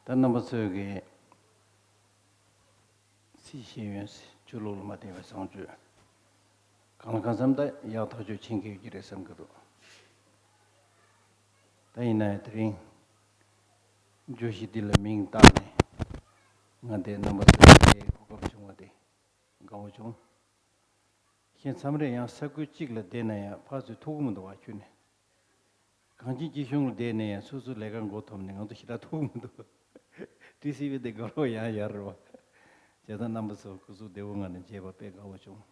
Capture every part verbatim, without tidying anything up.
ད་རྣམ་པ་ཚོས་ཀྱི་སྲིད་ཤེས་ཡོན་ཆོས་ལུགས་ལ་མ་བརྟེན་པའི་བཟང་སྤྱོད་གང་ལ་གང་འཚམ་ད་ཡག་ཐག་ཆོད་ཕྱིན་གྱི་ཡོད་ཀྱི་རེད་བསམ་གྱི་འདུག་ད་ཡིན་ན་ཡང་དེ་རིང་བརྗོད་གཞི་འདི་ལ་མིང་བཏགས་ནས་ང་འདིར་རྣམ་པ་ཚོའི་གོ་སྐབས་བྱུང་བ་དེ་དགའ་བོ་བྱུང་། ཁྱེད་མཚམས་རེ་ཡང་ས་ཁུལ་གཅིག་ལ་བསྡད་ན་ཡང་ཕར་ཚུར་ཐུག་གི་མི་འདུག་བ་ཁྱོད་ནི། གངས་ཅན་སྐྱིད་གཤོངས་ལ་བསྡད་ནས་ཡང་སོ་སོའི་ལས་ཀ་མགོ་འཐོམ་ནས་ང་ཚོ་ཞེ་དྲག་ཐུག་མི་འདུག་ཊི་སི་ཝི་དེ་དགའ་རོགས་ཡང་ཡར་རོ། བྱས་ཙང་རྣམ་པ་ཚོ་སྐུ་གཟུགས་བདེ་བོ་ངང་ནས་མཇལ་བ་དཔེ་དགའ་བོ་བྱུང་།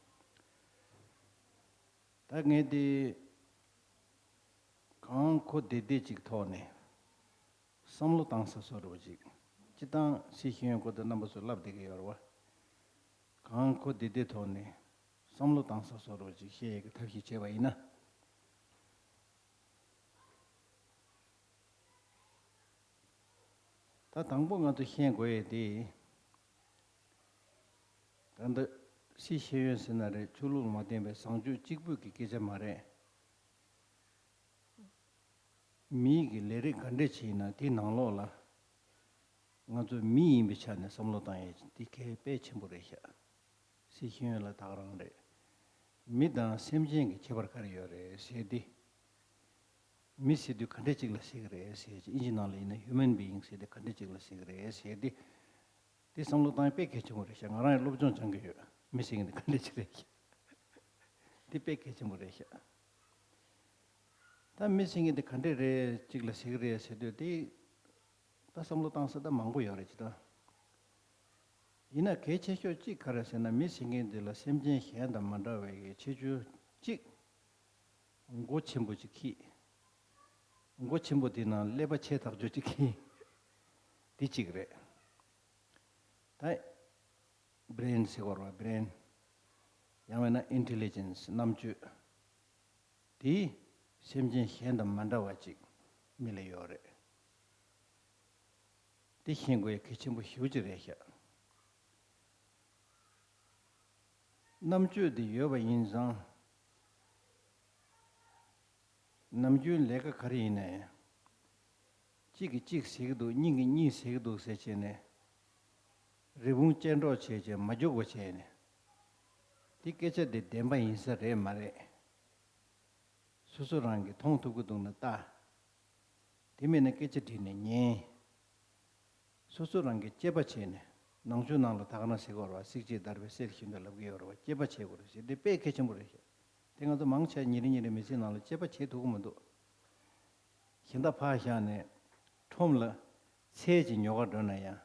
ད་ངས་དེ་གང་གོ་བདེ་བདེ་ཅིག་ཐོག་ནས་བསམ་བློ་བཏང་ས་བཟོ་འདྲ་བོ་ཅིག་སྤྱིར་བཏང་སྲིད་ཤེས་ཡོན་སྐོར་དུ་རྣམ་པ་ཚོས་ལབ་བསྡད་ཀྱི་ཡོད་རེད་བ། གང་གོ་བདེ་བདེ་ཐོག་ནས་བསམ་བློ་བཏང་ས་བཟོ་འདྲ་བོ་ཅིག་བཤད་ཡས་ཀྱི་ཐབས་ཤེས་བྱས་པ་ཡིན་ན། ད་དང་པོ་ང་ཚོ་ཤེས་དགོས་ཡས་དེ། ད་ལྟ་སྲིད་ཤེས་ཡོན་ཟེར་ན་རེད། ཆོས་ལུགས་ལ་མ་བརྟེན་པའི་བཟང་སྤྱོད་གཅིག་པུས་ཀྱི་སྐད་ཆ་མ་རེད། མིའི་གི་ལས་རིགས་ག་འདྲས་བྱས་ན་དེའི་ནང་ལོགས་ལ་ང་ཚོ་མི་ཡིན་པའི་ཆ་ནས་བསམ་བློ་བཏང་ཡས་དེ་གལ་དཔེ་ཆེན་པོ་རེད་ཤག་སྲིད་ཤེས་ཡོན་ལ་ད་ག་རང་རེད། མི་དང་སེམས་ཅན་གྱི་ཁྱད་པར་ག་རེ་ཡོད་རེད་ཟེར་ཏེ། མི་ཟེར་དུས་ག་འདྲས་ཅིག་ལ་ཟེར་གི་རེད་ཟེར་གྱི་ཨིན་ཇི་ནང་ལ་ཡིན་ན་human being ཟེར་དུས་ག་འདྲས་ཅིག་ལ་ཟེར་གི་རེད་ཟེར་ཏེ། དེ་བསམ་བློ་བཏང་ཡ་དཔེ་གལ་ཆེན་པོ་རེད་ཤག་ང་རང་ཡང་སློབ་སྦྱོང་སྦྱང་གི་ཡོད། མི་ཟེར་མཁན་དེ་ག་འདྲས་ཅིག་རེད་ཤག་དེ་དཔེ་གལ་ཆེན་པོ་རེད་ཤག་ད་མི་ཟེར་མཁན་དེ་ག་འདྲས་རེད་ཅིག་ལ་ཟེར་གི་རེད་ཟེར་དུས་དེ། ད་བསམ་བློ་བཏང་ས་ད་མང་པོ་ཡོད་རེད་ཅི་ད། ཡིན་ན་གལ་ཆེ་ཤོས་གཅིག་ག་རེ་ཟེར་ན་མི་ཟེར་མཁན་དེ་ལ་སེམས་ཅན་གཞན་དང་མ་འདྲ་བའི་གི་ཁྱད་ཆོས་གཅིག་མགོ་ཆེན་པོ་གཅིག་ཁྱད། མགོ་ཆེན་པོ་དེ་ནང་ཀླད་པ་ཆེ་ཐག་ཆོད་གཅིག་ཁྱད། དེ་གཅིག་རེད། ད་brain ཟེར་བ་རེད་བ། brain ཡང་མིན་ན་intelligence རྣམ་དཔྱོད། དེ་སེམས་ཅན་གཞན་དང་མ་འདྲ་བ་ཅིག་མི་ལ་ཡོད་རེད། དེ་ཤེས་དགོས་ཡ་གལ་ཆེན་པོ་ཞེ་པོ་ཅིག་རེད་ཤག་རྣམ་དཔྱོད་དེ་ཡོད་པ་ཡིན་ཙང་། ནམ་རྒྱུན་ལས་ཀ་ག་རེ་ཡིན་ནའི། གཅིག་གིས་གཅིག་ཟེར་གི་འདུག་གཉིས་ཀྱིས་གཉིས་ཟེར་གི་འདུག་ཟེར་བྱས་ནས། རི་བོང་ཅལ་འདྲོགས་བྱས་བྱས་མ་རྒྱུག་པ་བྱས་ནས། དེ་སྐད་ཆ་དེ་བདེན་པ་ཡིན་ས་རེད་མ་རེད། སོ་སོ་རང་གིས་མཐོང་ཐུབ་ཀྱི་འདུག་ན་ལྟ། དེ་མེད་ན་སྐད་ཆ་དྲིས་ནས་ཉན། སོ་སོ་རང་གིས་དཔྱད་པ་བྱས་ནས་ནང་ཆོས་ནང་ལ་ད་ག་རང་ཟེར་གི་ཡོད་རེད་བ། བསྲེགས་བཅད་བརྡར་བའི་བསྲེགས་བཞིན་དུ་ལབ་ཀྱི་ཡོད་རེད་བ། དཔྱད་པ་བྱེད་དགོས་རེད་ཟེར་དེ་དཔེ་གལ་ཆེན་པོ་རེད་ཤག་དེ་ང་ཚོ་མང་ཆེ་ཉིན་རེ་ཉིན་རེ་མི་ཚེའི་ནང་ལ་དཔྱད་པ་བྱེད་ཐུབ་ཀྱི་མི་འདུག་གཞན་དག་ཕར་བཞག་ནས་ཁྲོམ་ལ་ཚལ་གྱི་ཉོ་གར་འགྲོ་ན་ཡང་།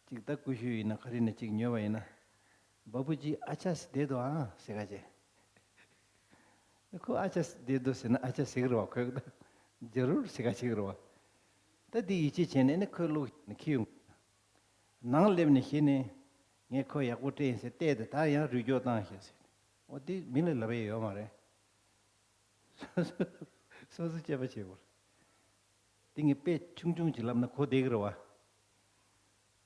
ཅིག་ད་ཀུ་ཤུ་ཡིན་ན་ག་རེ་ཡིན་ན་ཅིག་ཉོས་པ་ཡིན་ན། बाबूजी अच्छा से दे दो हाँ ཟེར་ག་བྱས། ཁོ་अच्छा से दे दो ཟེར་ན་अच्छा ཟེར་གི་རེད་བ། ཁོས་ད་जरूर ཟེར་ག་བྱེད་གི་རེད་བ། ད་དེ་ཡིད་ཆེས་བྱས་ནས་ནི་ཁོས་བླུགས་ནས་འཁྱེར་ཡོང་། ནང་སླེབས་ནས་གཞི་ནས་ངས་ཁོ་ཡག་པོ་སྤྲད་ཡིན་ཟེར་བལྟས་ཏེ་ད་ཡང་རུས་སྐྱོར་བཏང་ཤག་ཟེར། འོ་དེ་མི་ལ་ལབ་ཡས་ཡོད་མ་རེད། སོ་སོ་སོ་སོ་དཔྱད་པ་བྱེད་དགོས། དེ་ངས་དཔེ་ཆུང་ཆུང་ཅིག་ལབ་ན་གོ་བདེ་གི་རེད་བ།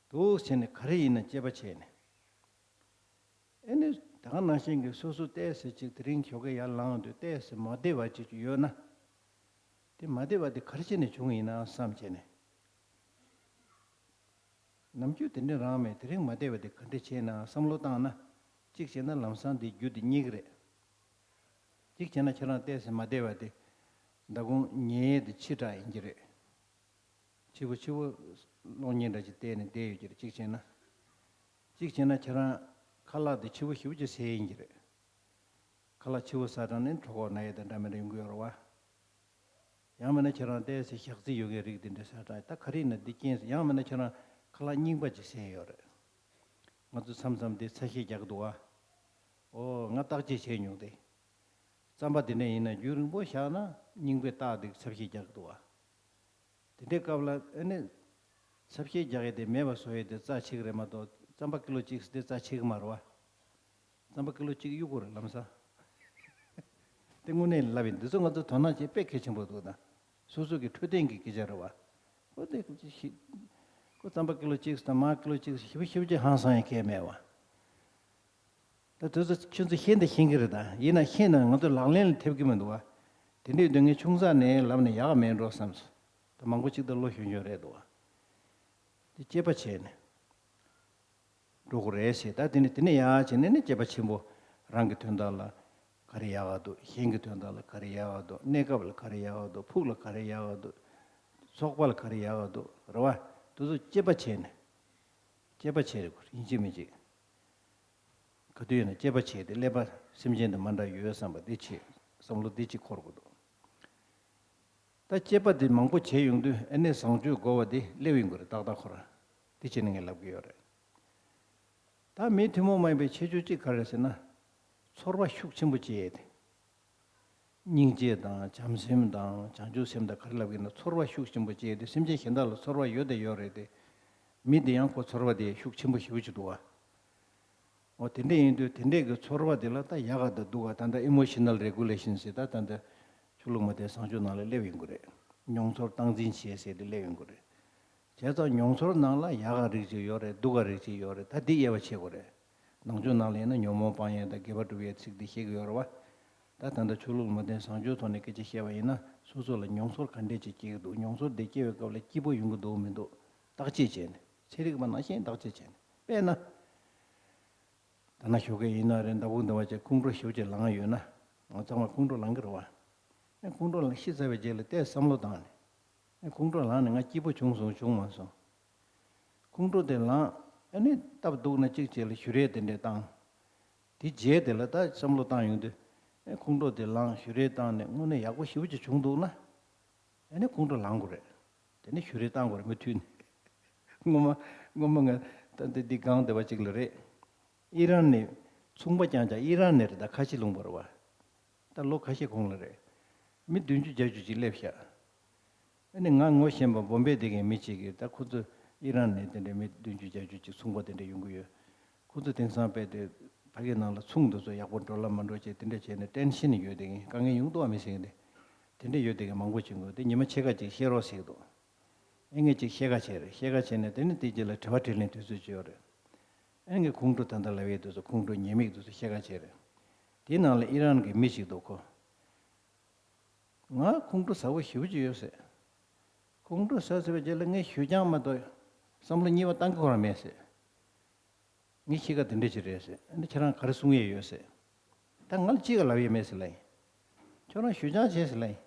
འདུག་བྱས་ནས་ག་རེ་ཡིན་ན་དཔྱད་པ་བྱས་ནས། ཨེ་ནི་ད་ག་ནང་བཞིན་གྱི་སོ་སོ་ཏོག་ཙམ་ཅིག་དེ་རིང་ཞོགས་ཀས་ཡར་ལངས་དུས་ཏོག་ཙམ་མ་བདེ་བ་ཅིག་ཡོད་ན། དེ་མ་བདེ་བ་དེ་ག་རེ་བྱས་ནས་བྱུང་ཡིན་ན་བསམ་བྱས་ནས། ནམ་རྒྱུན་དེ་འདྲ་རང་མེད་དེ་རིང་མ་བདེ་བ་དེ་ག་འདྲ་བྱས་ན་བསམ་བློ་བཏང་ན། གཅིག་བྱས་ན་ལམ་སང་དེ་རྒྱུ་དེ་རྙེད་ཀྱི་རེད། གཅིག་བྱས་ན་ཁྱེད་རང་ཏོག་ཙམ་མ་བདེ་བ་དེ་མདང་དགོང་ཉལ་ཡས་དེ་ཕྱི་དྲགས་ཡིན་གྱི་རེད། འཕྱི་པོ་འཕྱི་པོ་གློག་བརྙན་འདྲ་ཅིག་བལྟས་ནས་བསྡད་ཡོད་ཀྱི་རེད། གཅིག་བྱས་ན། གཅིག་བྱས་ན་ཁྱེད་རང་ཁ་ལག་དེ་འཕྱི་པོ་ཞེ་པོ་ཅིག་ཟས་ཡིན་གྱི་རེད། ཁ་ལག་འཕྱི་པོ་ཟ་དྲགས་ནས་གྲོད་ཁོག་ན་ཡས་དང་འདྲ་མི་འདྲ་ཡོང་གི་ཡོད་རེད་བ། ཡང་མིན་ན་ཁྱེད་རང་ཏོག་ཙམ་ཞག་རྩི་ཡོད་མཁན་རིགས་དེ་འདྲ་ཟ་དྲགས། ད་ག་རེ་ཡིན་ན་འདི་རྐྱེན་ཟེར། ཡང་མིན་ན་ཁྱེད་རང་ཁ་ལག་རྙིང་པ་ཅིག་ཟས་ཡོད་རེད། ང་ཚོ་མཚམས་མཚམས་དེ་ཚབ་ཤེས་རྒྱག་གི་འདུག་བ། ཨོ་ང་བརྟག་དཔྱད་བྱས་མྱོང་སྟེ། རྩམ་པ་དེ་འདྲ་ཡིན་ན་རྒྱུན་རིང་པོ་བཞག་ན་རྙིང་པའི་རྟགས་དེ་ཚབ་ཤེས་རྒྱག་གི་འདུག་བ། དེ་འདྲའི་སྐབས་ལ་ཨ་ནི། ཚབ་ཤེས་རྒྱག་ཡས་དེ་མེད་པ་བཟོ་ཡས་དེ་རྩ་ཆེ་གི་རེད་མ་གཏོགས་རྩམ་པ་ཀི་ལོ་གཅིག་དེ་རྩ་ཆེ་གི་མ་རེད་བ། རྩམ་པ་ཀི་ལོ་གཅིག་གཡུག་དགོས་རེད་ལམ་སང་། དེ་དངོས་གནས་ལབ་ཡིན། འདི་ཚོ་ང་ཚོ་དོ་སྣང་བྱེད་དཔེ་གལ་ཆེན་པོ་འདུག་ད། སོ་སོ་གི་འཕྲོད་བསྟེན་གྱི་སྐད་ཆ་རེད་བ། ཁོ་དེ་ཁོ་ཅིག་ཤི། ཁོ་རྩམ་པ་ཀི་ལོ་གཅིག་དང་མར་ཀི་ལོ་གཅིག་ཞེ་པོ་ཞེ་པོ་ཅིག་ཧང་སང་ཡས་གལ་མེད་བ། ད་དུས་ཚོད་ཁྱོད་ཚོ་ཤེས་འདི་ཤེས་ཀྱི་རེད་ད། ཡིན་ན་ཤེས་ན་ང་ཚོ་ལག་ལེན་ལ་ཐེབས་ཀྱི་མི་འདུག་བ། དེ་འདྲའི་སྡུག་བསྔལ་ཆུང་ཙག་ནས་ལབ་ནས་ཡག་མེད་འགྲོ་བསམས། ད་ མང་པོ་གཅིག་ད་ལོ་གཞོན་གཞོན་རེད་འདུག་བ། དེ་དཔྱད་པ་བྱས་ནས་འགྲོ་དགོས་རེད་ཟེར། ད་དེ་ནས་དེ་ནས་ཡར་བྱས་ནས་ནི་དཔྱད་པ་ཆེན་པོ། རང་གི་དོན་དག་ལ་ག་རེ་ཡག་ག་འདུག་གཞན་གྱི་དོན་དག་ལ་ག་རེ་ཡག་ག་འདུག་གནས་སྐབས་ལ་ག་རེ་ཡག་ག་འདུག་ཕུགས་ལ་ག་རེ་ཡག་ག་འདུག་ཚོགས་པ་ལ་ག་རེ་ཡག་ག་འདུག་རེད་བ། དེ་ཚོ་དཔྱད་པ་བྱས་ནས། དཔྱད་པ་བྱས་རེད་དགོས། ཡིན་གཅིག་མིན་གཅིག་ག་དུས་ཡིན་ན་དཔྱད་པ་བྱས་ཏེ་ཀླད་པ་སེམས་ཅན་དང་མ་འདྲ་ཡོད་བསམ་པ་འདི་བྱེད། བསམ་བློ་འདི་གཅིག་འཁོར་དགོས་འདུག་ད་དཔྱད་པ་འདི་མང་པོ་བྱས་ཡོང་དུས་ཨ་ནི་བཟང་སྤྱོད་དགོས་པ་འདི་སླེབས་ཡོང་གི་རེད། ཏག་ཏག་ཁོ་རང་། འདི་བྱས་ནས་ངས་ལབ་གི་ཡོད་རེད། ད་མི་ཐུན་མོང་མ་ཡིན་པའི་ཁྱད་ཆོས་གཅིག་ག་རེ་རེད་ཟེར་ན། ཚོར་བ་ཤུགས་ཆེན་པོ་སྐྱེ་ཡས་དེ། སྙིང་རྗེ་དང་བྱམས་སེམས་དང་བྱང་ཆུབ་སེམས་དང་ག་རེ་ལབ་ཀྱི་ན། ཚོར་བ་ཤུགས་ཆེན་པོ་སྐྱེ་དུས་སེམས་ཅན་གཞན་དག་ལ་ཚོར་བ་ཡོད་དེ་ཡོད་རེད་དེ། མི་དེ་ཡང་ཁོ་ཚོར་བ་དེ་ཤུགས་ཆེན་པོ་ཞེ་པོ་ཅིག་འདུག་བ། འོ་དེ་འདྲས་ཡིན་དུས་དེ་འདྲས་ཀྱི་ཚོར་བ་དེ་ལ་ད་ཡག་ག་ད་སྡུག་ག་ད་ལྟ་emotional regulation ཟེར། ད་ད་ལྟ་ཆོས་ལུགས་མ་དེ་བཟང་སྤྱོད་ནང་ལ་སླེབས་ཡོང་གི་རེད། མྱོང་ཚོར་སྟངས་འཛིན་བྱེད་ཟེར་དེ་སླེབས་ཡོང་གི་རེད། བྱས་ཙང་མྱོང་ཚོར་ནང་ལ་ཡག་ག་རིགས་ཅིག་ཡོད་རེད། སྡུག་ག་རིགས་ཅིག་ཡོད་རེད། ད་འདི་དབྱེ་བ་ཕྱེ་དགོས་རེད། ནང་ཆོས་ནང་ལ་ཡིན་ན་ཉོན་མོངས་སྤང་ཡས་དང་དགེ་བ་སྒྲུབ་ཡས་ཚིག་འདི་བཤད་ཀྱི་ཡོད་རེད་བ། ད་ད་ལྟ་ཆོས་ལུགས་མ་བསྟེན་བཟང་སྤྱོད་ཐོག་ནས་སྐད་ཆ་བཤད་པ་ཡིན་ན། སོ་སོ་ལ་མྱོང་ཚོར་ག་འདྲས་ཅིག་སྐྱེ་གི་འདུག་མྱོང་ཚོར་འདི་སྐྱེ་བའི་སྐབས་ལ་སྐྱིད་པོ་ཡོང་གི་འདུག་མི་འདུག་བརྟག་དཔྱད་བྱས་ནས། ཚན་རིག་པ་ནང་བཞིན་བརྟག་དཔྱད་བྱས་ནས། དཔེར་ན། ད་ན་ཞོགས་ཀས་ཡིན་ན་རེད། ཟླ་ཕུག་འདི་བ་ཅིག་ཁོང་ཁྲོ་ཞེ་པོ་ཅིག་ལངས་ཡོད་ན། ང་ཚང་མ་ཁོང་ཁྲོ་ལངས་ཀྱི་རེད་བ། ཨེ་ཁོང་ཁྲོ་ལངས་ཤི་ཚར་བའི་རྗེས་ལ་ཏོག་ཙམ་བསམ་བློ་བཏང་ནས། ཨེ་ཁོང་ཁྲོ་ལངས་ནས་ང་སྐྱིད་པོ་བྱུང་སོང་བྱུང་མ་སོང་། ཁོང་ཁྲོ་དེ་ལངས། ཨ་ནི་སྟབས་སྡུག་ན་གཅིག་བྱས་ལ་བཞུ་རས་དེ་འདྲས་བཏང་། དེ་རྗེས་དེ་ལ་ད་བསམ་བློ་བཏང་ཡོང་དུས། ཨེ་ཁོང་ཁྲོ་དེ་ལངས་བཞུ་རས་བཏང་ནས་དངོས་གནས་ཡག་པོ་ཞེ་པོ་ཅིག་བྱུང་འདུག་ན། ཨ་ནི་ཁོང་ཁྲོ་ལངས་དགོས་རེད། དེ་ནས་བཞུ་རས་བཏང་དགོས་རེད། མུ་མཐུད་ནས། སྔོན་མ་སྔོན་མ་ང་ད་འདི་འདི་སྒང་དེ་བ་ཅིག་ལ་རེད། ཨི་རན་ནས་མཚུངས་པ་རྐྱང་རྐྱང་། ཨི་རན་ནས་རེད། ད་ཁ་ཆེ་ལུང་པ་རེད་བ། ད་ལོ་ཁ་ཤས་གོང་ལ་རེད། མི་བདུན་ཅུ་བརྒྱད་ཅུ་ཅིག་སླེབས་ཤག་ཨ་ནི་ང་ངོ་ཤེས་པ་བོམ་བེ་དེ་གའི་མི་གཅིག་གིས། ད་ཁོ་ཚོ་ཨི་རན་ནས་དེ་འདྲའི་མི་བདུན་ཅུ་བརྒྱད་ཅུ་ཅིག་མཚུངས་པ་དེ་འདྲ་ཡོང་གི་ཡོད། ཁོ་ཚོ་དེང་སང་དཔེ་དེ་ཕ་གི་ནང་ལ་ཚོང་འདི་ཚོ་ཡག་པོ་འགྲོ་ལ་མ་འགྲོ་བྱས་དེ་འདྲ་བྱས་ནས་ཏེན་ཤན་ཡོད་དེ་གའི། དཀའ་ངལ་ཡོང་གི་འདུག་བ། མི་ཟེར་གི་འདི། དེ་འདྲ་ཡོད་དེ་གའི་མང་པོ་བྱུང་གི། དེ་ཉི་མ་ཕྱེད་ཀ་ཅིག་བཤད་རོགས་ཟེར་གི་འདུག་ཨེ་ངས་ཅིག་བཤད་ཁ་བྱས་རེད། བཤད་ཁ་བྱས་ནས་དེ་ནི་དེ་རྗེས་ལ་དྲི་བ་དྲིས་ལན་དུས་ཚོད་ཅིག་ཡོད་རེད། ཨེ་ངས་ཁོང་ཁྲོ་ད་ལྟ་ལབ་ཡས་དུས་ཚོད། ཁོང་ཁྲོ་ཉེས་དམིགས་དུས་ཚོད་བཤད་ཁ་བྱས་རེད། དེའི་ནང་ལ་ཨི་རན་གྱི་མི་ཞིག་འདུག་ཁོ། ང་ཁོང་ཁྲོ་ཟ་བོ་ཞེ་པོ་ཅིག་ཡོད་ཟེར། ཁོང་ཁྲོ་ཟ་ཟེར་བའི་རྗེས་ལ་ངས་ཞུ་རྐྱང་མ་གཏོགས་བསམ་བློ་གཉིས་པ་བཏང་གི་ཁོ་རང་མེད་ཟེར། ངའི་གཤིས་ཀ་དེ་འདྲ་ཅིག་རེད་ཟེར། ཨ་ནི་ཁྱེད་རང་ག་རེ་གསུང་ཡས་ཡོད་ཟེར། ད་ང་ལ་ཅི་ག་ལབ་ཡས་མེད་ཟེར་ལབ་ཡིན། ཁྱོད་རང་ཞུ་རྐྱང་བྱས་ཟེར་ལབ་ཡིན།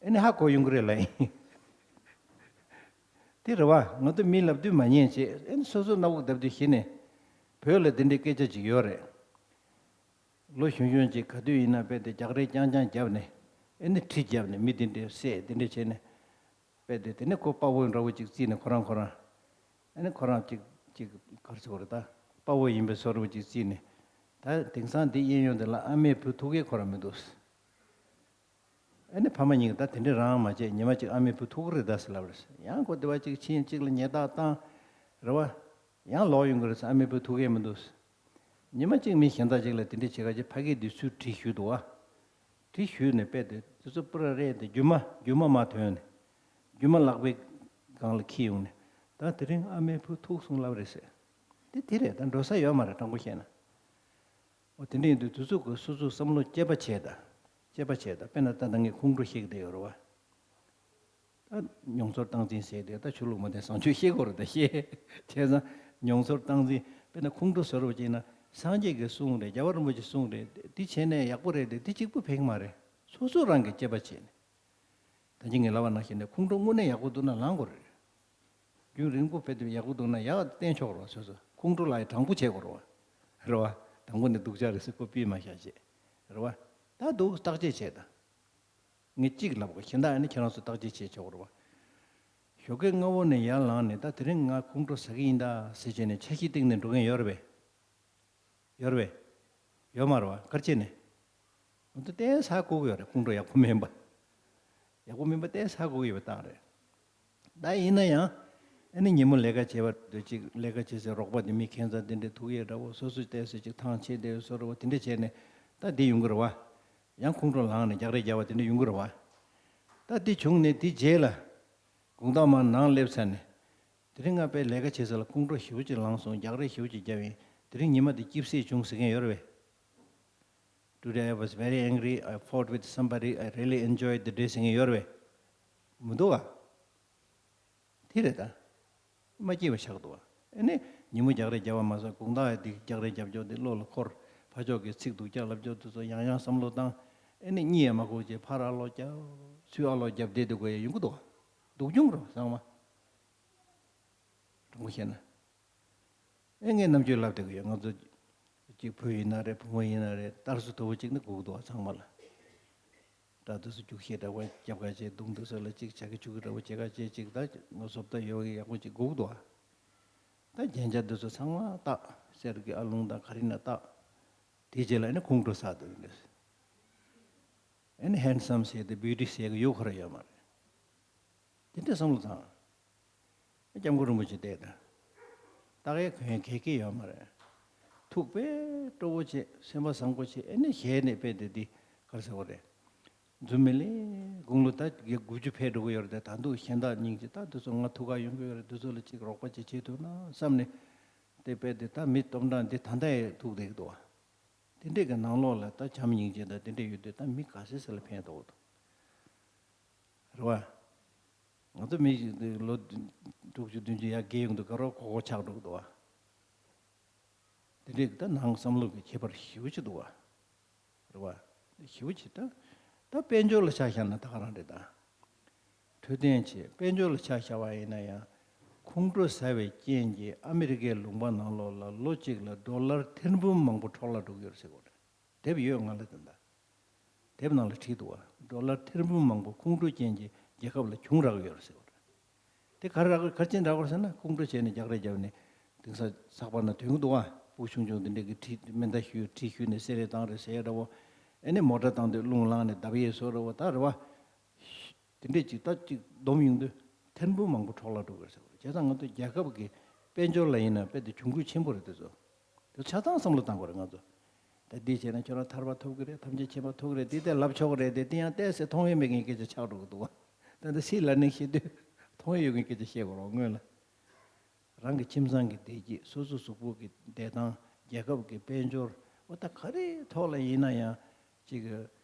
ཨ་ནི་ཧ་གོ་ཡོང་གི་རེད་ལབ་ཡིན། དེ་རེད་བ། ང་ཚོ་མི་ལབ་དུས་མ་ཉན་བྱས། ཨ་ནི་སོ་སོ་སྣ་བུག་བརྡབ་དུས་གཞི་ནས། བོད་ལ་དེ་འདྲའི་སྐད་ཆ་ཅིག་ཡོད་རེད། ལོ་གཞོན་གཞོན་ཅིག་ག་དུས་ཡིན་ན་དཔེ་དེ་རྒྱག་རེས་རྐྱང་རྐྱང་བརྒྱབ་ནས། ཨ་ནི་གྲི་བརྒྱབ་ནས་མི་དེ་འདྲའི་བསད། དེ་འདྲ་བྱས་ནས། དཔེ་དེ་དེ་ནས་ཁོ་དཔའ་བོ་འདྲ་བོ་ཅིག་བརྩིས་ནས་ཁོ་རང་ཁོ་རང་། ཨ་ནི་ཁོ་རང་ཅིག་ཅིག་ག་རེ་ཟེར་དགོས་རེད། ད་དཔའ་བོ་ཡིན་པའི་བཟོ་འདྲ་བོ་ཅིག་བརྩིས་ནས། ད་དེང་སང་འདི་གཡས་གཡོན་དེ་ལ་ཨ་མའི་བུ་ཐུག་མཁན་ཁོ་རང་མི་འདུག་ཨ་ནི་ཕ་མ་གཉིས་ཀྱིས་ད་དེ་འདྲ་རང་མ་བྱས། ཉི་མ་གཅིག་ཨ་མའི་བུ་ཐུག་གི་རེད་ད་ཟེར་ལབ་རེད། ཡང་ཁོ་དེ་བ་གཅིག་ཕྱིན་གཅིག་ལ་ཉེས་རྡུང་བཏང་། རེད་བ། ཡང་ལོག་ཡོང་གི་རེད་ཟེར། ཨ་མའི་བུ་ཐུག་མཁན་མི་འདུག་ཉི་མ་གཅིག་མི་གཞན་དག་ཅིག་ལ་དེ་འདྲ་བྱེད་ཁ་ཅིག་ཕ་གིར་དེ་ཚུར་གྲི་གཞུས་འདུག་བ། གྲི་གཞུས་ནས་དཔེ་དེ་དེ་ཚོ་པུ་ར་རེད་དེ། རྒྱུ་མ་རྒྱུ་མ་མར་ཐོན་ནས། རྒྱུ་མ་ལག་པའི་སྒང་ལ་འཁྱེར་ཡོང་ནས། ད་དེ་རིང་ཨ་མའི་བུ་ཐུག་སོང་ལབ་རེད་ཟེར། དེ་དེ་རེད། ད་འགྲོ་ས་ཡོད་མ་རེད། དྲང་པོ་བཤད་ན། འོ་དེ་འདྲ་ཡིན་དུས་དུས་ཚོད་ཀྱི་སོ་སོའི་བསམ་བློ་དཔྱད་པ་བྱས་དང་། དཔྱད་པ་བྱས་དང་། དཔེར་ན་ད་ད་ངས་ཁོང་ཁྲོ་བཤད་ཀྱི་བསྡད་ཡོད་རེད་བ། ད་མྱོང་ཚོར་སྟངས་འཛིན་ཟེར་དེ་ད་ཆོས་ལུགས་མ་བསྟེན་བཟང་སྤྱོད་བཤད་དགོས་རེད། ད་བཤད་བྱས་ཙང་མྱོང་ཚོར་སྟངས་འཛིན། དཔེར་ན་ཁོང་ཁྲོ་ཟ་འདྲ་བོ་བྱས་ན་སངས་རྒྱས་ཀྱི་གསུང་རེད། རྒྱལ་བ་རིན་པོ་ཆེའི་གསུང་རེད། འདི་བྱས་ནས་ཡག་པོ་རེད་དེ། འདི་གཅིག་པུ་ཕན་གྱི་མ་རེད། སོ་སོ་རང་གིས་དཔྱད་པ་བྱས་ནས། ད་གིན་ངས་ལབ་པ་ནང་བཞིན་ནས་ཁོང་ཁྲོ་དངོས་གནས་ཡག་པོ་འདུག་ན་ལངས་དགོས་རེད། རྒྱུན་རིང་པོ་དཔེ་དེ་ཡག་པོ་འདུག་ན་ཡག་བསྟན་ཆོག་རེད་བ། སོ་སོ་ཁོང་ཁྲོ་ལངས་ཡས་དྲང་པོ་བྱེད་དགོས་རེད་བ། རེད་བ། དང་པོ་ནས་སྡུག་ཅག་རེད་ཟེར་ཁོ་པི་མ་བཞག་བྱས། རེད་བ། ད་འདུག་བརྟག་དཔྱད་བྱས་དང་། ངས་གཅིག་ལབ་དགོས། གཞན་དག་ཨ་ནི་ཁྱེད་རང་ཚོ་བརྟག་དཔྱད་བྱེད་ཆོག་རེད་བ། ཞོགས་ཀས་སྔ་བོ་ནས་ཡར་ལངས་ནས་ད་དེ་རིང་ང་ཁོང་ཁྲོ་ཟ་གི་ཡིན་ད་ཟེར་བྱས་ནས་འཆར་གཞི་བཏིང་ནས་འགྲོ་མཁན་ཡོད་རེད་པས། ཡོད་རེད་པས། ཡོད་མ་རེད་བ། ག་རེ་བྱས་ནས། ང་ཚོ་ཏོག་ཙམ་ཧ་གོ་གི་ཡོད་རེད། ཁོང་ཁྲོ་ཡག་པོ་མིན་པ། ཡག་པོ་མིན་པ་ཏོག་ཙམ་ཧ་གོ་གི་ཡོད་པའི་རྟགས་རེད། ད་ཡིན་ན་ཡང་། ཨ་ནི་ཉིན་མོ་ལས་ཀ་བྱེད་པ་འདྲ་ཅིག་ལས་ཀ་བྱེད་སའི་རོགས་པ་དེ་མི་ཁྱད་མཚར་དེ་འདྲ་ཐུག་ཡས་འདྲ་བོ། སོ་སོ་ཏོག་ཙམ་ཅིག་ཐང་ཆད་བསྡད་ཡོད་བཟོ་འདྲ་བོ། དེ་འདྲ་བྱས་ནས་ད་འདི་ཡོང་གི་རེད་བ། ཡང་ཁོང་ཁྲོ་ལངས་ནས་རྒྱག་རེས་རྒྱག་པ་དེ་འདྲ་ཡོང་གི་རེད་བ། ད་འདི་བྱུང་ནས་དེ་རྗེས་ལ། དགོང་དག་མར་ནང་སླེབས་ཚར་ནས། དེ་རིང་ང་དཔེ་ལས་ཀ་བྱེད་ས་ལ་ཁོང་ཁྲོ་ཞེ་པོ་ཅིག་ལངས་སོང་། རྒྱག་རེས་ཞེ་པོ་ཅིག་བརྒྱབ་ཡིན། དེ་རིང་ཉི་མ་འདི་སྐྱིད་སེ་བྱུང་ཟེར་མཁན་ཡོད་རེད་པས། Today I was very angry. I fought with somebody. I really enjoyed the day ཟེར་མཁན་ཡོད་རེད་པས། མི་འདུག་ག་དེ་རེད་ད། མ་སྐྱིད་པ་ཆགས་འདུག་བ། ཨེ་ནི་ཉིན་མོ་རྒྱག་རེས་རྒྱབ་པ་མ་ཟད་དགོང་དག་ཡང་དེ་རྒྱག་རེས་རྒྱབ་ཀྱོག་དེ་བློ་ལ་འཁོར། ཕ་ཕྱོགས་ཀྱི་ཚིག་སྡུག་ཅག་ལབ་ཀྱོག་དེ་ཚོ་ཡང་ཡང་བསམ་བློ་བཏང་། ཨེ་ནི་གཉིད་ཡང་མ་ཁུག་བྱས་ཕར་ཨ་ལོག་རྒྱབ། ཚུར་ཨ་ལོག་རྒྱབ་བསྡད་དུས་དགོས་ཡ་ཡོང་གི་འདུག་བ། སྡུག་གྱོང་རོ་ཚང་མ། དྲང་པོ་བཤད་ན། ཨེ་ངས་རྣམ་དཔྱོད་ལབ་བསྡད་གི་ཡོད། ང་ཚོ་གཅིག་བུ་ཡིན་ན་རེད། བུ་མོ་ཡིན་ན་རེད། གཏར་སོ་དོ་པོ་གཅིག་ནི་དགོས་ཀྱི་འདུག་བ་ཚང་མ་ལ། སྐྲ་དུ་སུ་རྒྱུག་ཤེས་འདྲ་བོ་རྒྱབ་ཁ་བྱས། གདོང་དུ་སུ་ལ་གཅིག་བྱ་གི་ཆུ་གི་འདྲ་བོ་བྱེད་ཁ་བྱས། གཅིག་ད་ངོ་སོབ་ད་ཡོད་ཡག་པོ་གཅིག་དགོས་ཀྱི་འདུག་བ། ད་རྒྱན་ཆ་འདི་ཚོ་ཚང་མ་བཏགས། གསེར་གྱི་ཨ་ལོང་དང་ག་རེ་ན་བཏགས། དེའི་རྗེས་ལ་ཨེ་ནི་ཁོང་ཁྲོ་ཟ་འདུག་འདི། ཨེ་ནི་ཧེན་སམ་ཟེར་ཏེ་བིའུ་ཊི་ཟེར་གི་ཡོད་ཁོ་ར་ཡོད་མ་རེད། དེ་འདྲའི་བསམ་བློ་བཏང་། སྐྱབས་མགོན་རིན་པོ་ཆེ་བལྟས་དང་། ད་གའི་གོན་གལ་གལ་ཡོད་མ་རེད། ཐུགས་དཔེ་སྤྲོ་བོ་བྱེད། སེམས་པ་བཟང་པོ་བྱེད། ཨེ་ནི་ཞལ་ནས་དཔེ་དེ་འདི་ག་རེ་ཟེར་བ་རེད། རྫུན་མི་ལས་དགུང་ལོ་ད་དགུ་བཅུ་ཕེབས་འགྲོ་གི་ཡོད་རེད་དེ། ད་དུང་གཞན་དག་སྙིང་རྗེ། ད་དེ་ཚོ་ང་ཐུག་ག་ཡོང་གི་ཡོད་རེད། དེ་ཚོ་ལ་ཅིག་རོགས་པ་ཅིག་བྱེད་ཐུབ་ན་བསམ་ནས། དེ་དཔེ་དེ་ད་མི་སྟོང་ཕྲག་འདི་ད་ལྟ་ཡང་ཐུག་བསྡད་ཀྱི་འདུག་བ། དེ་འདྲས་ཀྱི་ནང་ལོགས་ལ་ད་བྱམས་སྙིང་རྗེ་དང་དེ་འདྲས་ཡོད་དུས་ད་མི་ག་ཚོད་ཙམ་ལ་ཕན་ཐོགས་འདུག་རེད་བ། ང་ཚོ་མི་ཞིག་ལོ་དྲུག་ཅུ་བདུན་ཅུ་ཡར་རྒས་ཡོང་དུས་དགའ་རོགས་ཁོག་ཁོག་ཆགས་འགྲོ་གི་འདུག་བ། དེ་འདྲས་ཀྱི་ད་ནང་བསམ་བློ་གི་ཁྱད་པར་ཞེ་པོ་ཅིག་འདུག་བ། རེད་བ། ཞེ་པོ་ཅིག་ད། ད་དཔལ་འབྱོར་ལ་ཆ་བཞག་ན་ད་ག་རང་རེད་ད། འཕྲོད་བསྟེན་བྱེད། དཔལ་འབྱོར་ལ་ཆ་བཞག་པ་ཡིན་ན་ཡང་། ཁོང་ཁྲོ་ཟ་བའི་རྐྱེན་གྱིས་ཨ་མི་རི་ཀའི་ལུང་པ་ནང་ལོགས་ལ་ལོ་གཅིག་ལ་ཌོ་ལར་ཐེར་འབུམ་མང་པོ་འཕྲོ་བརླག་འགྲོ་གི་ཡོད་རེད་ཟེར་གོ་རེད། དེབ་ཡོད་ང་ལ་དེ་འདྲ། དེབ་ནང་ལ་བྲིས་འདུག་བ། ཌོ་ལར་ཐེར་འབུམ་མང་པོ་ཁོང་ཁྲོ་རྐྱེན་གྱིས་རྒྱལ་ཁབ་ལ་གྱོང་རག་ཡོད་རེད་ཟེར་བ་རེད། དེ་ག་རེ་རག་ག་རེ་བྱས་ནས་རག་པ་རེད་ཟེར་ན། ཁོང་ཁྲོ་བྱས་ནས་རྒྱག་རེས་བརྒྱབ་ནས་དེང་སང་ཚགས་པར་ནང་ཐོན་གྱི་འདུག་བ། སྤུ་ཆུང་ཆུང་དེ་འདྲས་ཀྱི་གྲི་མེ་མདའ་གཞུས་གྲི་གཞུས་ནས་བསད་རེས་བཏང་རེས་ཟེར་ཡ་འདྲ་བོ། ཨེ་ནས་མོ་ཊ་བཏང་དུས་རླུང་ལངས་ནས་བརྡབ་ཡས་བཟོ་འདྲ་བོ་ད་རེད་བ། དེ་འདྲས་ཅིག་ད་ཅིག་བསྡོམས་ཡོང་དུས་ཐེར་འབུམ་མང་པོ་འཕྲོ་བརླག་འགྲོ་གི་རེད་ཟེར་བ་རེད། བྱས་ཙང་ང་ཚོ་རྒྱལ་ཁབ་ཀྱི་དཔལ་འབྱོར་ལ་ཡིན་ན་དཔེ་དེ་གྱོང་གུད་ཆེན་པོ་རེད། དེ་ཚོ་དེ་ཆ་ཚང་བསམ་བློ་བཏང་དགོས་རེད་ང་ཚོ། ད་འདི་བྱས་ན་ཁྱོད་རང་ཐར་པ་ཐོབ་ཀྱི་རེད། ཐམས་ཅད་མཁྱེན་པ་ཐོབ་ཀྱི་རེད། འདི་དེ་ལབ་ཆོག་གི་རེད་དེ། དེ་ཡང་ཏོག་ཙམ་མཐོང་ཡས་མེད་མཁན་སྐད་ཆ་ཆགས་འགྲོ་གི་འདུག་བ། ད་ལྟ་སྲིད་ལ་ནས་བཤད་དུས་མཐོང་ཡས་ཡོད་མཁན་སྐད་ཆ་བཤད་དགོས་རེད་སྔོན་ལ། རང་གི་ཁྱིམ་ཚང་གི་བདེ་སྐྱིད། སོ་སོ་གཟུགས་པོ་གི་བདེ་ཐང་། རྒྱལ་ཁབ་ཀྱི་དཔལ་འབྱོར། འོ་ད་ག་རེའི་ཐོག་ལ་ཡིན་ན་ཡང་ཅིག་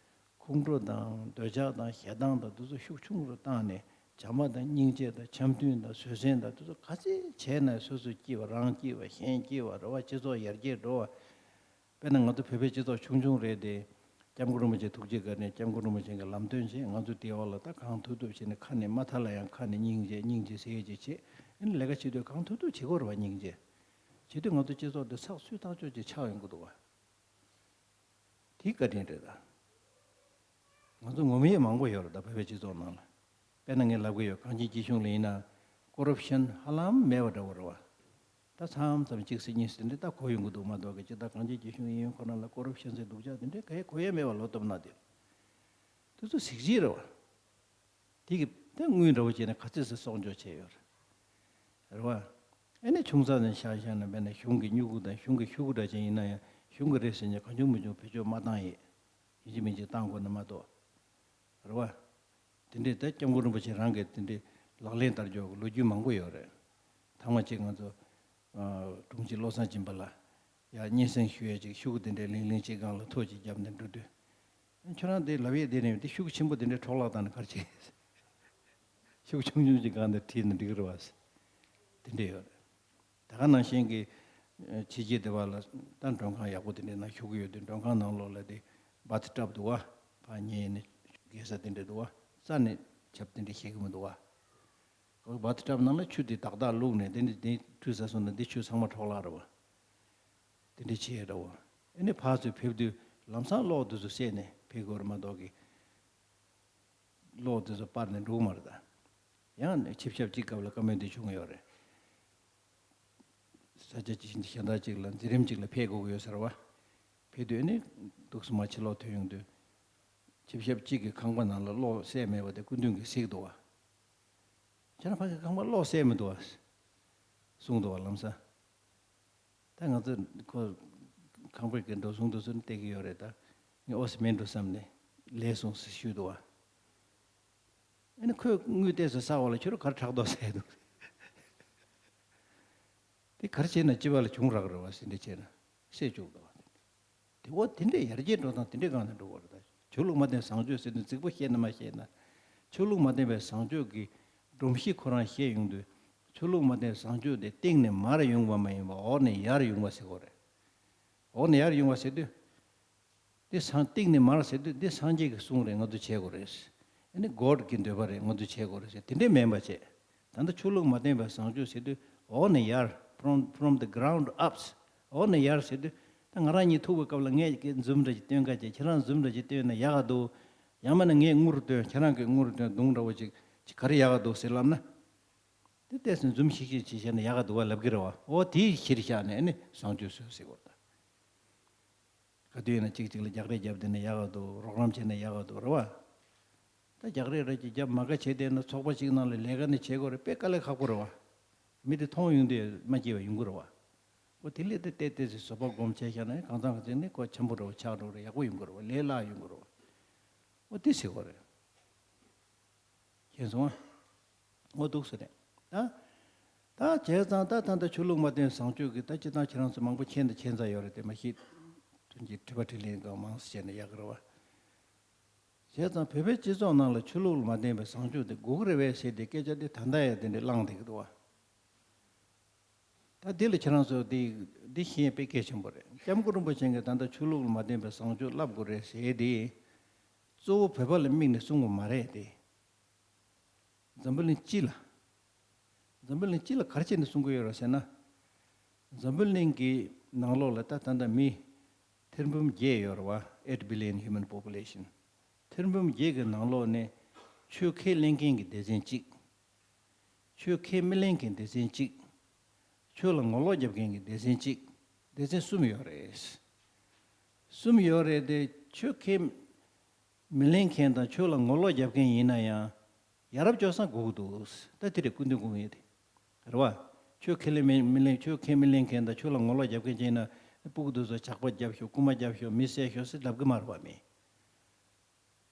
ཁོང་ཁྲོ་དང་འདོད་ཆགས་དང་ཞེ་སྡང་དང་དེ་ཚོ་ཤུགས་ཆུང་རུ་བཏང་ནས། བྱམས་པ་དང་སྙིང་རྗེ་དང་འཆམ་མཐུན་དང་བཟོད་བསྲན་དང་དེ་ཚོ་ག་ཚད་བྱས་ན། སོ་སོ་སྐྱིད་པ། རང་སྐྱིད་པ། གཞན་སྐྱིད་པ་རེད་བ། སྤྱི་ཚོགས་ཡར་རྒྱས་འགྲོ་བ། དཔེར་ན་ང་ཚོ་བོད་པའི་སྤྱི་ཚོགས་ཆུང་ཆུང་རེད་དེ། སྐྱབས་མགོན་རིན་པོ་ཆེ་ཐུགས་རྗེ་བཀའ་ནས། སྐྱབས་མགོན་རིན་པོ་ཆེ་གི་ལམ་སྟོན་བྱས། ང་ཚོ་དེའི་འོག་ལ་ད་གང་ཐུབ་ཐུབ་བྱས་ནས། ཁ་ནས་མ་ཐར་ལ་ཡང་ཁ་ནས་སྙིང་རྗེ་སྙིང་རྗེ་ཟེར་ཡས་ཅིག་བྱེད། ཨ་ནི་ལས་ཀ་བྱེད་དུས་གང་ཐུབ་ཐུབ་བྱེད་དགོས་རེད་བ། སྙིང་རྗེ་བྱེད་དུས་ང་ཚོ་སྤྱི་ཚོགས་འདི་ཚགས་ཚུད་ཐག་ཆོད་ཅིག་ཆགས་ཡོང་གི་འདུག་བ། དེ་བཀའ་དྲིན་རེད་ད། ང་ཚོ་ངོམ་ཡས་མང་པོ་ཡོད་རེད་ད་བོད་པའི་སྤྱི་ཚོགས་ནང་ལ། དཔེར་ན་ངས་ལབ་གི་ཡོད། གངས་ཅན་སྐྱིད་གཤོངས་ལ་ཡིན་ན་ཀོ་རབ་ཤན་ཧ་ལམ་མེད་པ་འདྲ་བོ་རེད་བ། ད་མཚམས་མཚམས་གཅིག་ཟེར་གཉིས་ཟེར་དེ་འདྲ་ད་གོ་ཡོང་གི་འདུག་མ་གཏོགས་ཀྱི། སྤྱིར་ད་གངས་ཅན་སྐྱིད་གཤོངས་ཡིན་ཡོད་ཁོ་ན་ལ་ཀོ་རབ་ཤན་ཟེར་སྡུག་ཅག་དེ་འདྲའི་ག་ཡེ་གོ་ཡས་མེད་པ། ལོ་སྟོབས་ན་དེ། དེ་ཚོ་གཟི་བརྗིད་རེད་བ། དེ་གི་ད་དངུལ་འདྲ་བོ་བྱས་ནས་ག་ཚོད་ཟེར་གསོག་འཇོག་བྱས་ཡོད་རེད། རེད་བ། ཨ་ནི་ཆུང་ཙག་ནས་ཆ་བཞག་ན། དཔེར་ན་གཞུང་གི་སྨྱུ་གུ་དང་གཞུང་གི་ཤོག་གུ་འདྲ་ཅན་ཡིན་ན་ཡང་། གཞུང་གི་རེད་ཟེར་ནས་གང་བྱུང་མི་བྱུང་བེད་སྤྱོད་མ་བཏང་ཡས། ཡིན་གཅིག་མིན་གཅིག་བཏང་དགོས་ན་མ་གཏོགས། རེད་བ། དེ་འདྲས་ད་སྐྱབས་མགོན་རིན་པོ་ཆེ་རང་གིས་དེ་འདྲས་ལག་ལེན་བསྟར་རྒྱུ་གི་ལོ་རྒྱུས་མང་པོ་ཡོད་རེད། ཐེངས་མ་གཅིག་ང་ཚོ་ཨ་དྲུང་ཆེ་བློ་བཟང་སྦྱིན་པ་ལགས་ཡར་སྙན་སེང་ཞུ་ཡས་ཅིག་ཤོག་གུ་དེ་འདྲས་ལིང་ལིང་གཅིག་སྒང་ལ་ཐོ་གཅིག་བརྒྱབ་ནས་འགྲོ་དུས། ཁྱོད་རང་དེ་ལབ་ཡས་དེ་ནས་དེ་ཤོག་གུ་ཆེན་པོ་དེ་འདྲས་འཕྲོ་བརླག་བཏང་ན་ག་རེ་བྱེད། ཤོག་གུ་ཆུང་ཆུང་ཅིག་སྒང་དེར་བྲིས་ན་འགྲིག་གི་རེད་བ། དེ་འདྲས་ཡོད་རེད། ད་ག་ནང་བཞིན་གྱི་ཨ་ཕྱི་རྒྱལ་དེ་བ་ལ་ད་མགྲོན་ཁང་ཡག་པོ་དེ་འདྲའི་ནང་ཞུགས་ཀྱི་ཡོད་དུས། མགྲོན་ཁང་ནང་ལོགས་ལ་དེ་བཱཐ་ཊབ་འདུག་བ། ཕར་ཉལ་ནས་བརྒལ་ས་དེ་འདྲ་འདུག་བ། རྩ་ནས་ཆབ་དེ་འདྲ་བཞེས་ཀྱི་མི་འདུག་བ། བཱཐ་ཊབ་ནང་ལ་ཆུ་དེ་ཏག་ཏག་བླུགས་ནས། དེ་འདྲ་དེ་ཁྲུས་ཟ་སོང་ན་དེ་ཆུ་ཚང་མ་འཕྲོ་བརླག་རེད་བ། དེ་འདྲ་བྱས་རེད་བ། ཨ་ནི་ཕར་ཚུར་ཕེབས་དུས་ལམ་སང་གློག་དེ་ཚོ་བསད་ནས་ཕེབས་དགོས་རེད་མ་གཏོགས་ཀྱི། གློག་དེ་ཚོ་སྤར་ནས་འགྲོ་གི་མ་རེད་ད། ཡང་ཆིབས་ཞབས་གཅིག་སྐབས་ལ་བཀའ་མོལ་འདི་བྱུང་ཡོད་རེད། ས་ཆ་ཅིག་གཞན་དག་ཅིག་ལ་མཛད་རིམ་ཅིག་ལ་ཕེབས་དགོས་ཀྱི་ཡོད་ཟེར་བ། ཕེབས་དུས་ཨ་ནི་འདུག་སེ་མར་ཕྱི་ལོགས་ཐོན་ཡོང་དུས། ཆིབས་ཞབས་གཅིག་གི་ཁང་པ་ནང་ལ་གློག་བསད་མེད་པ་དེ་སྐུ་མདུན་གྱིས་གཟིགས་འདུག་བ། ཁྱེད་རང་ཕ་གི་ཁང་པ་གློག་བསད་མི་འདུག་བ། གསུངས་འདུག་བ་ལམ་སང་། ད་ང་ཚོ་ཁོ་ཁང་པའི་གི་འགྲོ་སོང་དེ་ཚོ་བལྟས་ཀྱི་ཡོད་རེད་ད། ངས་ཨོ་ཙི་མིན་འགྲོ་བསམ་ནས་ལས་སོང་ཟེར་ཞུས་འདུག་བ། ཨ་ནི་ཁོས་དངུལ་ཏོག་ཙམ་བསགས་པ་ལ་ཁྱོད་རང་ག་རེ་ཕྲག་དོག་ཟ་ཡ་འདུག། དེ་ག་རེ་བྱས་ན་སྤྱི་པ་ལ་གྱོང་རག་རེད་བ་ཟེར་འདྲ་བྱས་ན། བཤད་བཅུག་འདུག་བ། དེ་འོ་དེ་འདྲའི་ཡར་རྒྱས་འགྲོ་སྟངས་དེ་འདྲའི་སྒང་ནས་འགྲོ་དགོས་རེད་ད། ཆོས་ལུགས་མ་བསྟེན་བཟང་སྤྱོད་ཟེར་དུས་རྫིག་པོ་བཤད་ན་མ་བཤད་ན། ཆོས་ལུགས་མ་བསྟེན་པའི་བཟང་སྤྱོད་ཀྱི་སྒྲོམ་གཞི་ཁོ་རང་བཤད་ཡོང་དུས། ཆོས་ལུགས་མ་བསྟན་བཟང་སྤྱོད་དེ་སྟེང་ནས་མར་ཡོང་བ་མ་ཡིན་པར་འོག་ནས་ཡར་ཡོང་བ་ཟེར་དགོས་རེད། འོག་ནས་ཡར་ཡོང་བ་ཟེར་དུས། འདི་སངས་སྟེང་ནས་མར་ཟེར་དུས་འདི་སངས་རྒྱས་ཀྱི་གསུང་རེད། ང་ཚོ་བྱེད་དགོས་རེད། ཨ་ནི་གོཌ་གི་འདོད་པ་རེད། ང་ཚོ་བྱེད་དགོས་རེད་ཟེར། དེ་འདྲས་མིན་པ་བྱས། ད་ལྟ་ཆོས་ལུགས་མ་བསྟན་པའི་བཟང་སྤྱོད་ཟེར་དུས་འོག་ནས་ཡར། from from the ground ups. འོག་ནས་ཡར་ཟེར་དུས་ད་ང་རང་གཉིས་ཐུག་པའི་སྐབས་ལ་ངས་ཀྱི་འཛུམ་འདྲ་ཅིག་སྟོན་ག་བྱས། ཁྱེད་རང་འཛུམ་འདྲ་ཅིག་སྟོན་ན་ཡག་ག་འདུག་ཡང་མིན་ན་ངས་ངུ་རུ་སྟོན། ཁྱེད་རང་གིས་ངུ་རུ་སྟོན། སྡུག་འདྲ་བོ་ཅིག་ཅིག་ག་རེ་ཡག་ག་འདུག་ཟེར་ལབ་ན། དེ་ལྟས་སུ་འཛུམ་ཤིག་ཤིག་བྱེད་བྱས་ན་ཡག་ག་འདུག་བ་ལབ་ཀྱི་རེད་བ། འོ་དེའི་གཞིར་བཞག་ནས་ཨ་ནི་བཟང་སྤྱོད་བཟོས་ཟེར་དགོས་རེད་ད། ག་དུས་ཡིན་ན་གཅིག་གཅིག་ལ་རྒྱག་རེས་བརྒྱབ་བསྡད་ན་ཡག་ག་འདུག་རོགས་རམ་བྱས་ན་ཡག་ག་འདུག་རེད་བ། ད་རྒྱག་རེས་རེ་ཅིག་བརྒྱབ་མ་དགའ་བྱས་བསྡད་ན་ཚོགས་པ་གཅིག་ནང་ལ་ལས་ཀ་ནི་བྱེད་དགོས་རེད། དཔེ་དཀའ་ལས་ཁག་པོ་རེད་བ། མི་དེ་མཐོང་ཡོང་དུས་མ་སྐྱིད་པ་ཡོང་གི་རེད་བ། འོ་དེ་ལས་དེ་བལྟས་བལྟས་ཚེ་བཟོད་པ་སྒོམ་བྱས་བཞག་ན་གང་ཚང་ག་ཚོད་ནི་ཁོ་འཆམ་པོ་འདྲ་བོ་ཆགས་འགྲོ་རེད། ཡག་པོ་ཡོང་གི་རེད་བ། ལས་སླ་ཡོང་གི་རེད་བ། འོ་དེ་ཟེར་དགོས་རེད། མཁྱེན་སོང་ཨ། འོ་འདུག་ཟེར་ནས། ད། ད་བྱས་ཙང་ད་ད་ལྟ་ཆོས་ལུགས་མ་བསྟན་བཟང་སྤྱོད་ཀྱི་ད་སྤྱིར་བཏང་ཁྱེད་རང་ཚོ་མང་པོ་མཁྱེན་དང་མཁྱེན་ཚར་ཡོད་རེད་དེ་མ་གཞི། དོན་གྱི་དྲི་བ་དྲིས་ལན་གང་མང་ཙམ་བྱས་ན་ཡག་གི་རེད་བ། བྱས་ཙང་བོད་པའི་སྤྱི་ཚོགས་ནང་ལ་ཆོས་ལུགས་ལ་མ་བརྟེན་པའི་བཟང་སྤྱོད་དེ་དགོས་ཀྱི་རེད་པས་ཟེར་ཏེ་སྐད་ཆ་དེ་ད་ལྟ་ཡང་དེ་འདྲ་བསླངས་བསྡད་ཀྱི་འདུག་བ། ད་འདི་ལ་ཁྱེད་རང་ཚོ་འདི་འདི་ཤེས་ཡ་དཔེ་གལ་ཆེན་པོ་རེད། སྐྱབས་མགོན་རིན་པོ་ཆེ་གིས་ད་ལྟ་ཆོས་ལུགས་ལ་མ་བརྟེན་པའི་བཟང་སྤྱོད་བསླབ་དགོས་རེད་ཟེར་དེ། གཙོ་བོ་བོད་པ་ལ་དམིགས་ནས་གསུང་གི་མ་རེད་དེ། འཛམ་བུ་གླིང་སྤྱི་ལ། འཛམ་བུ་གླིང་སྤྱི་ལ་ག་རེ་བྱས་ནས་གསུང་གི་ཡོད་རེད་ཟེར་ན། འཛམ་བུ་གླིང་གི་ནང་ལོགས་ལ་ད་ད་ལྟ་མི་ཐེར་འབུམ་བརྒྱད་ཡོད་རེད་བ། eight billion human population། ཐེར་འབུམ་བརྒྱད་ཀྱི་ནང་ལོགས་ནས་ཆོས་ཁས་ལེན་མཁན་གྱི་སྡེ་ཚན་གཅིག་ཆོས་ཁས་མི་ལེན་མཁན་སྡེ་ཚན་གཅིག་ཆོས་ལ་ངོ་ལོག་རྒྱབ་མཁན་གྱི་སྡེ་ཚན་གཅིག་སྡེ་ཚན་གསུམ་ཡོད་རེད། གསུམ་ཡོད་རེད་དེ། ཆོས་ཁས་མི་ལེན་མཁན་དང་ཆོས་ལ་ངོ་ལོག་རྒྱབ་མཁན་ཡིན་ན་ཡང་ཡ་རབས་སྤྱོད་བཟང་དགོས་ཀྱི་འདུག་ད་དེ་རེད་སྐུ་མདུན་དགོངས་ཡས་དེ། རེད་བ། ཆོས་ཁས་ལེན་མི་མི་ལེན། ཆོས་ཁས་མི་ལེན་མཁན་དང་ཆོས་ལ་ངོ་ལོག་རྒྱབ་མཁན་བྱས་ན་སྤུ་གུ་དེ་ཚོ་ཇག་པ་རྒྱབ་ཤོག་རྐུན་མ་རྒྱབ་ཤོག་མི་བསད་ཤོག་ཟེར་ལབ་གི་མ་རེད་བ་མི།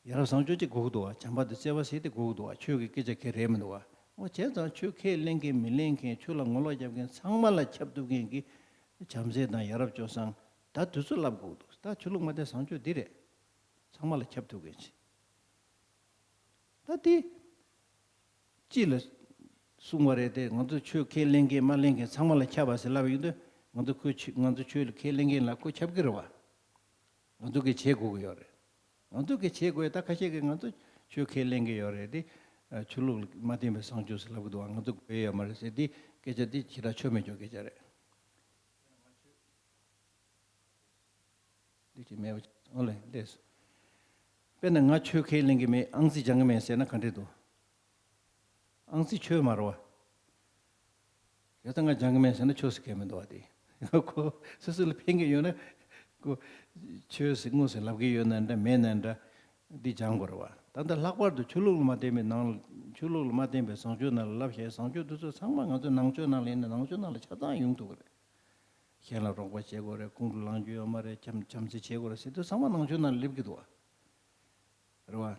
ཡ་རབས་བཟང་སྤྱོད་ཅིག་དགོས་ཀྱི་འདུག་བ། བྱམས་པ་དང་བརྩེ་བ་ཟེར་དེ་དགོས་ཀྱི་འདུག་བ། ཆོས་ཀྱི་སྐད་ཆ་ག་རེ་མི་འདུག་བ། འོ་བྱས་ཙང་ཆོས་ཁས་ལེན་མཁན་མི་ལེན་མཁན་ཆོས་ལ་ངོ་ལོག་རྒྱབ་མཁན་ཚང་མ་ལ་ཁྱབ་ཐུབ་མཁན་གྱི་བྱམས་བརྩེ་དང་ཡ་རབས་སྤྱོད་བཟང་ད་དེ་ཚོ་བསླབ་དགོས་ཀྱི་འདུག་ད་ཆོས་ལུགས་མ་བསྟན་བཟང་སྤྱོད་འདི་རེད། ཚང་མ་ལ་ཁྱབ་ཐུབ་མཁན་ཅིག་ད་དེ་སྤྱི་ལ་གསུངས་པ་རེད་དེ། ང་ཚོ་ཆོས་ཁས་ལེན་མཁན་མ་ལེན་མཁན་ཚང་མ་ལ་ཁྱབ་པ་ཟེར་ལབ་ཡོང་དུས་ང་ཚོ་ཁོས་ཆོས་ང་ཚོ་ཆོས་ལ་ཁས་ལེན་མཁན་ལ་ཁོ་ཁྱབ་ཀྱི་རེད་བ། ང་ཚོ་གིས་བྱེད་དགོས་ཀྱི་ཡོད་རེད། ང་ཚོ་གིས་བྱེད་དགོས་ཡ་ད་ཁ་ཤས་ཀྱིས་ང་ཚོ་ཆོས་ཁས་ལེན་གྱི་ཡོད་རེད་དེ། ཆོས་ལུགས་ལ་མ་བརྟེན་པའི་བཟང་སྤྱོད་ཟེར་ལབ་ཀྱི་འདུག་བ། ང་ཚོ་དགོས་ཡ་ཡོད་མ་རེད་ཟེར་དེ་སྐད་ཆ་དེ་ཞེ་དྲག་ཆོ་མེད་ཆོ་སྐད་ཆ་རེད། འདི་ཅི་མེད་པ་ཨོ་ལེ་ལེས། དཔེར་ན་ང་ཆོས་ཁས་ལེན་གྱི་མེད། ཨང་རྩིས་སྦྱང་གི་མེད་ཟེར་ན་ག་འདྲས་འདུག་ཨང་རྩིས་ཆོས་མ་རེད་བ། ཡོད་ཙང་ང་སྦྱང་གི་མེད་ཟེར་ན་ཆོས་སུ་ཁས་མི་འདུག་བ་དེ། ཁོ་སོ་སོ་ལ་ཕན་གྱི་ཡོད་ན་ཁོ་ཆོས་སུ་དངོས་སུ་ལབ་ཀྱི་ཡོད་ན་འདྲ་མེད་ན་འདྲ། འདི་སྦྱང་དགོས་རེད་བ། ད་ལྟ་ལྷག་པར་དུ་ཆོས་ལུགས་ལ་མ་བརྟེན་པའི་ནང་ཆོས་ལུགས་ལ་མ་བརྟེན་པའི་བཟང་སྤྱོད་ནང་ལ་བསླབ་བྱའི་བཟང་སྤྱོད་འདི་ཚོ་ཚང་མ་ང་ཚོའི་ནང་ཆོས་ནང་ལ་ཡིན་ན་ནང་ཆོས་ནང་ལ་ཆ་ཚང་ཡོང་ཐུབ་ཀྱི་རེད། གཞན་ལ་རོགས་པ་བྱེད་དགོས་རེད། ཁོང་ཁྲོ་ལངས་རྒྱུ་ཡོད་མ་རེད། བྱམས་བྱམས་བརྩེ་བྱེད་དགོས་རེད་ཟེར་དུས་ཚང་མ་ནང་ཆོས་ནང་ལ་སླེབས་ཀྱི་འདུག་བ། རེད་བ།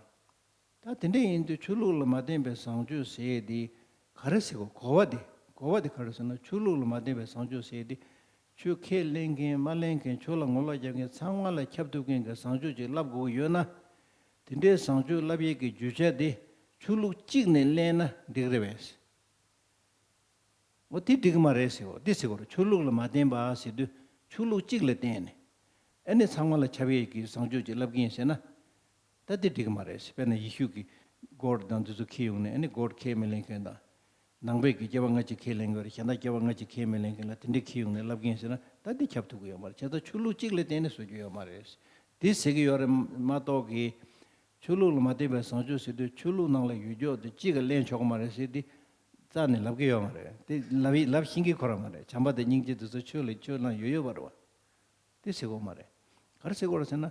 ད་དེ་འདྲ་ཡིན་དུས་ཆོས་ལུགས་ལ་མ་བརྟེན་པའི་བཟང་སྤྱོད་ཟེར་ཡས་དེ་ག་རེ་ཟེར་དགོས། གོ་བ་དེ་གོ་བ་དེ་ག་རེ་ཟེར་ན་ཆོས་ལུགས་ལ་མ་བརྟེན་པའི་བཟང་སྤྱོད་ཟེར་ཡས་དེ། ཆོས་ཁས་ལེན་མཁན་མ་ལེན་མཁན་ཆོས་ལ་ངོ་ལོག་རྒྱབ་མཁན་ཚང་མ་ལ་ཁྱབ་ཐུབ་མཁན་གྱི་བཟང་སྤྱོད་ཅིག་བསླབ་དགོས་ཀྱི་ཡོད་ན། དེ་འདྲའི་བཟང་སྤྱོད་བསླབ་ཡས་ཀྱི་རྒྱུ་ཆ་དེ་ཆོས་ལུགས་གཅིག་ནས་ལེན་ན་འགྲིག་རེད་པས། འོ་དེ་འགྲིག་གི་མ་རེད་ཟེར་བ་འདི་ཟེར་བ་རེད། ཆོས་ལུགས་ལ་མ་བརྟེན་པ་ཟེར་དུས་ཆོས་ལུགས་གཅིག་ལ་བརྟེན་ནས་ཨ་ནི་ཚང་མ་ལ་ཁྱབ་ཡས་ཀྱི་བཟང་སྤྱོད་ཅིག་བསླབ་ཀྱི་ཡིན་ཟེར་ན། ད་དེ་འགྲིག་གི་མ་རེད་ཟེར། དཔེར་ན་ཡེ་ཤུ་གི་གོཌ་དང་འདི་ཚོ་འཁྱེར་ཡོང་ནས་ཨ་ནི་གོཌ་ཁས་མི་ལེན་མཁན་དང་། ནང་པའི་གི་སྐྱེ་བ་སྔ་ཕྱི་ཁས་ལེན་གྱི་ཡོད་རེད། གཞན་དག་སྐྱེ་བ་སྔ་ཕྱི་ཁས་མི་ལེན་མཁན་ལ་དེ་འདྲས་འཁྱེར་ཡོང་ནས་བསླབ་ཀྱི་ཡིན་ཟེར་ན་ད་དེ་ཁྱབ་ཐུབ་ཀྱི་ཡོད་མ་རེད། བྱས་ཙང་ཆོས་ལུགས་གཅིག་ལ་བརྟེན་ནས་བཟོ་རྒྱུ་ཡོད་མ་རེད། དེ་ཟེར་གྱི་ཡོད་རེད་མ་གཏོགས་ཀྱི། ཆོས་ལུགས་ལ་མ་བརྟེན་པའི་བཟང་སྤྱོད་ཟེར་དུས་ཆོས་ལུགས་ནང་ལ་ཡོད་རྒྱུ་དེ་གཅིག་ག་ལེན་ཆོག་གི་མ་རེད་ཟེར་དེ་རྩ་ནས་ལབ་ཀྱི་ཡོད་མ་རེད། དེ་ལབ་ཡི་ལབ་ཤེས་ཀྱི་ཁོ་རང་མ་རེད། བྱམས་པ་དང་སྙིང་རྗེ་དེ་ཚོ་ཆོས་ལ་ཆོས་ནང་ཡོད་ཡོད་པ་རེད་བ། དེ་ཟེར་དགོས་མ་རེད། ག་རེ་ཟེར་དགོས་རེད་ཟེར་ན།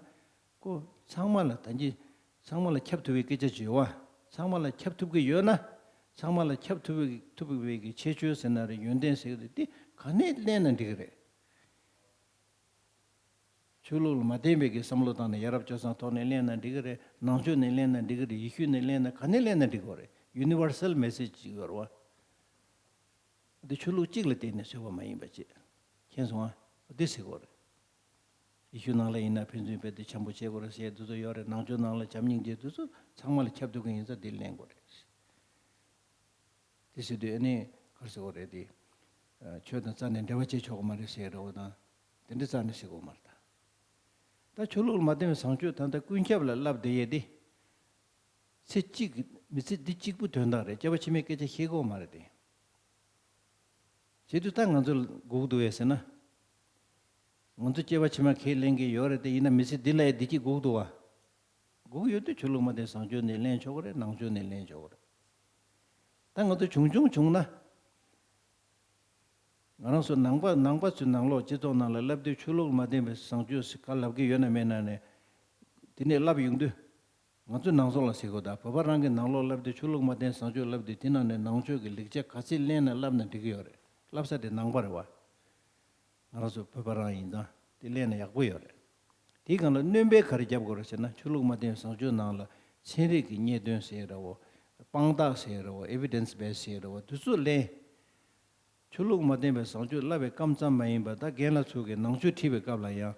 ཁོ་ཚང་མ་ལ་ད་གིན་ཚང་མ་ལ་ཁྱབ་ཐུབ་པའི་སྐད་ཆ་ཅིག་ཡོད་བ། ཚང་མ་ལ་ཁྱབ་ཐུབ་ཀྱི་ཡོད་ན། ཚང་མ་ལ་ཁྱབ་ཐུབ་པའི་ཐུབ་པའི་གི་ཁྱད་ཆོས་ཟེར་ན་རེད། ཡོན་ཏན་ཟེར་གི་རེད། དེ་ག་ནས་ལེན་ན་འགྲིག་གི་རེད། ཆོས་ལུགས་ལ་མ་བརྟེན་པའི་གི་བསམ་བློ་བཏང་ནས་ཡ་རབས་སྤྱོད་བཟང་ཐོག་ནས་ལེན་ན་འགྲིག་གི་རེད། ནང་ཆོས་ནས་ལེན་ན་འགྲིག་གི་རེད། ཡེ་ཤུ་ནས་ལེན་ན་ག་ནས་ལེན་ན་འགྲིག་གི་རེད། ཡུ་ནི་ཝར་སལ་མེ་སེ་ཇི་ཅིག་ཡོད་རེད་བ། འདི་ཆོས་ལུགས་གཅིག་ལ་བརྟེན་ནས་བཟོས་པ་མ་ཡིན་པ་བྱས། མཁྱེན་སོང་ཨ། འདི་ཟེར་དགོས་རེད། ཡེ་ཤུ་ནང་ལ་ཡིན་ན་ཕན་ཚུན་དཔེ་དེ་འཆམ་པོ་བྱེད་དགོས་རེད་ཟེར་དེ་ཚོ་ཡོད་རེད། ནང་ཆོས་ནང་ལ་བྱམས་སྙིང་རྗེ་དེ་ཚོ་ཚང་མ་ལ་ཁྱབ་ཐུབ་མཁན་ཡིན་ཙང་འདི་ལེན་དགོས་རེད། དེ་ཟེར་དུས་ཨ་ནི་ ག་རེ་ཟེར་དགོས་རེད་དེ། ཆོས་དང་རྩ་ནས་འབྲེལ་བ་བྱེད་ཆོག་གི་མ་རེད་ཟེར་རོ་དང་། དེ་འདྲ་རྩ་ནས་ཟེར་དགོས་མ་རེད་ད། ད་ཆོས་ལུགས་ལ་མ་བརྟེན་པའི་བཟང་སྤྱོད་ད་ལྟ་ཀུན་ཁྱབ་ལ་བསླབ་བསྡད་ཡས་དེ། ཚེ་གཅིག་གི་མི་ཚེ་འདི་གཅིག་པུ་དོན་དག་རེད། སྐྱེ་བ་ཕྱི་མའི་སྐད་ཆ་བཤད་དགོས་མ་རེད་དེ། བྱེད་དུས་ད་ང་ཚོ་ལ་སྒུག་འདུག་བས་ཟེར་ན། ང་ཚོ་སྐྱེ་བ་ཕྱི་མ་ཁས་ལེན་གྱི་ཡོད་རེད་དེ། ཡིན་ན་མི་ཚེ་འདི་ལ་ཡང་བདེ་སྐྱིད་དགོས་འདུག་བ། དགོས་ཡོད་དུས་ཆོས་ལུགས་མ་བརྟེན་བཟང་སྤྱོད་ནས་ལེན་ཆོག་གི་རེད། ནང་ཆོས་ནས་ལེན་ཆོག་གི་རེད། ད་ང་ཚོ་བྱུང་བྱུང་བྱུང་ན། ང་རང་ཚོ་ནང་པ་ནང་པ་ཚོའི་ནང་ལོགས་སྤྱི་ཚོགས་ནང་ལ་བསླབ་དུས་ཆོས་ལུགས་མ་བརྟེན་པའི་བཟང་སྤྱོད་ཟེར་ག་ལབ་ཀྱི་ཡོད་ན་མེད་ན་ནས། དེ་ནས་བསླབ་ཡོང་དུས། ང་ཚོའི་ནང་ཚོགས་ལ་ཟེར་དགོས། ད་བོད་པ་རང་གི་ནང་ལོགས་བསླབ་དུས་ཆོས་ལུགས་མ་བརྟེན་བཟང་སྤྱོད་བསླབ་དུས་དེ་ནང་ནས་ནང་ཆོས་ཀྱི་ལེགས་ཆ་ག་ཚད་ལེན་ན་བསླབ་ན་འགྲིག་གི་ཡོད་རེད། བསླབ་ས་དེ་ནང་པ་རེད་བ། ང་རང་ཚོ་བོད་པ་རང་ཡིན་ཙང་དེ་ལེན་ན་ཡག་པོ་ཡོད་རེད། དེའི་སྒང་ལ་སྣོན་པ་ག་རེ་རྒྱབ་དགོས་རེད་ཟེར་ན། ཆོས་ལུགས་མ་བརྟེན་བཟང་སྤྱོད་ནང་ལ་ཚན་རིག་གི་རྙེད་དོན་ཟེར་ར་བོ། དཔང་རྟགས་ཟེར་ར་བོ། ཨེ་བི་ཌེན་སི་བེ་སི་ཟེར་ར་བོ། དེ་ཚོ་ལེན། ཆོས་ལུགས་མ་བརྟེན་པའི་བཟང་སྤྱོད་བསླབ་པའི་སྐབས་ཙམ་མ་ཡིན་པར། ད་རྒན་ལགས་ཚོ་གིས་ནང་ཆོས་ཁྲིད་པའི་སྐབས་ལ་ཡང་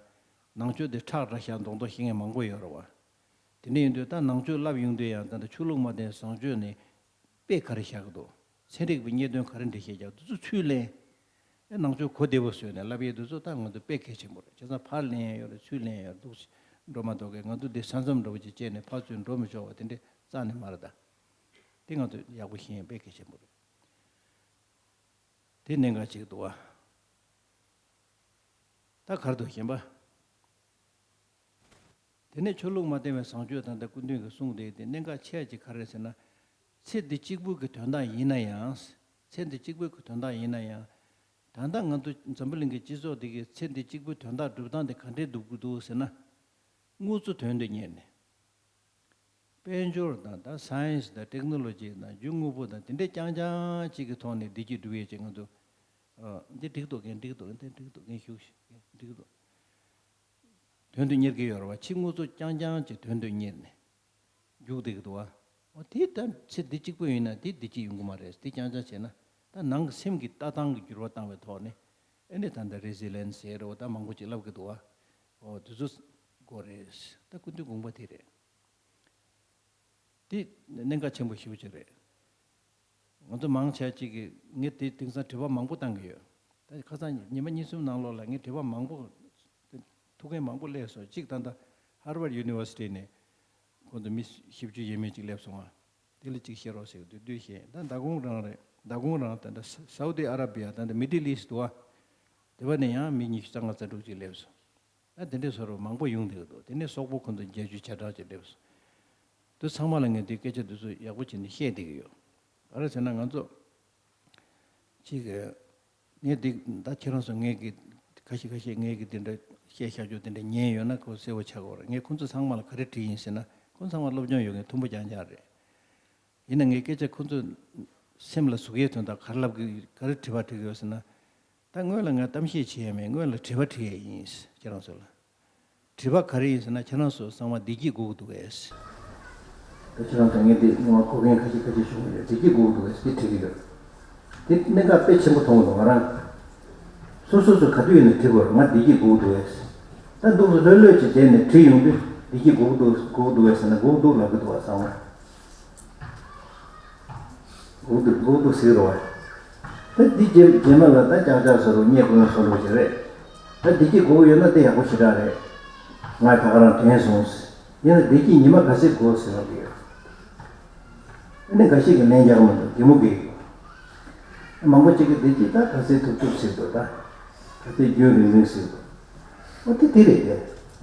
ནང་ཆོས་དེ་ཁྲག་དྲག་ཤག་མདོག་མདོག་ཤེས་མཁན་མང་པོ་ཡོད་རེད་བ། དེ་འདྲ་ཡིན་དུས་ད་ནང་ཆོས་བསླབ་ཡོང་དུས་ཡང་ད་ལྟ་ཆོས་ལུགས་མ་བརྟེན་བཟང་སྤྱོད་ནས་དཔེ་ག་རེ་བཞག་གི་འདུག་ཚན་རིག་པའི་རྙེད་དོན་ག་རེ་འགྲེལ་བཤད་རྒྱག་འདུག་ཚུལ་ཚུལ་ལེན། ཨེ་ནང་ཆོས་གོ་བདེ་པོ་བཟོས་ནས་བསླབ་ཡས་འདུག་ཚོ། ད་ང་ཚོ་དཔེ་གལ་ཆེན་པོ་རེད། བྱས་ཙང་ཕར་ལེན་ཡས་ཡོད་རེད། ཚུར་ལེན་ཡས་ཡོད་རེད། འདུག་འགྲོ་མ་གཏོགས་ཀྱི་ང་ཚོ་འདི་ས་མཚམས་འདྲ་པོ་ཅིག་བཅད་ནས་ཕར་ཚུར་འགྲོ་མི་ཆོག་པ་དེ་འདྲ་རྩ་ནས་མ་རེད་ད། དེ་ང་ཚོ་ཡག་པོ་ཤེས་ཡས་དཔེ་གལ་ཆེན་པོ་རེད། དེ་གནད་འགག་ཅིག་འདུག་བ། ད་ག་རེ་འདུག་གཞན་པ། དེ་ནས་ཆོས་ལུགས་མ་བརྟེན་པའི་བཟང་སྤྱོད་ད་ལྟ་སྐུ་མདུན་གྱིས་གསུངས་ཏེ། དེ་གནད་འགག་ཆེ་བ་ཅིག་ག་རེ་རེད་ཟེར་ན། ཚེ་འདི་གཅིག་པུ་གི་དོན་དག་ཡིན་ན་ཡང་། ཚེ་འདི་གཅིག་པུ་གི་དོན་དག་ཡིན་ན་ཡང་། ད་ལྟ་ང་ཚོ་འཛམ་བུ་གླིང་གི་སྤྱི་ཚོགས་འདི་གི་ཚེ་འདི་གཅིག་པུའི་དོན་དག་སྒྲུབ་སྟངས་དེ་ག་འདྲས་འདུག་གི་འདུག་ཟེར་ན། དངོས་གཙོ་དོན་དུ་གཉེར་ནས། དཔལ་འབྱོར་དང་། ད་སའེན་སི་དང་ཊེག་ནོ་ལོ་ཇི་དང་རྒྱུ་དངོས་པོ་དང་དེ་འདྲས་རྐྱང་རྐྱང་གཅིག་གི་ཐོག་ནས་བདེ་སྐྱིད་སྒྲུབ་ཡས་ཅིག་ང་ཚོ། ཨ། འདི་འགྲིག་འདུག་གན་འགྲིག་འདུག་གན་འདི་འགྲིག་འདུག་གན་ཞུགས་ཤིག་གན་འགྲིག་འདུག་དོན་དུ་གཉེར་གྱི་ཡོད་རེད་བ། ཕྱི་དངོས་གཙོ་རྐྱང་རྐྱང་གཅིག་དོན་དུ་གཉེར་ནས་རྒྱུགས་བསྡད་ཀྱི་འདུག་བ། འོ་དེ་ད་ཚེ་འདི་གཅིག་པུ་ཡིན་ན་དེ་བདེ་སྐྱིད་ཡོང་གི་མ་རེད། དེ་རྐྱང་རྐྱང་བྱས་ན། ད་ནང་གི་སེམས་ཀྱི་ལྟ་སྟངས་ཀྱི་འགྱུར་བ་བཏང་བའི་ཐོག་ནས། ཨེ་ནས་ད་ལྟ་རེ་ཟི་ལེན་སི་ཟེར་རོ། ད་མང་པོ་ཅིག་ལབ་ཀྱི་འདུག་བ། འོ་དེ་ཚོ་དགོས་རེད། ད་སྐུ་མདུན་དགོངས་པ་དེ་རེད། དེ་གནད་འགག་ཆེན་པོ་ཞེ་པོ་ཅིག་རེད། ང་ཚོ་མང་ཆེ་ཅིག་གིས་ངས་དེ་དེང་སང་དྲི་བ་མང་པོ་བཏང་གི་ཡོད། ད་ཁ་སང་ཉི་མ་གཉིས་གསུམ་ནང་ལོགས་ལ་ངས་དྲི་བ་མང་པོ་ཐུག་མཁན་མང་པོ་སླེབས་སོང་། གཅིག་ད་ལྟ་ཧར་ཝརཌ་ཡུ་ནི་ཝར་སི་ཊི་ནས་ཁོང་ཚོ་མི་བཞི་བཅུ་ཡས་མས་ཅིག་སླེབས་སོང་ང་། དེ་ལ་གཅིག་བཤད་རོགས་ཟེར་དུས་དུས་བཤད། ད་མདང་དགོང་རང་རེད། མདང་དགོང་རང་ད་ལྟ་སའུ་དི་ཨ་ར་བི་ཡ། ད་ལྟ་མི་ཌལ་ཨིསཊ་འདུག་བ། དེ་བ་ནས་ཡང་མི་ཉི་ཤུ་རྩ་ལྔ་རྩ་དྲུག་ཅིག་སླེབས་སོང་། ད་དེ་འདྲའི་བཟོ་འདྲ་མང་པོ་ཡོང་བསྡད་ཀྱི་འདུག་དེ་ནས་སོག་པོ་ཁོ་ཚོ་བརྒྱད་ཅུ་གྱ་གྲངས་ཅིག་སླེབས་སོང་། དེ་ཚང་མ་ལ་ངས་དེ་སྐད་ཆ་དེ་ཚོ་ཡག་པོ་བྱས་ནས་བཤད་བསྡད་ཀྱི་ཡོད། ག་རེ་ཟེར་ན་ང་ཚོ་གཅིག་གི་ངས་འདི་ད་ཁྱེད་རང་ཚོ་ངས་ཀྱི་ཁ་ཤས་ཁ་ཤས་ངས་ཀྱི་དེ་འདྲ་བཤད་བཞག་རྒྱུ་དེ་འདྲ་ཉན་ཡོད་ན་ཁོ་གསལ་བོ་ཆགས་ཀྱི་ཡོད་རེད། ངས་ཁོ་ཚོ་ཚང་མ་ལ་ག་རེ་བྲིས་ཡིན་ཟེར་ན། ཁོ་ཚང་མ་སློབ་སྦྱོང་ཡོད་མཁན་མཐོན་པོ་རྐྱང་རྐྱང་རེད། ཡིན་ན་ངས་སྐད་ཆ་ཁོ་ཚོ་སེམས་ལ་ཟུག་ཡས་དོན་དག་ག་རེ་ལབ་ཀྱི། ག་རེ་དྲི་བ་དྲི་གི་ཡོད་ཟེར་ན། ད་སྔོན་ལ་ང་གཏམ་བཤད་བྱེད་ཡས་མེད། སྔོན་ལ་དྲི་བ་དྲི་ཡས་ཡིན། ཁྱེད་རང་ཚོ་ལ་དྲི་བ་ག་རེ་ཡིན་ཟེར་ན། ཁྱེད་རང་ཚོ་ཚང་མ་བདེ་སྐྱིད་དགོས་ཀྱི་འདུག་གས། ད་ཁྱེད་རང་ཚོ་ངས་འདི་སྔོན་མ་གོ་མཁན་ཁ་ཤས་ཁ་ཤས་བྱུང་གི་ཡོད། བདེ་སྐྱིད་དགོས་ཀྱི་འདུག་གས་དེ་དྲི་གི་ཡོད། དེ་གནད་འགག་དཔེ་ཆེན་པོ་མཐོང་གི་འདུག་ང་རང་། སོ་སོ་སོ་ག་དུས་ཡིན་ན་དྲི་དགོས་རེད། ང་བདེ་སྐྱིད་དགོས་ཀྱི་འདུག་གས། ད་འདུག་སེ་ལྷོད་ལྷོད་ཅིག་བསྡད་ནས་དྲི་ཡོང་དུས་བདེ་སྐྱིད་དགོས་ཀྱི་འདུག་དགོས་ཀྱི་འདུག་གས་ཟེར་ན། དགོས་ཀྱི་འདུག་ལབ་ཀྱི་འདུག་བ། ཚང་མ། འགོག་འདུག་འགོག་འདུག་ཟེར་རོ། ད་འདི་རྗེས་རྗེས་མ་ལ་ད་ཀྱག་ཀྱག་ཟེར་རོ། རྙེད་དགོས་ན་བཟོ་འདྲ་ཅིག་རེད། ད་བདེ་སྐྱིད་དགོས་ཀྱི་ཡོད་ན་དེ་ཡག་པོ་ཞེ་དྲག་རེད། ང་ད་ག་རང་དྲན་སོང་། ཡིན་ན་བདེ་སྐྱིད་ཉི་མ་ག་ཚོད་དགོས་ཟེར་ལབ་ཀྱི་ཡོད། ཨ་ནི་འགའ་ཞིག་གིས་ལན་རྒྱག་མི་འདུག་གད་མོ་བགད་ཀྱི་ཡོད། མང་པོ་ཅིག་གིས་བདེ་སྐྱིད་ད་ག་ཚོད་ཐུབ་ཐུབ་ཟེར་འདུག་ད་ག་ཚོད་རྒྱུན་རིང་རིང་ཟེར་འདུག་འོ་དེ་དེ་རེད་དེ།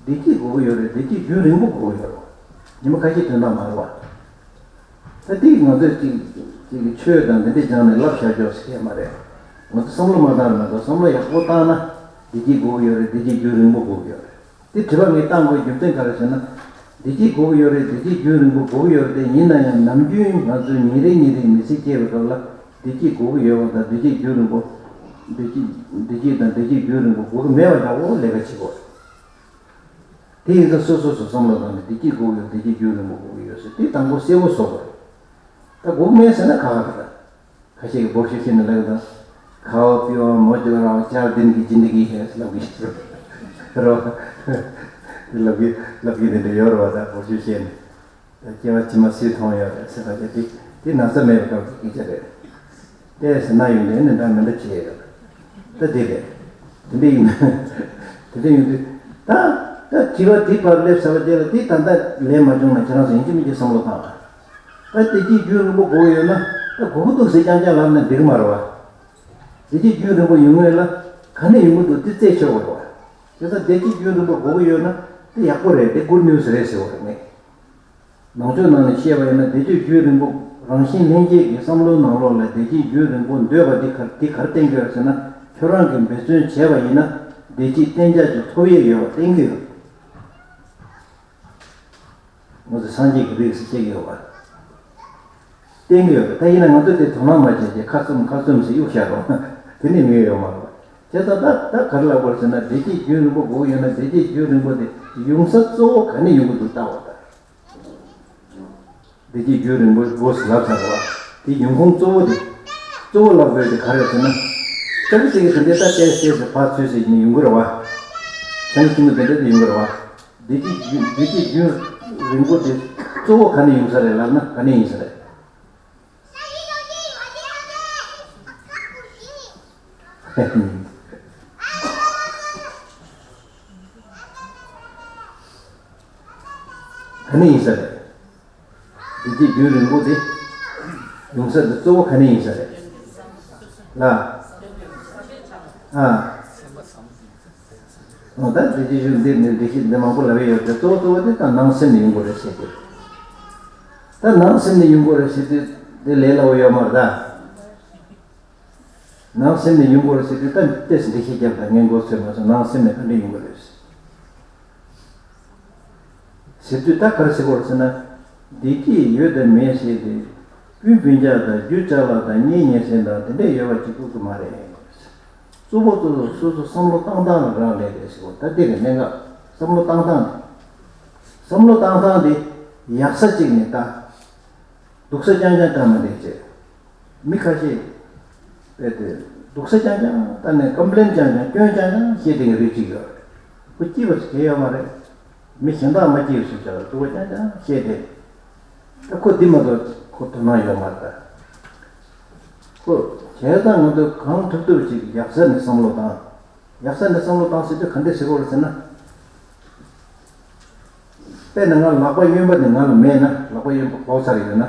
བདེ་སྐྱིད་དགོས་ཀྱི་ཡོད་རེད། བདེ་སྐྱིད་རྒྱུན་རིང་པོ་དགོས་ཀྱི་ཡོད་རེད། ཉི་མ་ཁ་ཤས་དོན་དག་མ་རེད་བ། ད་དེ་ང་ཚོས་ཅིག་ཅིག་གི་ཆོས་དང་དེ་འདྲས་སྦྱངས་ནས་ལབ་བཞག་ཆོག་ཟེར་མཁན་མ་རེད། ང་ཚོ་བསམ་བློ་མ་བཏང་ན། ང་ཚོ་བསམ་བློ་ཡག་པོ་བཏང་ན་བདེ་སྐྱིད་དགོས་ཀྱི་ཡོད་རེད། བདེ་སྐྱིད་རྒྱུན་རིང་པོ་དགོས་ཀྱི་ཡོད་རེད། དེ་དྲི་བ་ངས་བཏང་དགོས་རྒྱུ་མཚན་ག་རེ་ཟེར་ན། བདེ་སྐྱིད་དགོས་ཀྱི་ཡོད་རེད། བདེ་སྐྱིད་རྒྱུན་རིང་པོ་དགོས་ཀྱི་ཡོད་རེད་དེ། ཡིན་ན་ཡང་ནམ་རྒྱུན་ང་ཚོས་ཉིན་རེ་ཉིན་རེ་མི་ཚེ་སྐྱེལ་བའི་སྐབས་ལ་བདེ་སྐྱིད་དགོས་ཀྱི་ཡོད་པ་དང་། བདེ་སྐྱིད་རྒྱུན་རིང་པོ། བདེ་སྐྱིད་བདེ་སྐྱིད་དང་བདེ་སྐྱིད་རྒྱུན་རིང་པོ་དགོས་ཀྱི་མེད་པ་འདྲ་བོ་ལས་ཀ་བྱེད་དགོས་རེད། དེ་ཡིན་ཙང་སོ་སོ་སོ་བསམ་བློ་བཏང་ནས་བདེ་སྐྱིད་དགོས་ཀྱི་ཡོད། བདེ་སྐྱིད་རྒྱུན་རིང་པོ་དགོས་ཀྱི་ཡོད་ཟེར་དེ་དང་པོ་གསལ་པོ་བཟོ་དགོས་རེད། ད་དགོས་ཀྱི་མེད་ཟེར་ན་ཁག་ཁག་རེད། ད་ཁ་ཤས་ཀྱིས་འབོར་ཤུགས་བཤད་ནས་ལབ་ཀྱི་འདུག་ཁ་བ་པི་ཝ་མོ་ཇོ་ར་ཅར་དིན་གི་ཇིན་དི་གི་ཧེ་ལབ་ཀྱི་རེད་བ། ལབ་ཀྱི་ལབ་ཀྱི་དེ་འདྲ་ཡོད་རེད་བ། ད་འབོར་ཤུགས་བཤད་ནས། ད་སྐྱེ་བ་ཕྱི་མ་སུས་མཐོང་ཡོད་རེད་ཟེར་བ་དེ་དེ་ན་ཚ་མེད་པའི་སྐབས་ཀྱི་སྐད་ཆ་རེད། ཏེ་ཟེར་ན་ཡོང་དེ་ནི་འདྲ་མི་འདྲ་བྱེད་ཡོད། ད་དེ་རེད། དེ་འདྲ་ཡིན། དེ་འདྲ་ཡིན་དུས། ད་ད་དྲི་བ་དེ་བར་སླེབས་ཚར་བ་དེ་ལ་དེ་ད་ལྟ་ལན་མ་བྱུང་ན་ཁྱེད་རང་ཚོ་ཡིན་གཅིག་མིན་གཅིག་བསམ་བློ་བཏང་ཨ། ད་བདེ་སྐྱིད་རྒྱུན་རིང་པོ་དགོས་ཡོད་ན་ད་དགོས་ཀྱི་འདུག་ཟེར་རྐྱང་རྐྱང་ལབ་ན་འགྲིག་གི་མ་རེད་བ། བདེ་སྐྱིད་རྒྱུན་རིང་པོ་ཡོང་ངེས་ལ་ག་ནས་ཡོང་གི་འདུག་དེ་རྩད་ཆོད་དགོས་རེད་བ། བྱས་ཙང་བདེ་སྐྱིད་རྒྱུན་རིང་པོ་དགོས་ཀྱི་ཡོད་ན་དེ་ཡག་པོ་རེད། དེ་good news་རེད་ཟེར་བ་རེད་ངས། ནང་ཆོས་ནང་ནས་བཤད་པ་ཡིན་ན་བདེ་སྐྱིད་རྒྱུན་རིང་པོ་རང་བཞིན་ལྷན་སྐྱེས་ཀྱི་བསམ་བློའི་ནང་ལོགས་ལ་བདེ་སྐྱིད་རྒྱུན་རིང་པོ་འདོད་པ་འདི་ག་འདི་ག་རེ་བསྟན་གྱི་ཡོད་ཟེར་ན། ཁྱོད་རང་གིས་འབད་བརྩོན་བྱས་པ་ཡིན་ན་བདེ་སྐྱིད་གཏན་འཇགས་ཀྱི་ཐོབ་ཡས་ཡོད་པ་བསྟན་གྱི་ཡོད། ང་ཚོ་སངས་རྒྱས་ཀྱི་རིགས་སུ་སྐྱེ་གི་ཡོད་པ། བསྟན་གྱི་ཡོད་པ། ད་ཡིན་ན་ང་ཚོས་དེ་དོ་སྣང་མ་བྱས་ཀྱི་ཁ་བཙུམ་ཁ་བཙུམ་ཟེར་གཡུག་བཞག་རོགས། དེ་ནི་མི་ཡོད་མ་རེད། བྱས་ཙང་ད་ད་ག་རེ་ལབ་དགོས་ཟེར་ན་བདེ་སྐྱིད་རྒྱུན་རིང་པོ་དགོས་ཡོད་ན་བདེ་སྐྱིད་རྒྱུན་རིང་པོ་དེ་ཡོང་ས་གཙོ་བོ་ག་ནས་ཡོང་གི་འདུག་ལྟ་བ་དང་། བདེ་སྐྱིད་རྒྱུན་རིང་པོ་དགོས་ཟེར་ལབ་ཚར་བ། དེ་ཡོང་ཁུངས་གཙོ་བོ་དེ། གཙོ་བོ་ལབ་དགོས་དེ་ག་རེ་ཟེར་ན། ལྟ་གི་ཟེར་གི་དེ་འདྲའི་ལྟ་བལྟས་བལྟས་ཟེར་ཕར་ཚུར་ཟེར་ནས་ཡོང་གི་རེད་བ། ཚན་ཆེན་མོ་དེ་འདྲ་དེ་ཡོང་གི་རེད་བ། བདེ་སྐྱིད་རྒྱུན་བདེ་སྐྱིད་རྒྱུན་རིང་པོ་དེ་གཙོ་བོ་ག་ནས་ཡོང་ས་རེད་ལབ་ན་ག་ནས་ཡིན་ས་རེད། ག་ནས་ཡིན་ས་རེད། བདེ་སྐྱིད་རྒྱུན་རིང་པོ་དེ་ཡོང་ས་དེ་གཙོ་བོ་ག་ནས་ཡིན་ས་རེད། ལ། ཨ། འོ་ད་བདེ་སྐྱིད་རྒྱུན་འདི་ནས་བདེ་སྐྱིད་འདི་མང་པོ་ལབ་ཡོད་དེ་གཙོ་བོ་གཙོ་བོ་དེ་ད་ནང་སེམས་ནས་ཡོང་དགོས་རེད་ཟེར་ཏེ། ད་ནང་སེམས་ནས་ཡོང་དགོས་རེད་ཟེར་ཏེ་དེ་ལས་སླ་བོ་ཡོད་མ་རེད་ད། ནང་སེམས་ནས་ཡོང་དགོས་རེད་ཟེར་དུས་ད་ཏོག་ཙམ་འགྲེལ་བཤད་རྒྱབ་དང་། ངས་མགོ་ཚོས་མ་སོང་། ནང་སེམས་ནས་ག་འདྲ་ཡོང་གི་རེད་ཟེར་དུས་ད་ག་རེ་ཟེར་དགོས་རེད་ཟེར་ན། བདེ་སྐྱིད་ཡོད་དང་མེད་ཟེར་ཏེ། སྤུན་སྤུན་ཀྱག་དང་རྒྱུ་ཅ་ལག་དང་གཉེན་ཉེ་ཚན་དང་དེ་འདྲས་ཡོད་པ་གཅིག་པུ་གི་མ་རེད། གཙོ་བོ་གཙོ་བོ་སོ་སོ་བསམ་བློ་བཏང་སྟངས་ལ་རག་ལས་རེད་ཟེར་བ། ད་དེ་རེད་གནད་འགག་བསམ་བློ་བཏང་སྟངས་དེ། བསམ་བློ་བཏང་སྟངས་དེ་ཡག་ས་གཅིག་ནས་ལྟ། སྡུག་ས་རྐྱང་རྐྱང་བལྟ་མ་བསྡད་ཅེས། མི་ཁ་ཤས་དཔེ་དེ་སྡུག་ས་རྐྱང་རྐྱང་བལྟ་ནས་ཀམ་པི་ལེན་རྐྱང་རྐྱང་སྐྱོན་རྐྱང་རྐྱང་བཤད་བསྡད་མཁན་རིགས་གཅིག་ཡོད་རེད། ཁོ་སྐྱིད་པ་ཞིག་གང་ཡོད་མ་རེད། མི་གཞན་དག་མ་སྐྱིད་པ་ཞིག་བྱ་བ་སྡུག་པ་རྐྱང་རྐྱང་བཤད་བསྡད། ད་ཁོ་འདི་མ་གཏོགས་ཁོ་དོ་སྣང་ཡོད་མ་རེད་ད། ཁོ་བྱས་ཙང་ང་ཚོས་གང་ཐུབ་ཐུབ་ཅིག་ཡག་ས་ནས་བསམ་བློ་བཏང་། ཡག་ས་ནས་བསམ་བློ་བཏང་ཟེར་དུས་ག་འདྲས་ཟེར་དགོས་རེད་ཟེར་ན། དཔེར་ན་ང་ལག་པ་གཡོན་པ་དེ་ང་ལ་མེད་ན། ལག་པ་གཡོན་པ་ཕོག་ཚར་ཡོད་ན།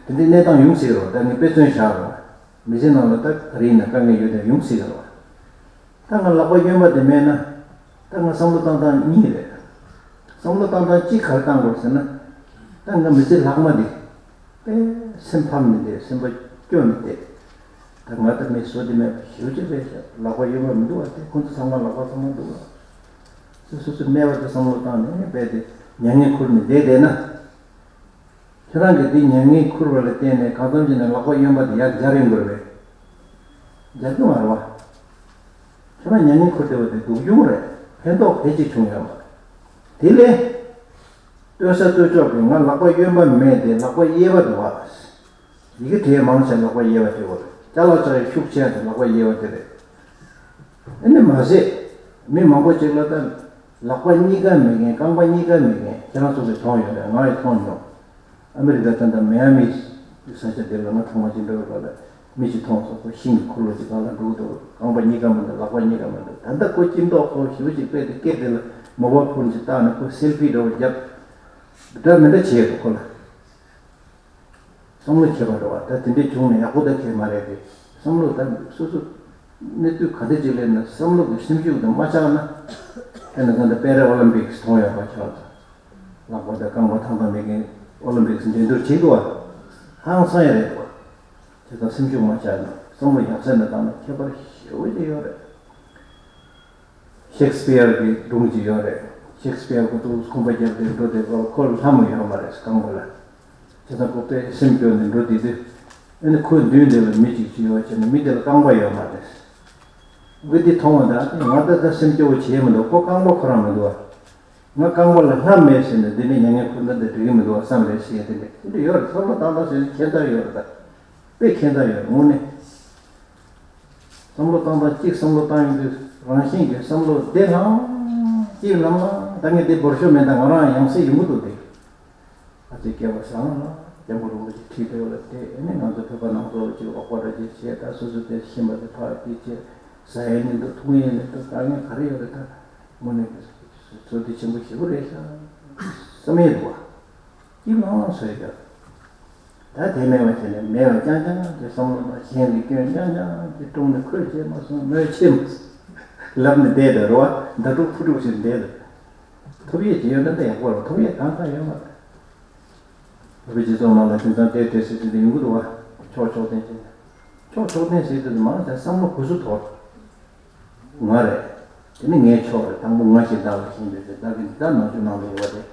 དེ་འདྲའི་གནས་སྟངས་ཡོང་སྲིད་རོ། ད་ངས་དཔེ་མཚོན་བཞག་རོ། མི་ཚེ་ནང་ལ་ད་ག་རེ་ཡིན་ན་དཀའ་ངལ་ཡོད་དེ་ཡོང་སྲིད་རོ། ད་ང་ལག་པ་གཡོན་པ་དེ་མེད་ན། ད་ང་བསམ་བློ་བཏང་སྟངས་གཉིས་རེད། བསམ་བློ་བཏང་སྟངས་གཅིག་ག་རེ་བཏང་དགོས་ཟེར་ན། ད་ང་མི་ཚེ་ལྷག་མ་འདི། དཔེ་སེམས་ཕམ་ནས་བསྡད། སེམས་པ་སྐྱོ་ནས་བསྡད། ད་ང་ད་མི་བཟོ་འདི་མེད་པ་ཞེ་པོ་ཅིག་རེད་ཤག་ལག་པ་གཡོན་པ་མི་འདུག་བ། དེ་ཁོང་ཚོ་ཚང་མ་ལག་པ་ཚང་མ་འདུག་བ། སོ་སོ་སོ་སྨྲས་པ་དེ་བསམ་བློ་བཏང་ནས་རྦད་དེ་མྱ་ངན་ཁུར་ནས་བསྡད་བསྡད་ན། ཁྱེད་རང་གིས་འདི་མྱ་ངན་ཁུར་བ་ལ་བརྟེན་ནས་གང་འཚམ་ཅིག་ནས་ལག་པ་གཡོན་པ་དེ་ཡར་འབྱར་ཡོང་གི་རེད་པས། འབྱར་གི་མ་རེད་བ། ཁྱེད་རང་མྱ་ངན་ཁུར་བསྡད་པ་དེ་སྡུག་གྱོང་རེད། ཕན་ཐོགས་ཕལ་ཆེར་བྱུང་ཡོད་མ་རེད། དེ་ལས། ལྟོས་ས་ལྟོས་ཕྱོགས་ཀྱི་ང་ལག་པ་གཡོན་པ་མེད་དེ་ལག་པ་གཡས་པ་འདུག་བ། ཡི་གེ་དེ་མང་ཆེ་ལག་པ་གཡས་པ་དེ་བ་རེད། ཅ་ལག་ཆ་ཡི་ཤུགས་ཆེ་དེ་ལག་པ་གཡས་པ་དེ་རེད། ཨ་ནི་མ་ཟད། མི་མང་པོ་ཅིག་ལ་ད། ལག་པ་གཉིས་ཀ་མེད་མཁན། རྐང་པ་གཉིས་ཀ་མེད་མཁན་ཁྱེད་རང་ཚོ་གིས་མཐོང་ཡོད་རེད། ང་ཡིས་མཐོང་མྱོང་། ཨ་མི་རི་ཀ་ད་ལྟ་མི་ཡ་མི་ས་ཆ་དེ་ལ་ང་ཐོག་མ་ཅིག་འགྲོ་བའི་སྐབས་ལ་མི་ཞིག་མཐོང་སོང་། ཁོ་ཤིང་གི་འཁོར་ལོ་ཅིག་སྒང་ལ་འདུག་འདུག་རྐང་པ་གཉིས་ཀ་མི་འདུག་ལག་པ་གཉིས་ཀ་མི་འདུག་ད་ལྟ་ཁོ་སྐྱིད་མདོག་ཁོ་ཞེ་པོ་ཅིག་དཔེ་དེ་སྐད་དེ་ལ་མོ་བ་ཕོན་ཅིག་བཏགས་ནས་ཁོ་སེལ་ཕི་འདྲ་བོ་བརྒྱབ། འདྲ་མི་འདྲ་བྱས་འདུག་ཁོ་ལ། བསམ་བློ་བྱེད་པ་འགྲོ་བ། ད་དེ་འདྲས་བྱུང་ན་ཡག་པོ་ད་གས་མ་རེད་དེ། བསམ་བློ་ད་སོ་སོ་གནས་ཚུལ་ག་འདྲ་ཅིག་སླེབས་ན་བསམ་བློ་གི་སེམས་ཤུགས་དེ་མ་ཆག་ན། དཔེར་ན་ད་ལྟ་པེ་ར་ཨོ་ལིམ་པིག་སི་མཐོང་ཡོད་པ་ཆགས་ཙང་། ལག་པ་དང་རྐང་པ་ཐང་ཐང་མེད་མཁན་ཨོ་ལིམ་པིག་སི་འགྲན་བསྡུར་བྱེད་འདུག་བ། ཧང་སང་ཡ་རེད་འདུག་བ། དེ་དང་སེམས་ཤུགས་མ་ཆག་ན་བསམ་བློ་ཡག་ས་ནས་བཏང་ན་ཁྱད་པར་ཞེ་པོ་ཅིག་ཡོད་རེད། ཤེག་སི་པི་ཡར་གྱི་སྒྲུང་ཅིག་ཡོད་རེད། ཤེག་སི་པི་ཡར་ཁོ་ཚོ་ཁང་པ་བརྒྱབ་སྟེ་འགྲོ་དེ་སྐབས་ཁོ་ལ་ལྷ་མོ་ཡོད་མ་རེད་རྐང་པ་ལ། བྱས་ཙང་ཁོ་དཔེ་སེམས་སྐྱོ་ནས་འགྲོ་དེ་དུས། ཨ་ནི་ཁོའི་མདུན་དེ་ལ་མི་གཅིག་ཅིག་ཡོད་བྱས་ནས་མི་དེ་ལ་རྐང་པ་ཡོད་མ་རེད། ཁོས་དེ་མཐོང་བ་དང་ང་ད་ལྟ་སེམས་སྐྱོ་བོ་བྱེད་མི་འདུག་ཁོ་རྐང་པ་ཁོ་རང་མི་འདུག་བ། ང་རྐང་པ་ལ་ལྷ་མེད་ཟེར་ནས་འདི་ནས་མྱ་ངན་ཁུར་ན་འདི་འགྲིག་གི་མི་འདུག་བ་བསམ་རེད་ཟེར་དེ་འདྲ་དེ་འདྲ་ཡོད་རེད། བསམ་བློ་བཏང་སྟངས་ཟེར་ནས་ཁྱད་མཚར་ཡོད་རེད་ད། དཔེ་ཁྱད་མཚར་ཡོད་རེད་དངོས་གནས། བསམ་བློ་བཏང་སྟངས་གཅིག་བསམ་བློ་བཏང་ཡོང་དུས་རང་བཞིན་གྱིས་བསམ་བློ་བདེ་ལྷང་གཅིག་ལམ་ལ་ད་ངས་དེ་འབོར་ཤོག་མེད་ད་ང་རང་ཡང་སེ་ཡོང་གི་འདུག་དེ། ཨ་ཙི་སྐྱེ་བ་བཟང་ལ་ སྐྱབས་མགོན་རིན་པོ་ཆེ་ཁྲིད་དེ་ལ་བལྟས། ཨ་ནི་ང་ཚོ་བོད་པ་ནང་ཚོ་ཅིག་རོགས་པ་འདྲ་ཅིག་བྱས། ད་སོ་སོ་དེ་ཤེས་པ་དེ་ཕར་དེ་བྱས། ཟ་ཡས་མི་འདུག་འཐུང་ཡས་མི་འདུག་དཀའ་ངལ་ག་རེ་ཡོད་རེད། ད་དངོས་གནས་ཚོད་འཛིན་ཆེན་པོ་ཞེ་པོ་རེད་ཤག་བསམ་ཡས་འདུག་བ། སྐྱིད་ལྷང་ལྷང་བཟོས་ཀྱང་། ད་དེ་མེད་པ་བྱས་ནས་མེད་པ་རྐྱང་རྐྱང་གི་བསམ་བློ་དང་གཞན་གྱི་སྐྱོན་རྐྱང་རྐྱང་གི་དཀྲུགས་ནས་ཁོས་བྱས་མ་སོང་མོས་བྱས་མ་སོང་ལབ་ནས་བསྡད་དེ་རེད་བ། མདའ་དཀྲུག་ཕུ་དཀྲུག་བྱས་བསྡད་དེ། ཐོབ་ཡས་ཅིག་ཡོད་ན་ད་ཡག་པོ་རེད། ཐོབ་ཡས་གང་གང་ཡོད་མ་རེད། བོད་པའི་སྤྱི་ཚོགས་ནང་ལ་དེང་སང་དེ་དེ་ཟེར་གྱི་དེ་ཡོང་གི་འདུག་བ། ཕྱོགས་ཕྱོགས་འཐེན་བྱས་ནས། ཕྱོགས་ཕྱོགས་འཐེན་ཟེར་དུས་མང་ཆེ་བསམ་བློ་གུ་སུ་དོར། ང་རེད། དེ་ནི་ངའི་ཕྱོགས་རེད། དང་པོ་ང་ཞིག་བདག་ལ་ཤེས་འདོད་ཅེས་བདག་གི་འདི་དག་ནང་ཆོས་ནང་ལ་ཡོད་པ་རེད།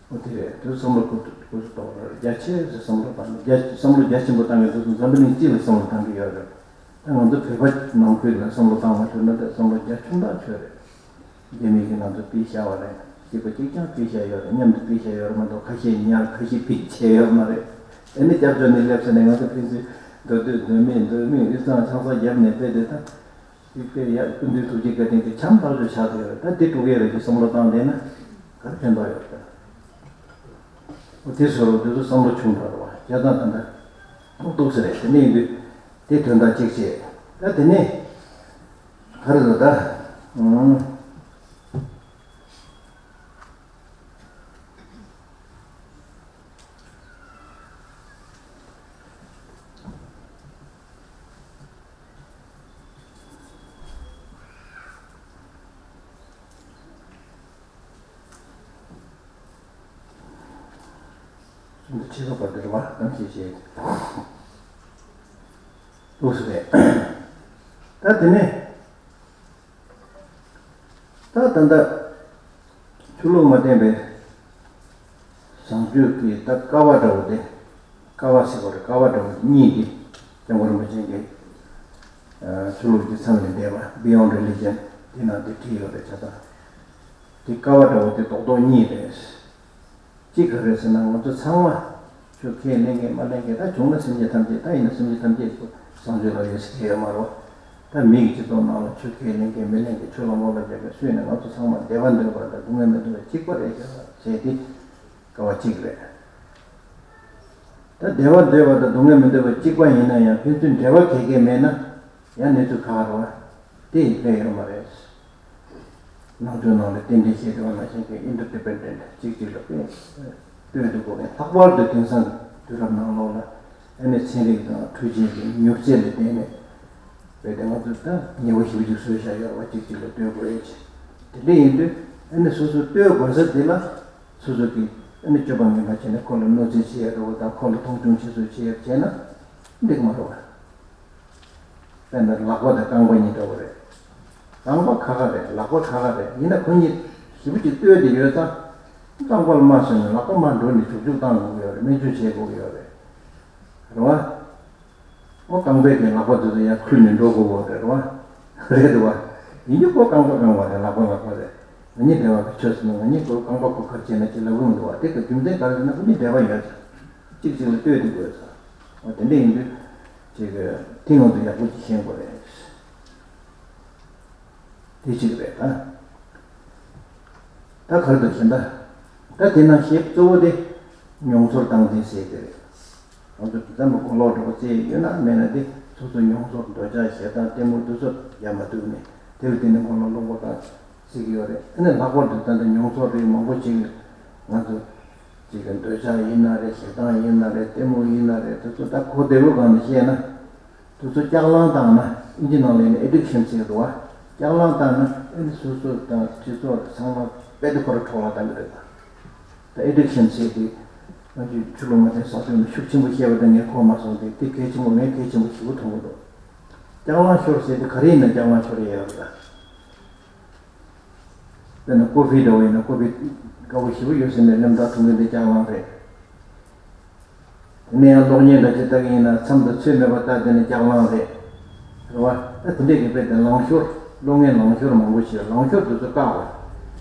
འོ་དེ་རེད། དེ་བསམ་བློ་གུ་གུ་སུ་དོར་རེད། རྒྱ་ཆེ་ཟེར་བསམ་བློ་བཏང་ནས་རྒྱ་བསམ་བློ་རྒྱ་ཆེན་པོ་བཏང་གི་འདུག་འཛམ་བུ་གླིང་སྤྱི་ལ་བསམ་བློ་བཏང་གི་ཡོད་རེད། ད་ང་ཚོ་བོད་པ་ནང་ཁུལ་ལ་བསམ་བློ་བཏང་མ་ཐུབ་ན་ད་བསམ་བློ་རྒྱ་ཆུང་དྲགས་ཆོད་རེད། རྒྱ་མི་གིས་ང་ཚོ་ཕུད་བཞག་པ་རེད། གཅིག་པ་གཅིག་རྐྱང་ཕུད་བཞག་ཡོད་རེད། མཉམ་དུ་ཕུད་བཞག་ཡོད་རེད་མ་གཏོགས་ཁ་ཤས་ཉར་ཁ་ཤས་ཕུད་བྱས་ཡོད་མ་རེད། ཨ་ནི་སྐྱབས་བཅོལ་ནས་སླེབས་ཟེར་ནས་ང་ཚོ་ཕན་ཚུན་མདོ་སྟོད་མདོ་སྨད་མདོ་སྨད་དབུས་གཙང་ཆང་ས་བརྒྱབ་ནས་ཕེབས་ཏེ། ད་དེ་དཔེ་ཡག་སྐུ་མདུན་ཐུགས་རྗེ་བཀའ་དྲིན་གྱིས་འཆམ་ཐག་ཆོད་ཆགས་བསྡད་ཡོད་རེད། ད་དེ་དཀྲུག་ཡས་རེད་ཅེས་བསམ་བློ་བཏང་བསྡད་ན་ག་རེ་ཕན་ཐོགས་ཡོད་རེད། འོ་དེ་བཟོ་རོགས་དེ་ཚོ་བསམ་བློ་ཆུང་དྲགས་རེད་བ། བྱས་ཙང་ད་ལྟ་ཏོག་ཏོག་ཙམ་རེད། དེ་ནས་ཡིན་དུས་དེ་དོན་དག་གཅིག་བྱས། ད་དེ་ནས་ག་རེ་ཟེར་ད། ཨང་། སུམ་ཅུ་ཕྱེད་ཀ་བར་དུ་རེད་བ། གཏམ་བཤད་བྱས། ལོས་སུ་རེད། ད་དེ་ནས། ད་ད་ལྟ་ཆོས་ལུགས་མ་བརྟེན་པའི་བཟང་སྤྱོད་ཀྱི་ད་ཀ་བ་འདྲ་བོ་དེ། ཀ་བ་ཟེར་བ་རེད། ཀ་བ་འདྲ་བོ་གཉིས་དེ་སྐྱབས་མགོན་རིན་པོ་ཆེ་གིས་ཆོས་ལུགས་ཀྱི་མཚམས་ལས་འདས་པ། Beyond Religion དེ་ནང་དེ་བྲིས་ཡོད་རེད། བྱས་ཙང་དེ་ཀ་བ་འདྲ་བོ་དེ་རྡོག་རྡོག་གཉིས་རེད། གཅིག་ག་རེ་ཟེར་ན། ང་ཚོ་ཚང་མ་ཆོས་ཁས་ལེན་མཁན་མ་ལེན་མཁན། ད་བྱུང་ན་སེམས་ཅན་ཐམས་ཅད། ད་ཡིན་ན་སེམས་ཅན་ཐམས་ཅད་ཀྱི་བཟང་སྤྱོད་ལ་ཡོད་ཟེར་མཁན་ཡོད་མ་རེད། ད་མི་གི་སྤྱི་ཚོགས་ནང་ལ་ཆོས་ཁས་ལེན་མཁན་མི་ལེན་མཁན། ཆོས་ལ་ངོ་ལ་རྒྱག་མཁན་སུ་ཡིན་ན་ང་ཚོ་ཚང་མ་བདེ་བ་འདོད་པ་དང་སྡུག་བསྔལ་མི་འདོད་པ་གཅིག་པ་རེད་ཤག་ཟེར་དེ་ཀ་བ་གཅིག་རེད། ད་བདེ་བ་འདོད་པ་དང་སྡུག་བསྔལ་མི་འདོད་པ་གཅིག་པ་ཡིན་ན་ཡང་ཕན་ཚུན་འབྲེལ་བ་ག་གེ་མེད་ན་ཡང་གནས་ཚུལ་ཁག་རེད་བ། དེ་ཡིན་ཕན་ཡོད་མ་རེད། ནང་ཆོས་ནང་ལ་རྟེན་འབྲེལ་བཤད་བསྡད་པ་ནང་བཞིན་གྱི་interdependent གཅིག་གཅིག་ལ་དཔེ་ལྟོས་དུ་དགོས་མཁན། ལྷག་པར་དུ་དེང་སང་གི་དུས་རབས་ནང་ལོགས་ལ་ཨ་ནི་ཚན་རིག་དང་འཕྲུལ་ཆས་ཀྱི་མྱུར་ཚད་ལ་བརྟེན་ནས་རྦད་དེ་ང་ཚོས་ད་ཉེས་པ་ཞེ་པོ་ཅིག་བཟོས་བཞག་ཡོད་རེད་བ། གཅིག་གཅིག་ལ་ལྟོས་དགོས་ཡས་ཅིག་དེ་འདྲ་ཡིན་དུས་ཨ་ནི་སོ་སོ་ལྟོས་དགོས་ས་དེ་ལ་སོ་སོ་གིས་ཨ་ནི་སྤྱོད་པ་ངན་པ་བྱས་ནས་ཁོ་ལ་གནོད་འཚེ་བྱེད་ཡས་འདྲ་བོ་དང་ཁོ་ལ་མཐོང་ཆུང་བྱེད་ཚུལ་བྱེད་ཡས་བྱས་ན་འགྲིག་མ་རེད་བ། དཔེར་ན་ལག་པ་དང་རྐང་པ་གཉིས་འདྲ་བོ་རེད། རྐང་པ་ཁ་ཁ་རེད། ལག་པ་ཁ་ཁ་རེད། ཡིན་ན་ཁོ་གཉིས་ཞེ་པོ་ཅིག་ལྟོས་ཏེ་ཡོད་ཙང་། རྐང་པ་ལ་རྨ་བཟོས་ནས་ལག་པ་རྨ་འགྲོ་ནས་བྱུག་བྱུག་བཏང་དགོས་ཀྱི་ཡོད་རེད། སྨན་བཅོས་བྱེད་དགོས་ཀྱི་ཡོད་རེད། རེད་བ། ཨོ་རྐང་པའི་གི་ལག་པ་དེ་ཚོ་ཡར་ཁུར་ནས་འགྲོ་དགོས་ཀྱི་ཡོད་རེད། རེད་བ། རེད་བ། ཡིན་རྒྱུ་ཁོ་རྐང་པ་རྐང་པ་རེད། ལག་པ་ལག་པ་རེད། ང་གཉིས་འབྲེལ་བ་གི་ཆོས་ཟེར་ན་ང་གཉིས་ཁོ་རྐང་པ་ཁུར་ཁུར་བྱས་ན་ཅི་ལབ་ཀྱི་མི་འདུག་བ། དེ་གི་རྒྱུ་མཚན་ག་རེ་ཟེར་ན་ཁོ་གཉིས་འབྲེལ་བ་ཡོད་ཙང་། གཅིག་གཅིག་ལ་ལྟོས་ཏེ་དགོས་ཙང་། འོ་དེ་འདྲ་ཡིན་དུས་ཅིག་དེ་ང་ཚོ་ཡག་པོ་ཅིག་ཤེས་དགོས་རེད། དེ་གཅིག་རེད་ད། ད་ག་རེ་འདུག་ཟེར་ན། ད་དེ་ནང་བཤད་གཙོ་བོ་དེ་མྱོང་ཚོར་སྟངས་འཛིན་ཟེར་དེ་རེད། ང་ཚོ་དེ་ཙམ་གྱི་གོ་ལོག་འདྲ་པོ་བཙལ་ཡོད་ན་མེད་ན་དེ་སོ་སོ་མྱོང་ཚོར། འདོད་ཆགས་ཞེ་སྡང་གཏི་མུག་དེ་ཚོ་ཡར་མ་ཐུག་ནས་དེ་ལ་བརྟེན་ནས་གོ་ལོག་སློང་གོ་དང་ཟེར་གྱི་ཡོད་རེད། ཨ་ནི་ལྷག་པར་དུ་ད་ལྟ་མྱོང་ཚོར་རིགས་མང་པོ་ཅིག་ང་ཚོ་ཅིག་གི་འདོད་ཆགས་ཡིན་ན་རེད། ཞེ་སྡང་ཡིན་ན་རེད། གཏི་མུག་ཡིན་ན་རེད། དེ་ཚོ་ད་གོ་བདེ་པོའི་སྒང་ནས་བཤད་ན། དེ་ཚོ་ལྕགས་ལང་བཏང་ན། ཨིན་ཇི་ནང་ལ་ཡིན་ན་addiction ཟེར་གྱི་འདུག་བ། ལྕགས་ལང་བཏང་ན་ཨ་ནི་སོ་སོ་དང་སྤྱི་ཚོགས་ཚང་མ་རྦད་དེ་ཁོ་རང་འཕྲོ་བརླག་བཏང་གི་རེད་པ། ད་addiction ཟེར་དེ་ང་ཚོས་ཆོས་ལུགས་མ་བརྟེན་བཟང་སྤྱོད་ནང་ཤུགས་ཆེན་པོ་བཤད་པ་དེ་ངས་གོ་མ་སོང་སྟེ། དེ་གལ་ཆེན་པོ། ངས་གལ་ཆེན་པོ་ཞེ་པོ་མཐོང་གི་འདུག་ལྕགས་ལང་ཤོར་ཟེར་དེ་ག་རེ་ཡིན་ན་ལྕགས་ལང་ཤོར་ཡས་ཡོད་རེད་ད། དཔེར་ན་ཀོ་ཧྥི་འདྲ་བོ་ཡིན་ན་ཀོ་ཧྥི་དགའ་པོ་ཞེ་པོ་ཡོད་ཟེར་ནས་ལེམ་ཐག་འཐུང་མཁན་དེ་ལྕགས་ལང་རེད། དེ་ནས་ཡང་གློག་བརྙན་འདྲ་ཅིག་ལྟ་གི་ཡིན་ན་མཚམས་དང་ཚོད་མེད་པར་ལྟ། དེ་ནི་ལྕགས་ལང་རེད། རེད་བ། ད་དེ་འདྲས་ཀྱི་དཔེ་དེ་ལང་ཤོར། གློག་བརྙན་ལང་ཤོར་མང་པོ་ཞིག་ལང་ཤོར་དེ་ཚོ་བཀག་དགོས།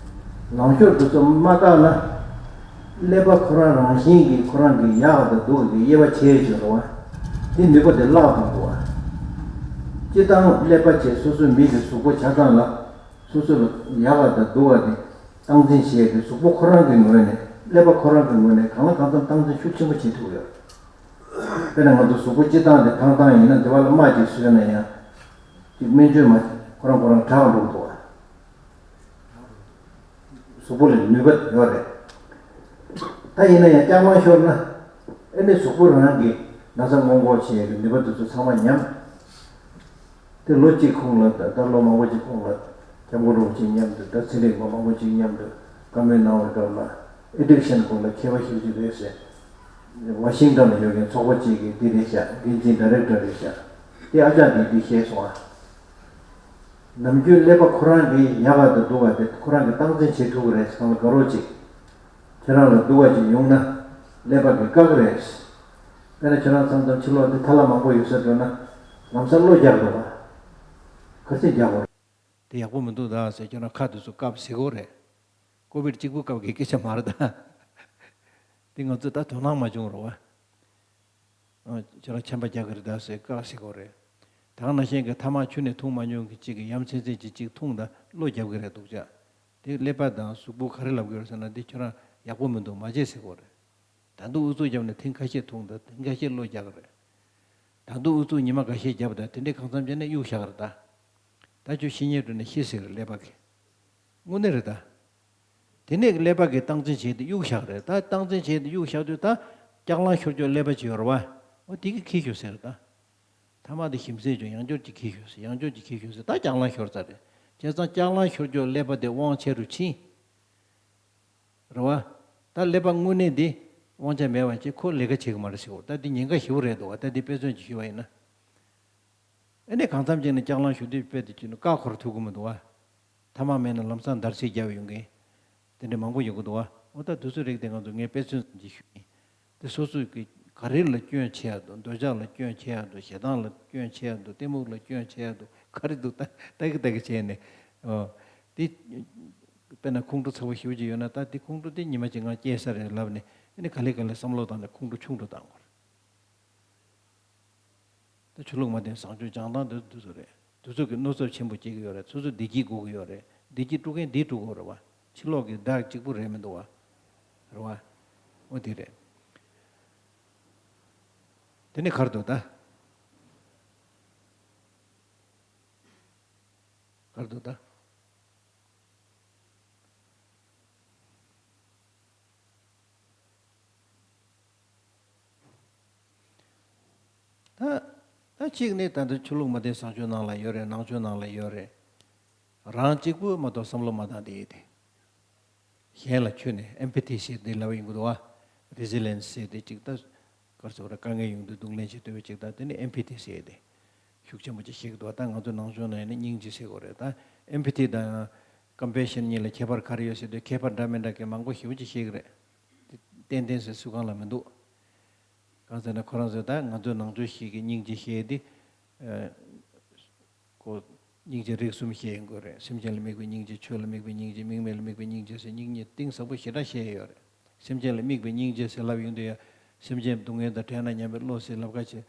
ལང་ཤོར་དེ་ཚོ་མ་བཀག་ན། ཀླད་པ་ཁོ་རང་རང་བཞིན་གྱིས་ཁོ་རང་གི་ཡག་དང་སྡུག་གི་དབྱེ་བ་ཕྱེ་ཡས་ཅིག་ཡོད་རེད་བ། དེ་ནུས་པ་དེ་བརླག་བཏང་འདུག་བ། སྤྱིར་བཏང་ཀླད་པ་བྱས་སོ་སོའི་མི་གི་གཟུགས་པོ་ཆ་ཚང་ལ། སོ་སོ་ལ་ཡག་ག་དང་སྡུག་ག་དེ་སྟངས་འཛིན་བྱེད་ཡས་དེ་གཟུགས་པོ་ཁོ་རང་གི་ངོས་ནས་ ཀླད་པ་ཁོ་རང་གི་ངོས་ནས་གང་ལ་གང་འཚམ་སྟངས་འཛིན་ཤུགས་ཆེན་པོ་བྱེད་ཐུབ་ཡོད། དཔེར་ན་ང་ཚོ་གཟུགས་པོ་སྤྱིར་བཏང་དེ་ཐང་ཐང་ཡིན་ན་དེ་བ་ལ་རྨ་ཅིག་བཟོས་ན་ཡང་ཅིག་སྨན་བཅོས་མ་ཁོ་རང་ཁོ་རང་དྲག་འགྲོ་གི་འདུག་བ། གཟུགས་པོ་ལ་ནུས་པ་ཡོད་རེད། ད་ཡིན་ན་ཡང་སྐྱག་ལང་ཤོར་ན་ཨེ་ནི་གཟུགས་པོ་རང་གི་ན་ཚ་སྔོན་འགོག་བྱེད་ཡག་གི་ནུས་པ་དེ་ཚོ་ཚང་མ་ཉམས། དེ་ལོ་གཅིག་གོང་ལ་ད་ལྟ་ལོ་མང་པོ་ཅིག་གོང་ལ་སྐྱབས་མགོན་རིན་པོ་ཆེ་མཉམ་དུ་ད་ཚེ་རིང་པ་མང་པོ་ཅིག་མཉམ་དུ་བཀའ་མོལ་གནང་བའི་སྐབས་ལ་ཨེ་ཌིག་ཤན་སྐོར་ལ་མཁས་པ་ཞེ་པོ་ཅིག་རེད་ཟེར། ཝ་ཤིང་ཊོན་ལ་ཡོད་མཁན་ཚོགས་པ་གཅིག་གིས་འདི་རེད་ཤག་འགན་འཛིན་ཌའི་རེག་ཊར་རེད་ཤག་དེ་ཨ་ཅག་གིས་འདི་བཤད་སོང་ཨ། ནམ་རྒྱུན་ཀླད་པ་ཁོ་རང་གིས་ཡག་ག་དང་སྡུག་ག་དེ་ཁོ་རང་གིས་སྟངས་འཛིན་བྱེད་ཐུབ་ཀྱི་རེད་ཟེར་ཁང་ལ་དགའ་རོགས་གཅིག་ཁྱེད་རང་ལ་སྡུག་པ་ཅིག་ཡོང་ན་ཀླད་པ་གིས་བཀག་གི་རེད། དཔེར་ན་ཁྱེད་རང་མཚམས་མཚམས་ཕྱི་ལོགས་དེ་ཐ་ལ་མང་པོ་ཡོད་ས་འགྲོ་ན་ལམ་སང་གློ་རྒྱག་འགྲོ་བ། ག་ཚོད་རྒྱག་དགོས་རེད། དེ་ཡག་པོ་མི་འདུག་ད་ཟེར་ཁྱེད་རང་ཁ་དེ་ཚོ་བཀབ་ཟེར་དགོས་རེད། ཀོ་བིད་གཅིག་པུ་སྐབས་ཀྱི་སྐད་ཆ་མ་རེད་ད། དེ་ང་ཚོས་ད་དོ་སྣང་མ་བྱུང་རོགས་བ། ཁྱེད་རང་ཆམ་པ་རྒྱག་གི་རེད་ད་ཟེར་བཀག་ཟེར་དགོས་རེད། ད་ག་ནང་བཞིན་གྱི་ཐ་མག་ཆུ་ནས་འཐུང་མ་མྱོང་གི་གཅིག་གིས་ཡ་མཚན་ཚན་གཅིག་གཅིག་འཐུང་ད་གློ་རྒྱབ་གི་རེད་འདུག་ཅག་དེ་ཀླད་པ་དང་གཟུགས་པོ་ག་རེ་ལབ་གི་ཡོད་ཟེར་ན་འདི་ཁྱོད་རང་ཡག་པོ་མི་འདུག་མ་བྱེད་ཟེར་དགོས་རེད། ད་དུང་ཨུ་ཚུགས་བརྒྱབ་ནས་ཐེངས་ཁ་ཤས་འཐུང་ད་ཐེངས་ཁ་ཤས་གློ་རྒྱག་གི་རེད། ད་དུང་ཨུ་ཚུགས་ཉི་མ་འགའ་ཤས་བརྒྱབ་ད་དེ་འདྲའི་གང་འཚམ་བྱས་ནས་གཡུག་བཞག་གི་རེད་ད། ད་ཁྱོད་ཤི་ཉེས་འགྲོ་ནས་ཤི་ཟེར་གི་རེད་ཀླད་པ་གིས། དངོས་གནས་རེད་ད། དེ་ནས་ཀླད་པ་གིས་སྟངས་འཛིན་བྱས་ཏེ་གཡུག་བཞག་རེད་ད་སྟངས་འཛིན་བྱས་ཏེ་གཡུག་བཞག་དུས་ད་སྐྱག་ལང་ཤོར་ཀྱོག་ཀླད་པ་ཅིག་ཡོད་རེད་བ། འོ་དེ་གིས་ཁྱེར་ཤོག་ཟེར་ད། ཐ་མག་དེ་ཞིམ་ཟས་ཅུང་ཡང་འབྱོར་གྱིས་ཁྱེར་ཤོག་ཟེར་ཡང་འབྱོར་གྱིས་ཁྱེར་ཤོག་ཟེར་ད་སྐྱག་ལང་ཤོར་ཚར་རེད། བྱས་ཙང་སྐྱག་ལང་ཤོར་ཀྱོག་ཀླད་པ་དེ་དབང་ཆེ་རུ་ཕྱིན། རེད་བ། ད་ཀླད་པ་དངོས་གནས་འདི་དབང་ཆ་མེད་པ་ཅིག་ཁོ་ལས་ཀ་བྱེད་གི་མ་རེད་ཟེར་གོ་ད་འདི་ཉེན་ཁ་ཞེ་པོ་རེད་འདུག་བ་ད་འདི་དཔེ་མཚོན་ཅིག་ཞུས་པ་ཡིན་ན། ཨ་ནི་གང་འཚམ་ཅིག་ནས་སྐྱག་ལང་ཞུ་དུས་དཔེ་དེ་ཅིག་ནི་བཀག་འཁོར་ཐུབ་གི་མི་འདུག་བ། ཐ་མག་མེད་ན་ལམ་སང་འདར་སིག་རྒྱབ་ཡོང་མཁན། དེ་འདྲ་མང་པོ་ཡོང་གི་འདུག་བ། འོ་ད་དུས་ཚོད་རིགས་དེ་ང་ཚོ་ངས་དཔེ་མཚོན་ཙམ་ཅིག་ཞུས་ཡིན། དེ་སོ་སོས་ཀྱི་ག་རེ་ལ་སྐྱོན་ཆེ་ཡ་འདུག་འདོད་ཆགས་ལ་སྐྱོན་ཆེ་ཡ་འདུག་ཞེ་སྡང་ལ་སྐྱོན་ཆེ་ཡ་འདུག་གཏི་མུག་ལ་སྐྱོན་ཆེ་ཡ་འདུག་ག་རེ་འདུག་ད་ལྟ་གི་ལྟ་གི་བྱས་ནས། ཨོ། དེ། དཔེར་ན་ཁོང་ཁྲོ་ཚ་པོ་ཞེ་པོ་ཅིག་ཡོད་ན་ད་དེ་ཁོང་ཁྲོ་དེ་ཉི་མ་གཅིག་ངང་སྐྱེས་ས་རེད་ལབ་ནས་ཨ་ནི་ག་ལེ་ག་ལེ་བསམ་བློ་བཏང་ནས་ཁོང་ཁྲོ་ཆུང་དུ་བཏང་དགོས་རེད། ད་ཆོས་ལུགས་མ་བསྟེན་བཟང་སྤྱོད་སྦྱང་སྟངས་དེ་འདི་ཚོ་རེད། དེ་ཚོ་གི་མནོ་ཚབས་ཆེན་པོ་སྐྱེ་གི་ཡོད་རེད། སོ་སོ་བདེ་སྐྱིད་དགོས་གི་ཡོད་རེད། བདེ་སྐྱིད་དཀྲུག་མཁན་འདིས་དཀྲུག་གི་ཡོད་རེད་བ། ཕྱི་ལོགས་ཀྱི་བདག་གཅིག་པུ་རེད་མི་འདུག་བ། རེད་བ། འོ་དེ་རེད། དེ་ནས་ག་རེ་འདུག་ད། ག་རེ་འདུག་ད། ད། ད་གཅིག་ནི་ད་ལྟ་ཆོས་ལུགས་མ་བསྟེན་བཟང་སྤྱོད་ནང་ལ་ཡོད་རེད། ནང་ཆོས་ནང་ལ་ཡོད་རེད། རང་གཅིག་པུ་མ་གཏོགས་བསམ་བློ་མ་བཏང་བསྡད་ཡོད་དེ། གཞན་ལ་ཁྱོན་ནས་ཨེམ་པ་ཐི་ཟེར་དེ་ལབ་ཡོང་གི་འདུག་བ། རི་ཟི་ལེན་སི་ཟེར་དེ་གཅིག་ད། ག་རེ་ཟེར་དགོས་རེད། དཀའ་ངལ་ཡོང་དུས་སྡུག་ལན་ཞིག་སྟོན་པའི་གཅིག་ད་དེ་ནི་ཨེམ་པ་ཐི་ཟེར་དེ། ཤུགས་ཆེན་པོ་ཅིག་ཤེས་ཀྱི་འདུག་ད་ང་ཚོ་ནང་ཆོས་ནང་ཡིན་ན་སྙིང་རྗེ་ཟེར་དགོས་རེད། ད་ཨེམ་པ་ཐི་དང་ཀམ་པེ་ཤན་གཉིས་ལ་ཁྱད་པར་ག་རེ་ཡོད་ཟེར་དུས་ཁྱད་པར་འདྲ་མི་འདྲ་གི་མང་པོ་ཞེ་པོ་ཅིག་ཤེས་ཀྱི་རེད། དེ་ཏན་ཏན་ཟེར་སུ་གང་ལ་མི་འདུག་གང་ཟེར་ན་ཁོ་རང་ཚོས་ད་ང་ཚོ་ནང་ཆོས་ཤིག་གི་སྙིང་རྗེ་ཤེས་དེ། ཨ། ཁོ། སྙིང་རྗེ་རིགས་གསུམ་བཤད་ཡོང་གི་རེད། སེམས་ཅན་ལ་དམིགས་པའི་སྙིང་རྗེ། ཆོས་ལ་དམིགས་པའི་སྙིང་རྗེ། དམིགས་མེད་ལ་དམིགས་པའི་སྙིང་རྗེ་ཟེར་སྙིང་རྗེ་གཏིང་ཟབ་པོ་ཞེ་དྲག་བཤད་ཡོད་རེད། སེམས་ཅན་ལ་དམིགས་པའི་སྙིང་རྗེ་ཟེར་ལབ་ཡོང་དུས་ཡ། སེམས་ཅན་སྡུག་བསྔལ་དང་བྲལ་ན་སྙམ་པའི་བློ་ཟེར་ལབ་ཁ་ཕྱེ།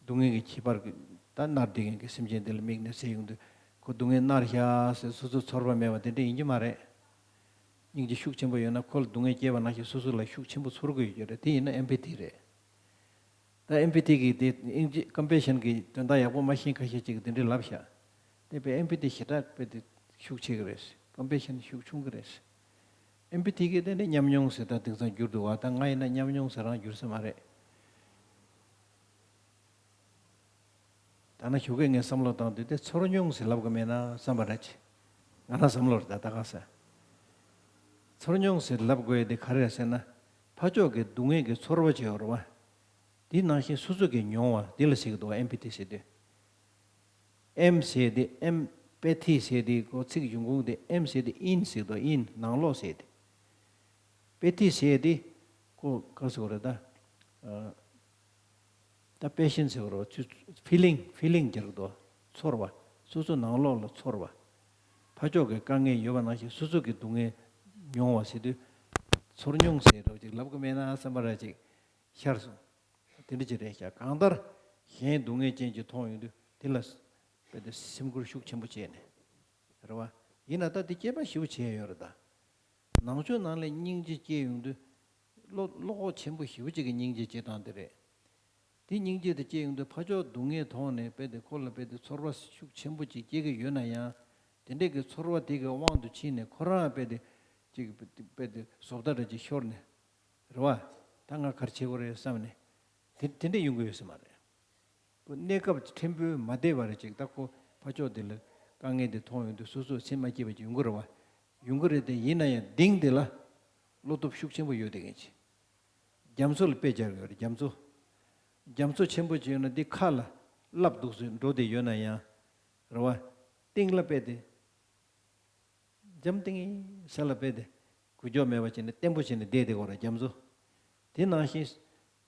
སྡུག་བསྔལ་གྱི་ཁྱད་པར་གྱི་ད་མནར་བསྡད་མཁན་གྱི་སེམས་ཅན་དེ་ལ་དམིགས་ནས་ཟེར་ཡོང་དུས་ཁོ་སྡུག་བསྔལ་མནར་ཤག་ཟེར་སོ་སོ་ཚོར་བ་མེད་པ་དེ་འདྲ་ཡིན་གྱི་མ་རེད། སྙིང་རྗེ་ཤུགས་ཆེན་པོ་ཡོད་ན་ཁོ་ལ་སྡུག་བསྔལ་སྐྱེས་པ་ནང་བཞིན་སོ་སོ་ལ་ཤུགས་ཆེན་པོ་ཚོར་དགོས་ཡོད་ཀྱི་རེད། དེ་ཡིན་ན་ཨེམ་པ་ཐི་རེད། ད་ཨེམ་པ་ཐི་གི་དེ་ཨིན་ཇི་ཀམ་པེ་ཤན་གི་དོན་དག་ཡག་པོ་མ་ཤེས་ཁ་ཤས་ཅིག་གིས་དེ་འདྲའི་ལབ་ཤག་དེ་དཔེ་ཨེམ་པ་ཐི་ཞེ་དྲག་དཔེ་དེ་ཤུགས་ཆེ་གི་རེད། ཀམ་པེ་ཤན་ཤུགས་ཆུང་གི་རེད། ཨེམ་པ་ཐི་གི་དེ་ནི་ཉམས་མྱོང་ཟེར་ད་དེང་སང་འགྱུར་འདུག་བ། ད་ང་ཡིན་ན་ཉམས་མྱོང་ཟེར་རང་འགྱུར་ས་མ་རེད། ད་ན་ཞོགས་ཀས་ངས་བསམ་བློ་བཏང་དུས་དེ་ཚོར་མྱོང་ཟེར་ལབ་དགོས་མེད་ན་བསམ་པ་ར་ཅི། ང་རང་བསམ་བློ་རེད་ད་ད་ག་ས། ཚོར་མྱོང་ཟེར་ལབ་དགོས་ཡ་དེ་ག་རེ་རེད་ཟེར་ན། ཕར་ཕྱོགས་ཀྱི་སྡུག་བསྔལ་གྱི་ཚོར་བ་ཅིག་ཡོད་རེད་བ། དེ་ནང་བཞིན་སོ་སོ་གིས་མྱོང་བ་དེ་ལ་ཟེར་གྱི་འདུག་བ། ཨེམ་པ་ཐི་ཟེར་དུས། ཨེམ་ཟེར་དེ་ཨེམ་པ་ཐི་ཟེར་དེ་ཁོ་ཚིག་འབྱུང་ཁུངས་དེ་ཨེམ་ཟེར་དེ་ཨིན་ཟེར་དུས་ཨིན་ནང་ལོགས་ཟེར་དེ། པ་ཐི་ཟེར་དེ་ཁོ་ག་ཟེར་བ་རེད་ད། ཨ། ད་པེ་ཤན་ཟེར་བ་རེད་བ། ཕི་ལིང་ཕི་ལིང་རྒྱག་དོ། ཚོར་བ། སོ་སོ་ནང་ལོགས་ལ་ཚོར་བ། ཕར་ཕྱོགས་ཀྱི་དཀའ་ངལ་ཡོད་པ་ནང་བཞིན་སོ་སོ་གི་སྡུག་བསྔལ་མྱོང་བ་ཟེར་དུས། ཚོར་མྱོང་ཟེར་རོ་ཅིག་ལབ་གི་མེད་ན་བསམ་པ་ར་ཅིག་ཤར་སོང་། དེ་འདྲ་ཅིག་རེད་ཤག་གང་ལྟར་གཞན་སྡུག་བསྔལ་ཅན་ཅིག་མཐོང་ཡོང་དུས་དེ་ལ་དཔེ་དེ་སེམས་ཁུར་ཤུགས་ཆེན་པོ་བྱས་ནས། རེད་བ། ཡིན་ན་ད་དེ་སྐྱེས་པ་ཞེ་པོ་བྱས་ཡོད་རེད་ད། ནང་ཆོས་ནང་ལ་སྙིང་རྗེ་སྐྱེས་ཡོང་དུས་ བློ་བློ་ཁོག་ཆེན་པོ་ཞེ་པོ་ཅིག་གི་སྙིང་རྗེ་སྐྱེ་སྟངས་དེ་རེད། དེ་སྙིང་རྗེ་དེ་སྐྱེ་ཡོང་དུས་ཕར་ཕྱོགས་སྡུག་བསྔལ་མཐོང་ནས་རྦད་དེ་ཁོ་ལ་རྦད་དེ་ཚོར་བ་ཤུགས་ཆེན་པོ་ཅིག་སྐྱེ་གི་ཡོད་ན་ཡང་། དེ་འདྲས་ཀྱི་ཚོར་བ་དེ་གི་དབང་དུ་ཕྱིན་ནས་ཁོ་རང་རྦད་དེ་ཅིག་རྦད་དེ་བཟོ་ལྟ་འདྲ་ཅིག་ཤོར་ནས། རེད་བ། ད་ང་ག་རེ་བྱེད་དགོས་རེད་བསམ་ནས། དེ་དེ་འདྲས་ཡོང་གི་ཡོད་ས་མ་རེད། ཁོ་གནས་སྐབས་ཕྲན་བུ་མ་བདེ་བ་རེ་ཅིག་ད་ཁོ་ཕར་ཕྱོགས་དེ་ལ་དཀའ་ངལ་དེ་མཐོང་ཡོང་དུས་སོ་སོ་སེམས་མ་སྐྱིད་པ་ཅིག་ཡོང་གི་རེད་བ། ཡོང་གི་རེད་དེ། ཡིན་ན་ཡང་གཏིང་དེ་ལ་བློ་སྟོབས་ཤུགས་ཆེན་པོ་ཡོད་དེ་གན་ཅིག་རྒྱ་མཚོ་ལ་དཔེ་སྦྱར་ཡོད་རེད། རྒྱ་མཚོ། རྒྱ་མཚོ་ཆེན་པོ་ཅིག་ཡོད་ན་དེ་ཁ་ལ་རླབས་འདུག་སེ་འགྲོ་བསྡད་ཡོད་ན་ཡང་། རེད་བ། གཏིང་ལ་རྦད་དེ། འཇམ་ཐིང་ངེ་ས་ལ་རྦད་དེ་འགུལ་སྐྱོད་མེད་པ་བྱས་ནས་བརྟན་པོ་བྱས་ནས་བསྡད་དེ་གོ་ར་རྒྱ་མཚོ། དེ་ནང་བཞིན་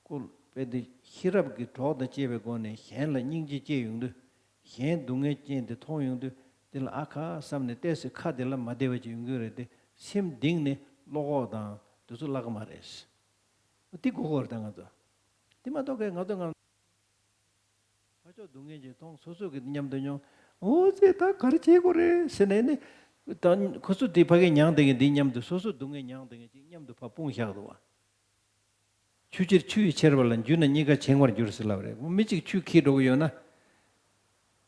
ཀོ་རྦད་དེ་ཤེས་རབ་ཀྱི་གྲོགས་དང་བཅས་པའི་སྒོ་ནས་གཞན་ལ་སྙིང་རྗེ་སྐྱེ་ཡོང་དུས། གཞན་སྡུག་བསྔལ་ཅན་དེ་མཐོང་ཡོང་དུས་དེ་ལ་ཨ་ཁ་བསམ་ནས་ཏོག་ཙམ་ཁ་དེ་ལ་མ་བདེ་བ་ཅིག་ཡོང་གི་རེད་དེ། སེམས་གཏིང་ནས་བློ་ཁོག་དང་དེ་ཚོ་བརླག་གི་མ་རེད། དེ་དགོས་ཀྱི་རེད་ད་ང་ཚོ། དེ་མ་གཏོགས་ཀྱི་ང་ཚོ་ང་། ཕར་ཕྱོགས་སྡུག་བསྔལ་ཅིག་མཐོང་སོ་སོ་གི་མཉམ་དུ་མྱོང་། འོ་ཙེ་ད་ག་རེ་བྱེད་དགོས་རེད་ཟེར་ནས་ནི། ད་ཁོ་ཚོ་དེ་ཕ་གི་མྱངས་བསྡད་མཁན་དེ་མཉམ་དུ་སོ་སོ་སྡུག་བསྔལ་མྱངས་བསྡད་མཁན་ཅིག་མཉམ་དུ་ཕར་སྤུངས་བཞག་འདུག་བ། ཆུ་ཕྱིར་ཆུ་ཡིས་ཁྱེར་བ་ལ་འཇུས་ན་གཉིས་ཀ་བྱེ་བར་འགྱུར་ཟེར་ལབ་རེད། མི་གཅིག་ཆུ་འཁྱེར་འགྲོ་གི་ཡོད་ན།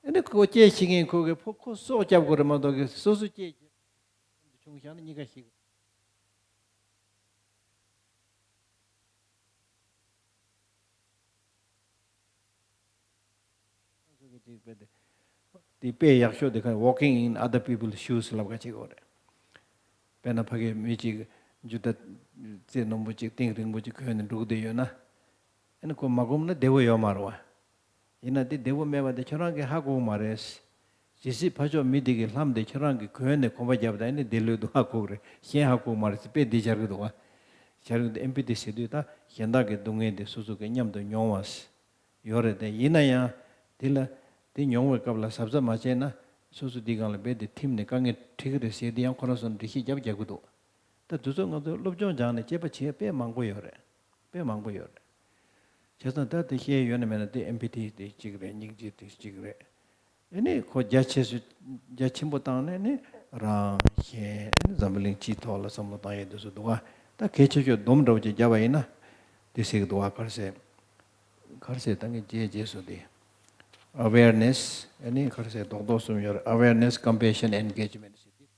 ཨ་ནི་ཁོ་སྐྱེལ་ཤེས་མཁན་ཁོ་གི་ཕོ་ཁོ་སྲོག་སྐྱབས་དགོས་རེད་མ་གཏོགས་གི་སོ་སོ་སྐྱེལ་མཉམ་དུ་བྱུང་བཞག་ན་གཉིས་ཀ་ཤི་དགོས། སོ་སོ་གི་ཅིག་དཔེ་དེ། དེ་དཔེ་ཡག་ཤོས་དེ་ག་walking in other people's shoes ལབ་ཀ་ཅིག་ཡོད་རེད། དཔེར་ན་ཕ་གི་མི་གཅིག་འཇུ་ད་རྩེ་རྣོན་པོ་ཅིག་གཏིང་རིང་པོ་ཅིག་གོན་ནས་འགྲོ་གི་བསྡད་ཡོད་ན། ཨ་ནི་ཁོ་མ་བསྒོམས་ན་བདེ་བོ་ཡོད་མ་རེད་བ། ཡིན་ན་དེ་བདེ་བོ་མེད་པ་དེ་ཁྱོད་རང་གིས་ཧ་གོ་གི་མ་རེད། ཇི་སྲིད་ཕར་ཕྱོགས་མི་དེ་གི་ལྷམ་དེ་ཁྱོད་རང་གིས་གོན་ནས་གོམ་པ་བརྒྱབ་ད་ཨ་ནི་བདེ་ལོས་འདུག་ཧ་གོ་གི་རེད། གཞན་ཧ་གོ་གི་མ་རེད་ཟེར་དཔེ་འདི་སྦྱར་གི་འདུག་བ། སྦྱར་གི་འདུག་ཨེམ་པ་ཐི་ཟེར་དུས་ད་གཞན་དག་གི་སྡུག་བསྔལ་དེ་སོ་སོ་གིས་མཉམ་དུ་མྱོང་བ་ཡོད་རེད་དེ། ཡིན་ན་ཡང་དེ་ལ་དེ་མྱོང་བའི་སྐབས་ལ་གཟབ་གཟབ་མ་བྱས་ན་སོ་སོ་དེའི་སྒང་ལ་རྦད་དེ་ཐིམ་ནས་དཀའ་ངལ་འཕྲད་གི་རེད་ཟེར་དེ་ཡང་ཁོ་རང་ཚོ་འགྲེལ་བཤད་རྒྱབ་རྒྱག་གི་འདུག་ད་དུས་ཚོད་ང་ཚོས་སློབ་སྦྱོང་སྦྱངས་ནས་དཔྱད་པ་བྱེད་དཔེ་མང་པོ་ཡོད་རེད། དཔེ་མང་པོ་ཡོད་རེད། བྱས་ཙང་ད་དེ་བཤད་ཡོད་ན་མེད་ན་དེ་ཨེམ་པ་ཐི་དེ་གཅིག་རེད། སྙིང་རྗེ་དེ་གཅིག་རེད། ཨ་ནི་ཁོ་རྒྱ་ཆེ་སུ་རྒྱ་ཆེན་པོ་བཏང་ནས་ནི་རང་གཞན་ཨ་ནི་འཛམ་བུ་གླིང་སྤྱིའི་ཐོག་ལ་བསམ་བློ་བཏང་ཡས་དེ་ཚོ་འདུག་ག་ད་གལ་ཆེ་ཤོས་སྡོམ་འདྲ་བོ་ཅིག་བརྒྱབ་པ་ཡིན་ན་དེ་ཟེར་གི་འདུག་ག་ག་རེ་ཟེར། ག་རེ་ཟེར་ད་ངས་རྗེས་རྗེས་སུ་དེ། awareness ཨ་ནི་ག་རེ་ཟེར་རྡོག་རྡོག་གསུམ་ཡོད་རེད། awareness, compassion, engagement ཟེར་དེ།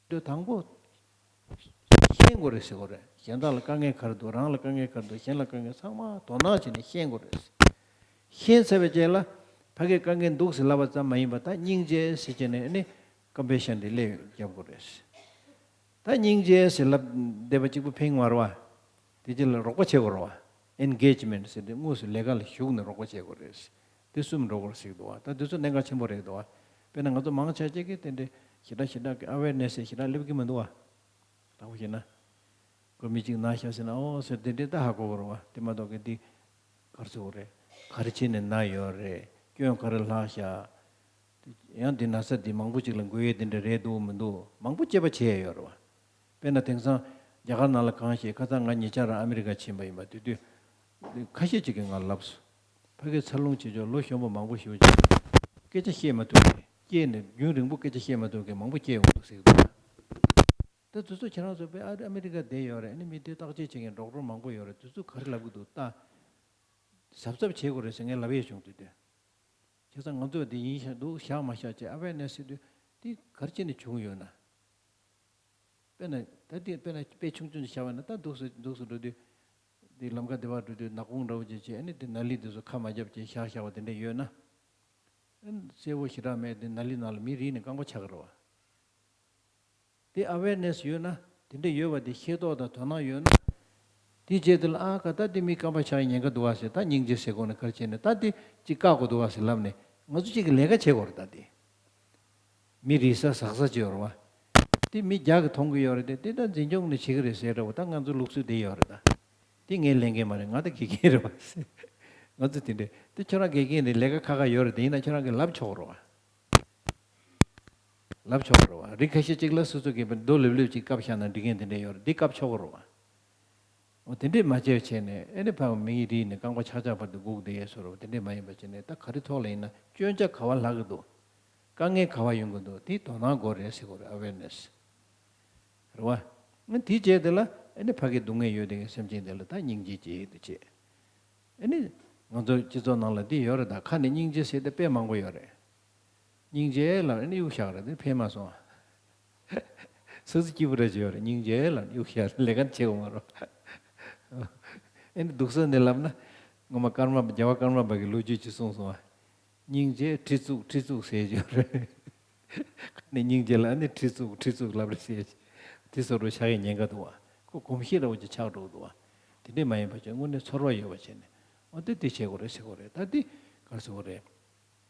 དེ་དང་པོ་ཤེས་དགོས་རེད་ཟེར་དགོས་རེད། གཞན་དག་ལ་དཀའ་ངལ་ག་རེ་འདུག་རང་ལ་དཀའ་ངལ་ག་རེ་འདུག་གཞན་ལ་དཀའ་ངལ་ཚང་མ་དོ་སྣང་བྱས་ནས་ཤེས་དགོས་རེད། ཤེས་ཚར་བའི་རྗེས་ལ་ཕ་གིར་དཀའ་ངལ་འདུག་ཟེར་ལབ་པ་ཙམ་མ་ཡིན་པ་ད་སྙིང་རྗེ་ཟེར་བྱས་ནས་ནི་ཀམ་པེ་ཤན་དེ་སླེབས་རྒྱབ་དགོས་རེད། ད་སྙིང་རྗེ་ཟེར་ལབ་བསྡད་པ་གཅིག་པུ་ཕན་མ་རེད་བ། དེ་རྗེས་ལ་རོགས་པ་བྱེད་དགོས་རེད་བ། ཨེན་གེཇ་མེན་ཊི་ཟེར་དེ་དངོས་སུ་ལས་ཀ་ལ་ཞུགས་ནས་རོགས་པ་བྱེད་དགོས་རེད། དེ་གསུམ་འགྲོ་དགོས་རེད་ཟེར་གི་འདུག་བ། ད་དེ་ཚོ་གནད་འགག་ཆེན་པོ་རེད་འདུག་བ། དཔེར་ན་ང་ཚོ་མང་ཆེ་ཅིག་གིས་དེ་འདྲའི་ཞེ་དྲག་ཞེ་དྲག་གི་ཨ་ཝེར་ནེ་སི་ཞེ་དྲག་སླེབས་ཀྱི་མི་འདུག་བ། དྲང་པོ་བཤད་ན། ཁོ་མི་གཅིག་ན་ཤག་ཟེར་ན་ཨོ་ཟེར་དེ་འདྲའི་ད་ཧ་གོ་གི་རེད་བ། དེ་མ་གཏོགས་གི་འདི་ག་རེ་ཟེར་དགོས་རེད། ག་རེ་བྱས་ནས་ན་ཡོད་རེད། སྐྱོན་ག་རེ་ལྷག་ཤག་ཡང་འདི་ན་ཚ་འདི་མང་པོ་ཅིག་ལ་འགོས་ཡས་འདི་འདྲ་རེད་འདུག་མི་འདུག་མང་པོ་དཔྱད་པ་བྱས་ཡས་ཡོད་རེད་བ། དཔེར་ན་དེང་སང་རྒྱ་གར་ནང་ལ་གང་ཤེས། ཁ་སང་ང་ཉེ་ཆར་རང་ཨ་མི་རི་ཀ་ཕྱིན་པ་ཡིན་པ། དེ་དུས་ཁ་ཤས་ཅིག་གིས་ང་ལབ་སོང་། ཕ་གིའི་འཚར་ལོངས་བྱེད་ཕྱོགས་ལོ་གཞོན་པ་མང་པོ་ཞེ་པོ་ཅིག་སྐད་ཆ་བཤད་མ་ཐུབ་པས། སྐྱེས་ནས་རྒྱུན་རིང་པོ་སྐད་ཆ་བཤད་མ་ཐུབ་མཁན་མང་པོ་སྐྱེས་ཡོང་འདུག་ཟེར་གི་འདུག་ད་དེ་ཚོ་ཁྱེད་རང་ཚོ་དཔེ་ཨ་ཨ་མི་རི་ཀ་བསྡད་ཡོད་རེད། ཨ་ནི་མི་དེ་བརྟག་དཔྱད་བྱེད་མཁན་ཌོག་ཊར་མང་པོ་ཡོད་རེད། དེ་ཚོ་ག་རེ་ལབ་གི་འདུག་ད་གཟབ་གཟབ་བྱེད་དགོས་རེད་ཟེར་ངས་ལབ་ཡས་བྱུང་། དུས་དེ་བྱས་ཙང་ང་ཚོ་དེ་ཡིན་ཤག་འདུག་བཞག་མ་བཞག་བྱས་ཨ་ཝེར་ནེ་སི་ཟེར་དུས་དེ་ག་རེ་བྱས་ནས་བྱུང་ཡོད་ན། དཔེར་ན་ད་དེ་དཔེར་ན་དཔེ་ཆུང་ཆུང་ཞིག་བཞག་པ་ན། ད་འདུག་སེ་འདུག་སེ་འགྲོ་དུས་དེ་ལམ་ཁ་བདེ་བར་འགྲོ་དུས་ནག་ཁུང་འདྲ་བོ་ཅིག་བྱས། ཨ་ནི་དེ་ནཱ་ལི་དེ་ཚོ་ཁ་མ་བརྒྱབ་བྱས་བཞག་བཞག་པ་དེ་འདྲ་ཡོད་ན། ཨ་ནི་གསལ་བོ་ཞེ་དྲག་མེད་དེ་ནཱ་ལི་ནང་ལ་མི་རིལ་ནས་རྐང་པ་ཆག་གི་རེད་བ། དེ་ཨ་ཝེར་ནེ་སི་ཡོད་ན། དེ་འདྲ་ཡོད་པ་དེ་ཤེས་རྟོགས་དང་དོ་སྣང་ཡོད་ན། དེའི་རྗེས་དེ་ལ་ཨ་ཁ་ད་དེ་མི་རྐང་པ་ཆག་ཉེན་ཁ་འདུག་བ་ཟེར། ད་སྙིང་རྗེ་ཟེར་དགོས་ན་ག་རེ་བྱས་ནས་ད་དེ་ཅིག་བཀག་དགོས་འདུག་བ་ཟེར་ལབ་ནས་ང་ཚོ་གཅིག་གི་ལས་ཀ་བྱེད་དགོས་རེད། ད་དེ་མི་རིལ་ས་ཟག་ས་ཅིག་ཡོད་རེད་བ། དེ་མི་བརྒྱ་གིས་མཐོང་གི་ཡོད་རེད་དེ། དེ་ད་འཛིན་སྐྱོང་ནས་བྱེད་ཀྱི་རེད་ཟེར་འདྲ་བོ། ད་ང་ཚོ་ལུགས་སྲོལ་དེ་ཡོད་རེད་ད། དེ་ངས་ལེན་མཁན་མ་རེད། ང་ད་དགེ་རྒན་རེད་བ། ང་ཚོ་དེ་འདྲས་དེ་ཁྱོད་རང་དགེ་རྒན་རེད། ལས་ཀ་ཁག་ཁག་ཡོད་རེད་དེ། ཡིན་ན་ཁྱོད་རང་གིས་ལབ་ཆོག་གི་རེད་བ། ལབ་ཆོག་གི་རེད་བ། རིགས་ཁ་ཤས་ཅིག་ལ་སོ་སོ་གིས་རྡོ་ལེབ་ལེབ་ཅིག་བཀབ་བཞག་ན་འགྲིག་མཁན་དེ་འདྲ་ཡོད་རེད། འདི་བཀབ་ཆོག་གི་རེད་བ། འོ་དེ་འདྲས་མ་བྱས་བྱས་ནས་ཨེ་ནི་ཕ་མིག་རིལ་ནས་རྐང་པ་ཆག་ཆག་བར་དུ་སྒུག་བསྡད་ཡས་བཟོ་འདྲ་བོ་དེ་འདྲས་མ་ཡིན་པ་བྱས་ནས། ད་ག་རེ་ཐོག་ལ་ཡིན་ན་སྐྱོན་ཆ་ག་བ་ལྷག་གི་འདུག་དཀའ་ངལ་ག་བ་ཡོང་གི་འདུག་དེ་དོ་སྣང་དགོས་རེད་ཟེར་དགོས་རེད། ཨ་ཝེར་ནེ་སི་རེད་བ། ཨ་དེ་བྱས་དེ་ལ་ཨེ་ནི་ཕ་གི་སྡུག་བསྔལ་ཡོད་དེ་གི་སེམས་ཅན་དེ་ལ་ད་སྙིང་རྗེ་སྐྱེ་ཡས་དེ་བྱས། ཨེ་ནི་ང་ཚོ་སྤྱི་ཚོགས་ནང་ལ་འདི་ཡོད་རེད། ད་ཁ་ནས་སྙིང་རྗེ་ཟེར་དེ་དཔེ་མང་པོ་ཡོད་རེད། སྙིང་རྗེ་ལབ་ནས་གཡུག་བཞག་རེད། དེ་ཕན་མ་སོང་། སོ་སོ་སྐྱིད་པོ་རེ་བྱེད་ཡོད་རེད། སྙིང་རྗེ་ལབ་ནས་གཡུག་བཞག་རེད། ལས་ཀ་བྱེད་དགོས་མ་རེད། ཨེ་འདི་སྡུག་ས་ནས་ལབ་ན། ངོ་མ་ཀརྨ་རྒྱལ་བ་ཀརྨ་པ་གི་ལོ་རྒྱུས་ཅིག་གསུངས་སོང་བ། སྙིང་རྗེ་གྲི་བཙུགས་གྲི་བཙུགས་ཟེར་གྱི་ཡོད་རེད། ཁ་ནས་སྙིང་རྗེ་ལབ་ནས་གྲི་བཙུགས་གྲི་བཙུགས་ལབ་རེད་ཟེར། དེ་བཟོ་འདྲ་ཆགས་ཡས་ཉེན་ཁ་འདུག་བ། ཁོ་གོམས་གཤིས་འདྲ་བོ་ཅིག་ཆགས་འགྲོ་གི་འདུག་བ། དེ་འདྲས་མ་ཡིན་པ་བྱས་དངོས་གནས་ཚོར་བ་ཡོད་པ་བྱས་ནས། འོ་དེ་དེ་བྱེད་དགོས་རེད་ཟེར་དགོས་རེད། ད་དེ་ག་རེ་ཟེར་དགོས་རེད།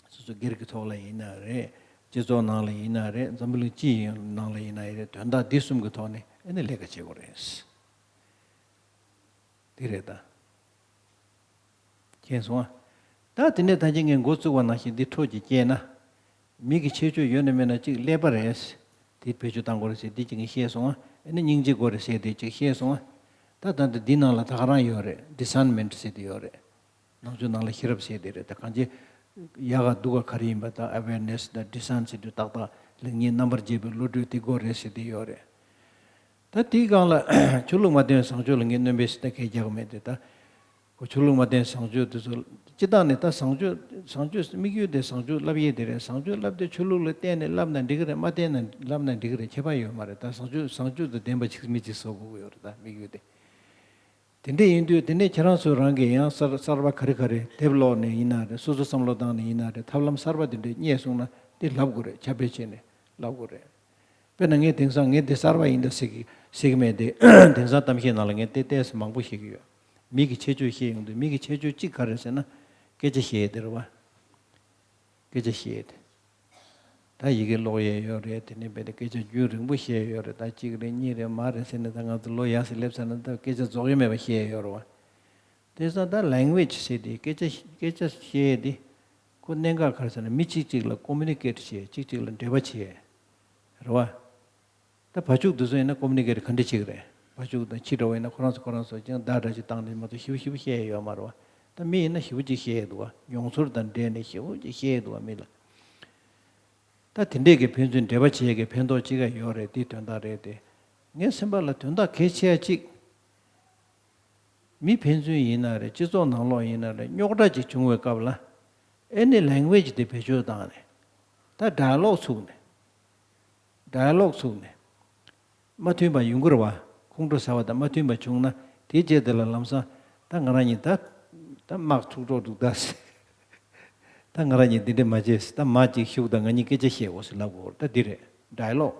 སོ་སོ་སྒེར་གྱི་ཐོག་ལ་ཡིན་ན་རེད། སྤྱི་ཚོགས་ནང་ལ་ཡིན་ན་རེད། འཛམ་བུ་གླིང་སྤྱི་ཡི་ནང་ལ་ཡིན་ན་རེད། དོན་དག་འདི་གསུམ་གྱི་ཐོག་ནས་ཨེ་ནི་ལས་ཀ་བྱེད་དགོས་རེད། དེ་རེད་ད། མཁྱེན་སོང་ཨ། ད་དེ་ནས་ད་ཅི་ངས་འགོ་བཙུགས་པ་ནང་བཞིན་འདི་འཕྲོ་ཅིག་བསྐྱལ་ན། མི་གི་ཁྱད་ཆོས་ཡོད་ན་མེད་ན་གཅིག་ཀླད་པ་རེད། དེ་བེད་སྤྱོད་བཏང་དགོས་རེད་ཟེར་འདི་གཅིག་ངས་བཤད་སོང་ཨ། ཨེ་ནི་སྙིང་རྗེ་དགོས་རེད་ཟེར་དེ་གཅིག་བཤད་སོང་ཨ། ད་ད་ལྟ་འདི་ནང་ལ་ད་ག་རང་ཡོད་རེད། ཌི་སརན་མེན་ཊི་ཟེར་དེ་ཡོད་རེད། ནང་ཆོས་ནང་ལ་ཤེས་རབ་བཤད་དེ་རེད། ད་གང་ཅི་ཡག་ག་སྡུག་ག་ག་རེ་ཡིན་པ་ད་ཨ་ཝེར་ནེ་སི་དང་ཌི་སརན་ཟེར་དུས་ཏག་ཏག་ལེགས་ཉེས་རྣམ་པར་འབྱེད་པའི་བློ་གྲོས་དེ་དགོས་རེད་ཟེར་དེ་ཡོད་རེད། ད་དེའི་སྒང་ལ་ཆོས་ལུགས་མ་བསྟེན་བཟང་སྤྱོད་ལ་ངས་སྣོན་པ་ཞིག་ད་གས་རྒྱག་གི་མེད་དེ། ད་ཁོ་ཆོས་ལུགས་མ་བསྟེན་བཟང་སྤྱོད་དེ་ཚོ་སྤྱི་བཏང་ནས་ད་བཟང་སྤྱོད་བཟང་སྤྱོད་དམིགས་ཡུལ་དེ་བཟང་སྤྱོད་བསླབ་ཡས་དེ་རེད། བཟང་སྤྱོད་བསླབ་དེ་ཆོས་ལུགས་ལ་བརྟེན་ནས་བསླབ་ན་འགྲིག་གི་རེད། མ་བརྟེན་ན་བསླབ་ན་འགྲིག་གི་རེད། ཁྱད་པར་ཡོད་མ་རེད། ད་བཟང་སྤྱོད་བཟང་སྤྱོད་དང་ལྡན་པ་ཅིག་མི་ཅིག་བཟོ་དགོས་ཀྱི་ཡོད་རེད། ད་དམིགས་ཡུལ་དེ། དེ་འདྲ་ཡིན་དུས་དེ་ནས་ཁྱེད་རང་ཚོ་རང་གིས་ཡང་གསར་གསར་པ་ག་རེ་ག་རེ་དེབ་ཀློག་ནས་ཡིན་ན་རེད། སོ་སོ་བསམ་བློ་བཏང་ནས་ཡིན་ན་རེད། ཐབས་ལམ་གསར་པ་དེ་འདྲ་རྙེད་སོང་ན་དེ་ལབ་དགོས་རེད། ཁྱབ་སྤེལ་བྱས་ནས་ལབ་དགོས་རེད། དཔེར་ན་ངས་དེང་སང་ངས་འདི་གསར་པ་ཡིན་ད་ཟེར་གི་ཟེར་གི་མེད་དེ། དེང་སང་གཏམ་བཤད་ནང་ལ་ངས་དེ་ཏོག་ཙམ་མང་པོ་བཤད་གི་ཡོད། མི་གི་ཁྱད་ཆོས་བཤད་ཡོང་དུས་མི་གི་ཁྱད་ཆོས་གཅིག་ག་རེ་ཟེར་ན། སྐད་ཆ་བཤད་ཡས་དེ་རེད་བ། སྐད་ཆ་བཤད་ཡས་དེ། ད་ཡི་གེ་ཀློག་ཡས་ཡོད་རེད། དེ་ནས་རྦད་དེ་སྐད་ཆ་རྒྱུན་རིང་པོ་བཤད་ཡས་ཡོད་རེད། ད་གཅིག་རེད་གཉིས་རེད་མ་རེད་ཟེར་ནས་ད་ང་ཚོ་ལོ་ཡག་སེ་སླེབས་ཚར་ན་ད་སྐད་ཆ་རྫོགས་ཡས་མེད་པ་བཤད་ཡས་ཡོད་རེད་བ། དེ་སང་ད་ལེང་གུ་ཨེ་ཇི་ཟེར་དེ་སྐད་ཆ་སྐད་ཆ་བཤད་ཡས་དེ་ཁོ་གནད་འགག་ག་རེ་ཟེར་ན་མི་གཅིག་གཅིག་ལ་ཀོ་མུ་ནི་ཀེ་ཊི་བྱེད་ཡས། གཅིག་གཅིག་ལ་འབྲེལ་བ་བྱེད་ཡས་རེད་བ། ད་བ་ཕྱུགས་དེ་ཚོ་ཡིན་ན་ཀོ་མུ་ནི་ཀེ་ཊི་ག་འདྲ་བྱེད་ཀྱི་རེད། བ་ཕྱུགས་དང་ཁྱི་འདྲ་བོ་ཡིན་ན་ཁོ་རང་ཚོ་ཁོ་རང་ཚོ་ཀྱང་བརྡ་འདྲ་ཅིག་བཏང་ནས་མ་གཏོགས་ཞེ་པོ་ཞེ་པོ་བཤད་ཡས་ཡོད་མ་རེད་བ། ད་མི་ཡིན་ན་ཞེ་པོ་ཅིག་བཤད་ཡས་འདུག་བ། མྱོང་ཚོར་དང་འབྲེལ་ནས་ཞེ་པོ་ཅིག་བཤད་ཡས་འདུག་བ་མི་ལ། ད་དེ་འདྲས་ཀྱི་ཕན་ཚུན་འབྲེལ་བ་བྱེད་ཀྱི་ཕན་ཐོགས་ཅི་ག་ཡོད་རེད། དེ་དོན་དག་རེད་དེ། ངའི་སེམས་པ་ལ་དོན་དག་གལ་ཆེ་བ་གཅིག་མི་ཕན་ཚུན་ཡིན་ན་རེད། སྤྱི་ཚོགས་ནང་ལོགས་ཡིན་ན་རེད། རྙོག་དྲ་ཅིག་བྱུང་བའི་སྐབས་ལ་ཨེ་ནི་ལེང་གུ་ཨེ་ཇི་དེ་བེད་སྤྱོད་བཏང་ནས་ད་ཌའི་ལོག་ཚུགས་ནས། ཌའི་ལོག་ཚུགས་ནས། མ་མཐུན་པ་ཡོང་གི་རེད་བ། ཁོང་ཁྲོ་ཟ་བ་དང་མ་མཐུན་པ་བྱུང་ན་དེའི་རྗེས་དེ་ལ་ལམ་སང་ད་ང་རང་གཉིས་ད་ད་དམག་ཚུགས་འགྲོ་འདུག་ད་ཟེར། ད་ང་རང་གཉིས་འདི་འདྲས་མ་བྱེད་ཟེར། ད་མ་ཅིག་བཞུགས་དང་ང་གཉིས་སྐད་ཆ་བཤད་དགོས་ཟེར་ལབ་དགོས་རེད། ད་འདི་རེད། ཌའི་ལོག་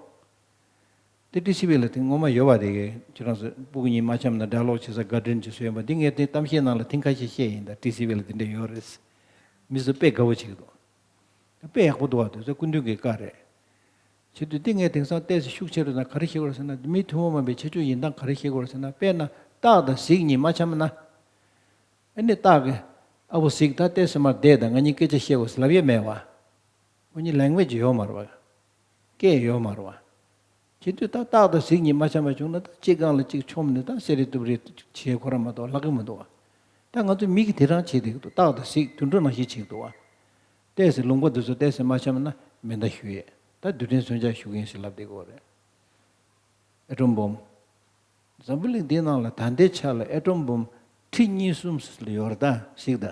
དེ་ཊི་སི་ཝི་ལ་དེ་སྔོན་མ་ཡོད་པ་རེད། ཁྱེད་རང་ཚོ་སྤུ་གུ་གཉིས་མ་འཆམ་ན་ཌའི་ལོག་བྱེད་ས་ག་དྲིན་ཅིག་བཟོས་ཡོད་པ་འདི་ངས་དེ་གཏམ་བཤད་ནང་ལ་ཐེངས་ཁ་ཤས་བཤད་ཡིན། ད་ཊི་སི་ཝི་ལ་དེ་འདྲས་ཡོད་རེད། མི་ཚོ་དཔེ་དགའ་པོ་བྱེད་ཀྱི་འདུག་དཔེ་ཡག་པོ་འདུག་བ། དེ་ཚོ་སྐུ་མདུན་གྱི་བཀའ་རེད། བྱེད་དུས་དེ་ངས་དེང་སང་ཏོག་ཙམ་ཤུགས་ཆེ་རུ་དང་ག་རེ་བཤད་དགོས་རེད་ཟེར་ན། མི་ཐུན་མོང་མ་ཡིན་པའི་ཁྱད་ཆོས་ཡིན་སྟངས་ག་རེ་བཤད་དགོས་རེད་ཟེར་ན། དཔེར་ན་སྟག་དང་གཟིག་གཉིས་མ་འཆམ་ན། ཨ་ནི་སྟག་གིས་ཨ་བོ་གཟིག་ད་ཏོག་ཙམ་མར་བསྡད་དང་ང་གཉིས་སྐད་ཆ་བཤད་དགོས་ཟེར་ལབ་ཡས་མེད་བ། ཁོ་གཉིས་ལེང་གུ་ཨེ་ཇི་ཡོད་མ་རེད་བ། སྐད་ཡོད་མ་རེད་བ། བྱེད་དུས་ད་སྟག་དང་གཟིག་གཉིས་མ་འཆམ་པ་བྱུང་ན་ད་གཅིག་སྒང་ལ་གཅིག་མཆོངས་ནས་ད་སེ་རེ་སྟུབ་རེ་བྱེད་ཁོ་རང་མ་གཏོགས་ལྷག་གི་མི་འདུག་བ། ད་ང་ཚོ་མི་གིས་དེ་རང་བྱེད་བསྡད་ཀྱི་འདུག་སྟག་དང་གཟིག་དུད་འགྲོ་ནང་བཞིན་བྱེད་ཀྱི་འདུག་བ། ཏོག་ཙམ་ལུང་པ་འདི་ཚོ་ཏོག་ཙམ་མ་འཆམ་ན་མེ་མདའ་གཞུ་ཡས། ད་རྡུལ་ཕྲན་མཚོན་ཆ་གཞུ་གི་ཡིན་ཟེར་ལབ་བསྡད་ཀྱི་ཡོད་རེད། ཨེ་ཊོམ་བོམ། འཛམ་བུ་གླིང་འདིའི་ནང་ལ་ད་ལྟའི་ཆ་ལ་ཨེ་ཊོམ་བོམ་ཁྲི་གཉིས་གསུམ་ལ་ཡོད་རེད་ད། གཟིག་ད།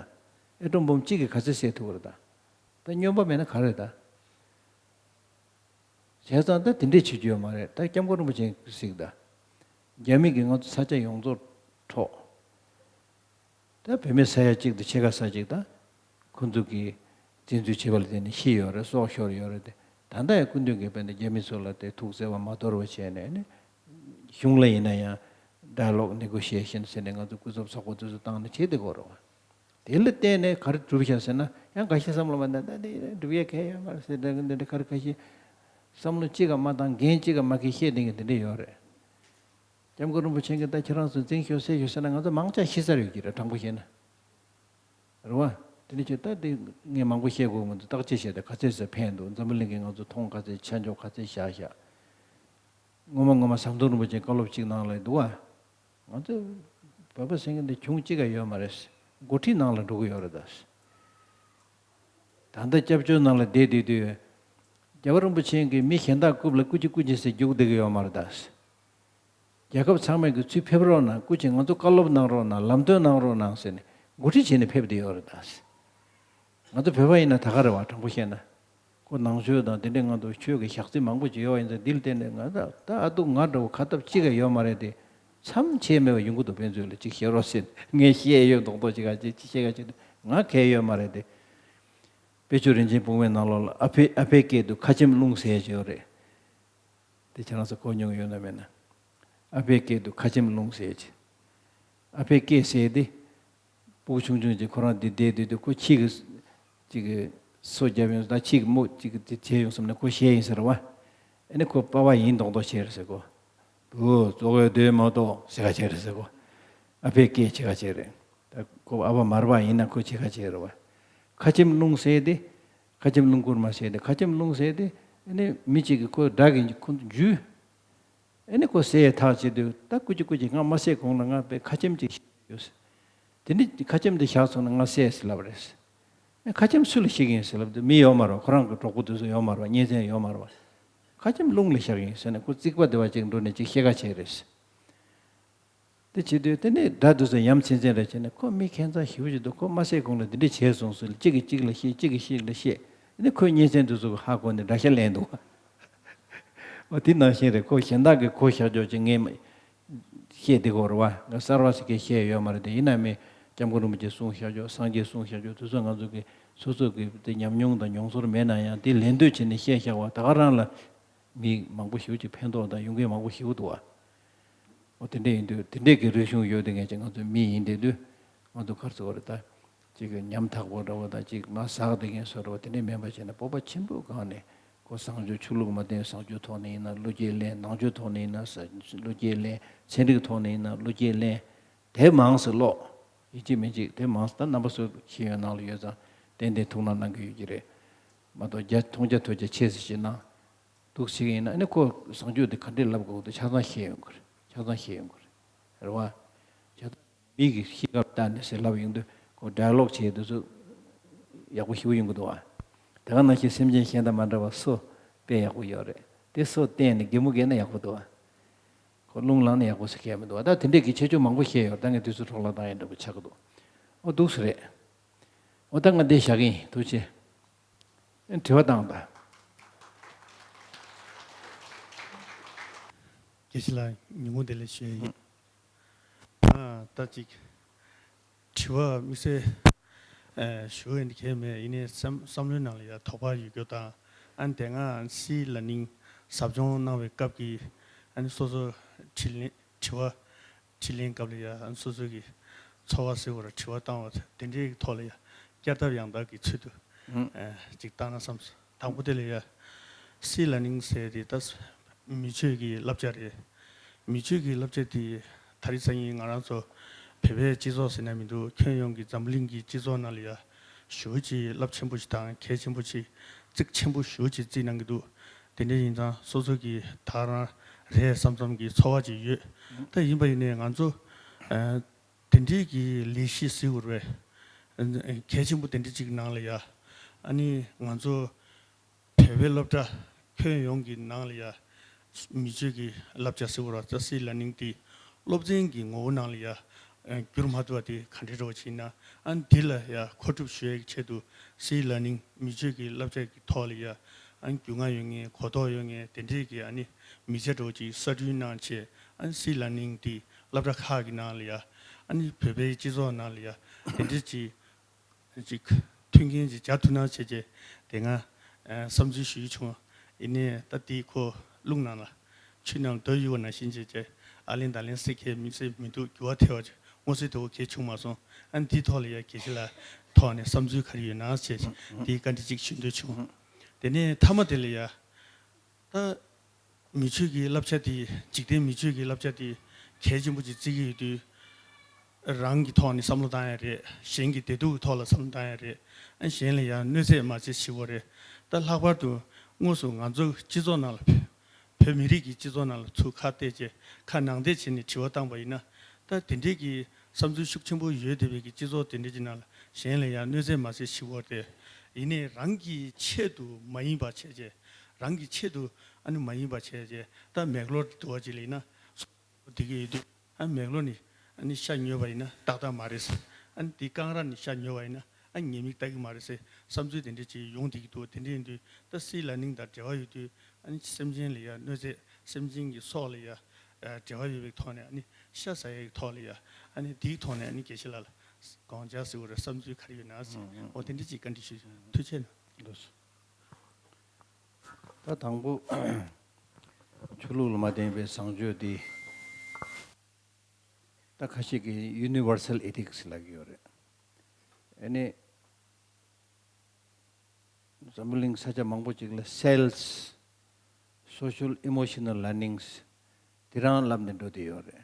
ཨེ་ཊོམ་བོམ་གཅིག་གིས་ག་ཚོད་བསད་ཐུབ་ཀྱི་རེད་ད། ད་སྨྱོན་པ་མེད་ན་ག་རེད་ད། བྱས་ཙང་ད་དེ་འདྲས་བྱེད་རྒྱུ་ཡོད་མ་རེད། ད་སྐྱབས་མགོན་རིན་པོ་ཆེ་གཟིགས་དང་། རྒྱ་མི་གིས་ང་ཚོ་ས་ཆ་ཡོངས་རྫོགས་འཕྲོག་ད་བོད་མི་ས་ཡ་གཅིག་དང་ཕྱེད་ཀ་ས་གཅིག་དང་། ཁོ་ཚོ་གིས་བཙན་འཛུལ་བྱས་པ་ལ་བརྟེན་ནས་ཤི་ཡོད་རེད། སྲོག་ཤོར་ཡོད་རེད་དེ། ད་ལྟ་ཡང་སྐུ་མདུན་གྱིས་དཔེར་ན་རྒྱ་མི་ཚོ་ལ་དེ་ཐུགས་བརྩེ་བ་མ་དོར་བ་བྱས་ནས་ནི། གཞུང་ལ་ཡིན་ན་ཡང་ཌའི་ལོག་ནེ་གོ་ཤི་ཨེ་ཤན་ཟེར་ནས་ང་ཚོ་སྐུ་ཚབ་ཚོགས་པ་དེ་ཚོ་བཏང་ནས་བྱེད་བསྡད་ཀྱི་ཡོད་རེད་བ། དེ་ལ་བརྟེན་ནས་ག་རེ་གྲུབ་ཤག་ཟེར་ན། ཡང་འགའ་ཤས་བསམ་བློ་མ་བཏང་། ད་དེ་གྲུབ་ཡས་གང་ཡང་ཡོད་མ་རེད་ཟེར། འདྲ་འདྲ་ག་རེ་ཁ་ཤས་བསམ་བློ་གཅིག་ག་མ་བཏང་། འགན་གཅིག་ག་མ་འཁྱེར་བཤད་བསྡད་མཁན་དེ་འདྲས་ཡོད་རེད། སྐྱབས་མགོན་རིན་པོ་ཆེ་གིས་ད་ཁྱེད་རང་ཚོ་འཛིང་ཤོག་བསད་ཤོག་ཟེར་ན་ང་ཚོ་མང་ཆེ་ཤི་ས་རེད་ཀྱི་རེད། དྲང་པོ་བཤད་ན། རེད་བ། དེ་འདྲ་བྱས་ད་དེ་ངས་མང་པོ་བཤད་དགོས་མི་འདུག་བརྟག་དཔྱད་བྱས་ཏེ་ག་ཚད་ཙམ་ཕན་འདུག་འཛམ་བུ་གླིང་གིས་ང་ཚོ་མཐོང་ག་ཚད། ཆ་འཇོག་ག་ཚད་བཞག་བཞག་ངོ་མ་ངོ་མ་ཟམ་གདོང་རིན་པོ་ཆེའི་བཀའ་སློབ་གཅིག་ནང་ལ་འདུག་བ། ང་ཚོ་ བོད་པ་ཟེར་མཁན་དེ་གྱོང་གཅིག་ཀ་ཡོད་མ་རེད། འགོ་ཁྲིད་ནང་ལ་འགྲོ་གི་ཡོད་རེད་ད། ད་ལྟ་སྐྱབས་བཅོལ་ནང་ལ་བསྡད་བསྡད་དུས། རྒྱལ་བ་རིན་པོ་ཆེ་གིས་མི་གཞན་དག་རྐུབ་ལ་སྐུ་མཁྱེན་སྐུ་མཁྱེན་ཟེར་རྒྱུག་བསྡད་ཀྱི་ཡོད་མ་རེད་ད། རྒྱལ་ཁབ་ཚང་མས་ཀྱི་ཚུར་ཕེབས་རོགས་གནང་། སྐུ་མཁྱེན་ང་ཚོ་བཀའ་སློབ་གནང་རོགས་གནང་། ལམ་སྟོན་གནང་རོགས་གནང་ཟེར་ནས་འགོ་ཁྲིད་བྱས་ནས་ཕེབས་བསྡད་ཡོད་རེད་ད། ང་ཚོ་བོད་པ་ཡིན་ན་ད་ག་རེད་བ། དྲང་པོ་བཤད་ན། ཁོ་ནང་ཆོས་དང་དེ་འདྲའི་ང་ཚོ་ཆོས་ཀྱི་ཞག་རྩི་མང་པོ་ཅིག་ཡོད་པ་ཡིན་ཙང་། འདི་ལ་བརྟེན་ནས་ང་ད་ད་ཨ་སྡུག་ང་འདྲ་བོ་ཁ་སྟབས་གཅིག་ཀ་ཡོད་མ་རེད་དེ། མཚམས་ཆད་མེད་པ་ཡོང་གི་འདུག་ཕན་ཚུན་ལ་གཅིག་བཤད་རོགས་ཟེར། ངས་བཤད་ཡོད་མདོག་མདོག་ཅིག་ག་ཅིག་ཅིག་བཤད་ག་ཅིག་ང་གལ་ཡོད་མ་རེད་དེ། དཔེ་ཆ་རིན་ཆེན་བུང་བའི་ནང་ལོགས་ལ་ཨ་ཕའི་ཨ་ཕའི་སྐད་དུ་ཁ་ཆེམས་ལུང་ཟེར་ཡ་ཅིག་ཡོད་རེད། དེ་ཁྱེད་རང་ཚོ་གོ་མྱོང་ཡོད་ན་མེད་ན། ཨ་ཕའི་སྐད་དུ་ཁ་ཆེམས་ལུང་ཟེར་ཅིག་ཨ་ཕའི་སྐད་ཟེར་དེ། སྤུ་གུ་ཆུང་ཆུང་ཅིག་ཁོ་རང་དེ་བསྡད་དུས་དུས་ཁོ་ཁྱི་གི་ཅིག་གི་སོ་བརྒྱབ་ཡོང་ད། ཁྱི་གི་མོ་ཅིག་གི་དེ་བྱས་ཡོང་བསམ་ནས་ཁོ་བཤད་ཡིན་ཟེར་བ། ཨ་ནི་ཁོ་པ་ཕ་ཡིན་མདོག་མདོག་བྱས་རེད་ཟེར་གོ། བུ་ཙོག་གེ་སྡོད་མ་གཏོགས་ཟེར་ག་བྱས་རེད་ཟེར་གོ། ཨ་ཕའི་སྐད་བྱེད་ག་བྱས་རེད། ད་ཁོ་ཨ་ཕ་མ་རེད་པ། ཡིན་ན་ཁོ་བྱེད་ག་བྱས་རེད་བ། ཁ་ཆེམས་ལུང་ཟེར་དེ། ཁ་ཆེམས་ལུང་བསྐུར་མ་ཟེར་དེ། ཁ་ཆེམས་ལུང་ཟེར་དེ། ཨ་ནི་མི་གཅིག་གིས་ཁོ་དགྲ་གི་ཁོ་འཇུས། ཨ་ནི་ཁོ་བསད་ཐག་བཅད་དུས་ད་སྐུ་མཁྱེན་སྐུ་མཁྱེན་ང་མ་བསད་གོང་ལ་ང་དཔེ་ཁ་ཆེམས་ཅིག་བཞག་ཡོད་ཟེར། དེ་ནི་ཁ་ཆེམས་དེ་བཞག་སོང་ན་ང་བསད་ཟེར་ལབ་རེད་ཟེར། ཨ་ཁ་ཆེམས་སུ་ལ་བཞག་ཡིན་ཟེར་ལབ་དུས་མི་ཡོད་མ་རེད། ཁོ་རང་གི་གྲོགས་པོ་དེ་ཚོ་ཡོད་མ་རེད། གཉེན་ཚན་ཡོད་མ་རེད། ཁ་ཆེམས་ལུང་ལ་བཞག་ཡིན་ཟེར་ནས་ཁོ་རྩིག་པ་དེ་བ་ཅིག་འགྲོ་ནས་ཅིག་བཤད་ག་བྱས་རེད་ཟེར། དེ་བྱེད་དུས་དེ་ནས་དགྲ་དེ་ཚོ་ཡ་མཚན་ཅན་རེད་བྱས་ནས། ཁོ་མི་ཁྱད་མཚར་ཞེ་པོ་ཅིག་འདུག་ཁོ་མ་བསད་གོང་ལ་འདི་འདྲ་བྱས་སོང་ཟེར། གཅིག་གིས་གཅིག་ལ་བཤད། གཅིག་གིས་གཅིག་ལ་བཤད། ཨ་ནི་ཁོའི་གཉེན་ཚན་དེ་ཚོ་གིས་ཧ་གོ་ནས་དགྲ་ཤ་ལེན་འདུག་འོ་དེ་ནང་བཞིན་རེད། ཁོ་གཞན་དག་གིས་ཁོ་བཞག་ཕྱོགས་ཅིག་ངས་མ་བཤད་བསྡད་ཀྱི་ཡོད་རེད་བ། ང་གསར་བ་ཞིག་གིས་བཤད་ཡོད་མ་རེད་དེ། ཡིན་ན་མི་སྐྱབས་མགོན་རིན་པོ་ཆེ་གསུང་བཞག་ཕྱོགས། སངས་རྒྱས་གསུང་བཞག་ཕྱོགས་དེ་ཚོ་ང་ཚོ་གི་སོ་སོ་གི་དེ་ཉམས་མྱོང་དང་མྱོང་ཚོར་མེད་ན་ཡང་། དེ་ལེན་འདོད་བྱས་ནས་བཤད་བཞག་པ་ད་ག་རང་ལ་མི་མང་པོ་ཞེ་པོ་ཅིག་ཕན་ཐོགས་དང་ཡོང་མཁན་མང་པོ་ཞེ་པོ་འདུག་བ། འོ་དེ་འདྲ་ཡིན་དུས་དེ་འདྲས་ཀྱི་རིག་གཞུང་ཡོད་དེ་ངས་ཀྱི་ང་ཚོའི་མི་ཡིན་བསྡད་དུས། ང་ཚོ་ག་རེ་ཟེར་དགོས་རེད་ད། ཅིག་གི་ཉམ་ཐག་པོ་འདྲ་བོ་དང་། ཅིག་ང་ཟག་བསྡད་མཁན་བཟོ་འདྲ་བོ་དེ་འདྲས་མིན་པ་བྱས་ན། སྤོབས་པ་ཆེན་པོའི་སྒང་ནས་ཁོ་བཟང་སྤྱོད་ཆོས་ལུགས་མ་བསྟེན་བཟང་སྤྱོད་ཐོག་ནས་ཡིན་ན་བློ་སྐྱེད་ལེན། ནང་ཆོས་ཐོག་ནས་ཡིན་ན་ས་བློ་སྐྱེད་ལེན། ཚན་རིག་ཐོག་ནས་ཡིན་ན་བློ་སྐྱེད་ལེན། དེབ་མང་ཙམ་ཀློག་ཡིན་གཅིག་མིན་གཅིག་དེབ་མང་ཙམ། ད་རྣམ་པ་ཚོ་ཤེས་ཡོན་ནང་ལ་ཡོད་ཙང་ཏན་ཏན་ཐུགས་སྣང་གནང་གི་ཡོད་ཀྱི་རེད། མ་གཏོགས་རྒྱ་མཐོང་རྒྱ་ཐོས་རྒྱ་ཆེ་ཙམ་ཞིག་གནང་འདུག་ཟེར་གྱི་ཡིན་ན། ཨ་ནི་ཁོ་བཟང་སྤྱོད་དེ་ག་འདྲས་ལབ་དགོས་འདུག་ཆ་ཚང་ཤེས་ཡོང་གི་རེད། ཆ་ཚང་ཤེས་ཡོང་གི་རེད། རེད་བ། ཆ་ཚང་མི་གི་གཤིས་ཀ་ལྟ་ནས་ཟེར་ལབ་ཡོང་དུས། ཁོ་ཌའི་ལོག་བྱེད་དུས་ཚོད་ཡག་པོ་ཞེ་པོ་ཡོང་གི་འདུག་བ། དེ་ག་ནང་བཞིན་སེམས་ཅན་གཞན་དང་མ་འདྲ་བ་སོ་དཔེ་ཡག་པོ་ཡོད་རེད། དེ་སོ་བསྟན་ནས་གད་མོ་བགད་ན་ཡག་པོ་འདུག་བ། ཁོ་རླུང་ལངས་ན་ཡག་པོ་ཟེར་མཁན་མི་འདུག་བ། ད་དེ་འདྲས་ཀྱི་ཁྱད་ཆོས་མང་པོ་བཤད་ཡོད། ད་ངས་དུས་ཚོད་འཕྲོ་བརླག་བཏང་ཡ་འདྲ་པོ་ཆགས་ཀྱི་འདུག་འོ་འདུག་སེ་རེད། འོ་ད་ང་འདིར་བཞག་གི་ཡིན། ཐུགས་རྗེ་ཆེ། དྲི་བ་བཏང་དང་། དགེ་བཤེས་ལགས་ཉིན་གུང་བདེ་ལེགས་ཞུ་ཡ་ཡིན། ཨ་ད་ཅིག་དྲི་བ་དམིགས་བསལ་ཨ་ཞུ་ཡ་འདི་གས་མེད། ཡིན་ནའི་བསམ་བསམ་བློའི་ནང་ལ་ཡ་དོགས་པ་ཡོད་རྒྱུ་དང་། ཨ་ནི་དེ་སྔ་སྲིད་ལ་ནིང་ཟབ་སྦྱོང་གནང་བའི་སྐབས་ཀྱི་ཨ་ནི་སོ་སོ་དྲིས་ལན་དྲི་བ་དྲིས་ལན་སྐབས་ལ་ཡ། ཨ་ནི་སོ་སོ་གི་ཚོར་བ་ཟེར་བ་ར། དྲི་བ་བཏང་བ་དེ་འདྲའི་ཐོག་ལ་ཡ་བསྐྱར་ལྡབ་ཡང་ལྡབ་ཀྱི་ཚུལ་དུ་ཨ་ཅིག་བཏང་ན་བསམས། དང་པོ་དེ་ལ་ཡ། སྲིད་ལ་ནིང་ཟེར་དེ་ད་མི་ཆོས་ཀྱི་བསླབ་བྱ་རེད། མི་ཆོས་ཀྱི་བསླབ་བྱ་དེ་ད་རེས་སང་ཉིན་ང་རང་ཚོ་བོད་པའི་སྤྱི་ཚོགས་ཟེར་ན་མི་འདུག་ཁྱོན་ཡོངས་ཀྱི་འཛམ་བུ་གླིང་གི་སྤྱི་ཚོགས་ནང་ལ་ཡ་ཞེ་པོ་ཅིག་རླབས་ཆེན་པོ་ཞིག་དང་གལ་ཆེན་པོ་ཞིག་བརྩི་ཆེན་པོ་ཞེ་པོ་ཅིག་བརྩི་གནང་གི་འདུག་དེ་འདྲ་ཡིན་ཙང་སོ་སོ་གི་ད་རང་རེད་བསམ་བསམ་གྱི་ཚོར་བ་ཅིག་ཡོད། ད་ཡིན་པ་ཡིན་ནའི་ང་ཚོ་ཨ་དེ་འདྲའི་གི་ལས་གཞི་ཟེར་དགོས་རེད་པས། གལ་ཆེན་པོ་དེ་འདྲ་ཅིག་ནང་ལ་ཡ། ཨ་ནི་ང་ཚོ་བོད་པའི་སློབ་གྲྭ་ཁྱོན་ཡོངས་ཀྱི་ནང་ལ་ཡ། མི་ཆོས་ཀྱི་བསླབ་བྱ་ཟེར་དགོས་རེད་པས། སྲིད་ལ་ནིང་དེ་སློབ་ཚན་གྱི་ངོ་བོ་ནང་ལ་ཡ། ཨ་བསྒྱུར་མ་ཐུབ་པ་དེ་ག་འདྲ་འདྲ་བོ་ཅིག་ཡིན་ན། ཨ་ནི་དེ་ལ་ཡ་མཁོ་སྒྲུབ་ཞུ་ཡའི་ཆེད་དུ་སྲིད་ལ་ནིང་མི་ཆོས་ཀྱི་བསླབ་བྱ་གི་ཐོག་ལ་ཡ། ཨ་ནི་རྒྱུས་མངའ་ཡོད་མཁན། གོ་རྟོགས་ཡོད་མཁན་དེ་འདྲའི་གི་ཨ་ནི་མི་ཆ་འདྲ་བོ་ཅིག་གསར་སྐྲུན་གནང་བྱས། ཨ་ནི་སྲིད་ལ་ནིང་དེ་སློབ་གྲྭ་ཁག་གི་ནང་ལ་ཡ། ཨ་ནི་བོད་པའི་སྤྱི་ཚོགས་ནང་ལ་ཡ་དེ་འདྲ་ཅིག་ཅིག་མཐུན་རྐྱེན་ཅིག་སྦྱར་ཐུབ་ན་བྱས་བྱས་དེ་སྔ་ཨ་བསམ་ཚུལ་ཞུ་རྒྱུ་བྱུང་། ཡིན་ནའི་ད་དེ་ཁོ་རླུང་ནང་ལ་ཆུ་ནང་ལ་རྡོ་གཡུགས་པ་ནང་བཞིན་བྱས་བྱས་ཨ་ལན་ད་ལན་ཟེར་མཁན་མི་ཟེར་མི་འདུག་འགྱུར་བ་ཐེབས་པ་ཅིག་མངོན་གསལ་དོད་པོ་གང་ཡང་བྱུང་མ་སོང་། ཨ་ནི་དེའི་ཐོག་ལ་ཡ་དགེ་བཤེས་ལགས་ཐོག་ནས་བསམ་ཚུལ་ག་རེ་ཡོད་ན་བྱས་བྱས་དེའི་བཀའ་འདྲི་ཅིག་ཞུ་འདོད་བྱུང་། དེ་ནས་མཐའ་མ་དེ་ལ་ཡ། ད་མི་ཆོས་ཀྱི་བསླབ་བྱ་དེ། འཇིག་རྟེན་མི་ཆོས་ཀྱི་བསླབ་བྱ་དེ་གལ་ཆེན་པོ་ཅིག་བརྩི་གི་ཡོད་དུས། རང་གི་ཐོག་ནས་བསམ་བློ་བཏང་ཡ་རེད། གཞན་གྱི་བདེ་སྡུག་གི་ཐོག་ལ་བསམ་བློ་བཏང་ཡ་རེད། ཨ་གཞན་ལ་ཡང་གནོད་འཚེ་མ་བྱེད་ཞེས་པ་རེད། ད་ལྷག་པར་དུ་དངོས་སུ་ང་ཚོ་སྤྱི་ཚོགས་ནང་ལ། བོད་མི་རིགས་ཀྱི་སྤྱི་ཚོགས་ནང་ལ་ཚུར་ཁ་གཏད་བྱས། ཁ་ནང་བསྡད་བྱས་ནས་དྲི་བ་བཏང་པ་ཡིན་ན། ད་དེ་འདྲའི་གི་ བསམ་ཚུལ་ཤུགས་ཆེན་པོ་ཡོད་བསྡད་པའི་གི་སྤྱི་ཚོགས་དེ་འདྲ་ཅིག་ནང་ལ་གཞན་ལ་ཡང་གནོད་འཚེ་མ་བྱེད་ཤི་བོར་ཏེ། ཡིན་ནའི་རང་གི་ཆེད་དུ་མ་ཡིན་པ་བྱས་རྗེས། རང་གི་ཆེད་དུ་ཨ་ནི་མ་ཡིན་པ་བྱས་རྗེས་ད་མེག་ལོར་དུ་བ་ཅིག་ལ་ཡིན་ན། སོ་དེ་གི་ཡོད་དུས་ཨ་མེག་ལོར་ནི་ཨ་ནི་ཤ་ཉོས་པ་ཡིན་ན་ཏག་ཏག་མ་རེད། ཨ་ནི་དེ་རྐང་ར་ནི་ཤ་ཉོས་པ་ཡིན་ན་ཨ་ཉེས་དམིགས་ལྟ་གི་མ་རེད་ཟེར་བསམ་ཚུལ་དེ་འདྲ་ཅིག་ཡོང་བསྡད་ཀྱི་འདུག་དེ་འདྲ་ཡིན་དུས་ད་སི་ལར་ནིང་དང་འབྲེལ་བ་ཡོད་དུས། ཨ་ནི་སེམས་ཅན་ལ་ཡ་གནོད་འཚེ། སེམས་ཅན་གྱི་སྲོག་ལ་ཡ་ཨ་འབྲེལ་བ་ཡོད་པའི་ཐོག་ནས། ཨ་ནི་ཤ་ཟ་ཡ་གི་ཐོག་ལ་ཡ། ཨ་ནི་དེའི་ཐོག་ནས་ཨ་ནི་དགེ་བཤེས་ལགས་ལ་དགོངས་འཆར་ཟེར་བ་རེད། བསམ་ཚུལ་ག་རེ་ཡོད་ན་ཟེར། ཨོ་དེ་འདྲ་ཅིག་བཀའ་འདྲི་ཞུ། ཐུགས་རྗེ་ཆེ་གནང་། ལགས་སོ། ད་དང་པོ་ཆོས་ལུགས་ལ་མ་བརྟེན་པའི་བཟང་སྤྱོད་འདི་ད་ཁ་ཤས་ཀྱིས་ཡུ་ནི་ཝར་སལ་ཨེ་ཐིག་སི་ལབ་ཀྱི་ཡོད་རེད། ཨ་ནི། འཛམ་བུ་གླིང་ས་ཆ་མང་པོ་ཅིག་ལ་སེལ་སི། སོ་ཤལ་ཨི་མོ་ཤི་ནལ་ལར་ནིང་སི། དེ་རང་ལབ་ནས་འགྲོ་བསྡད་ཡོད་རེད།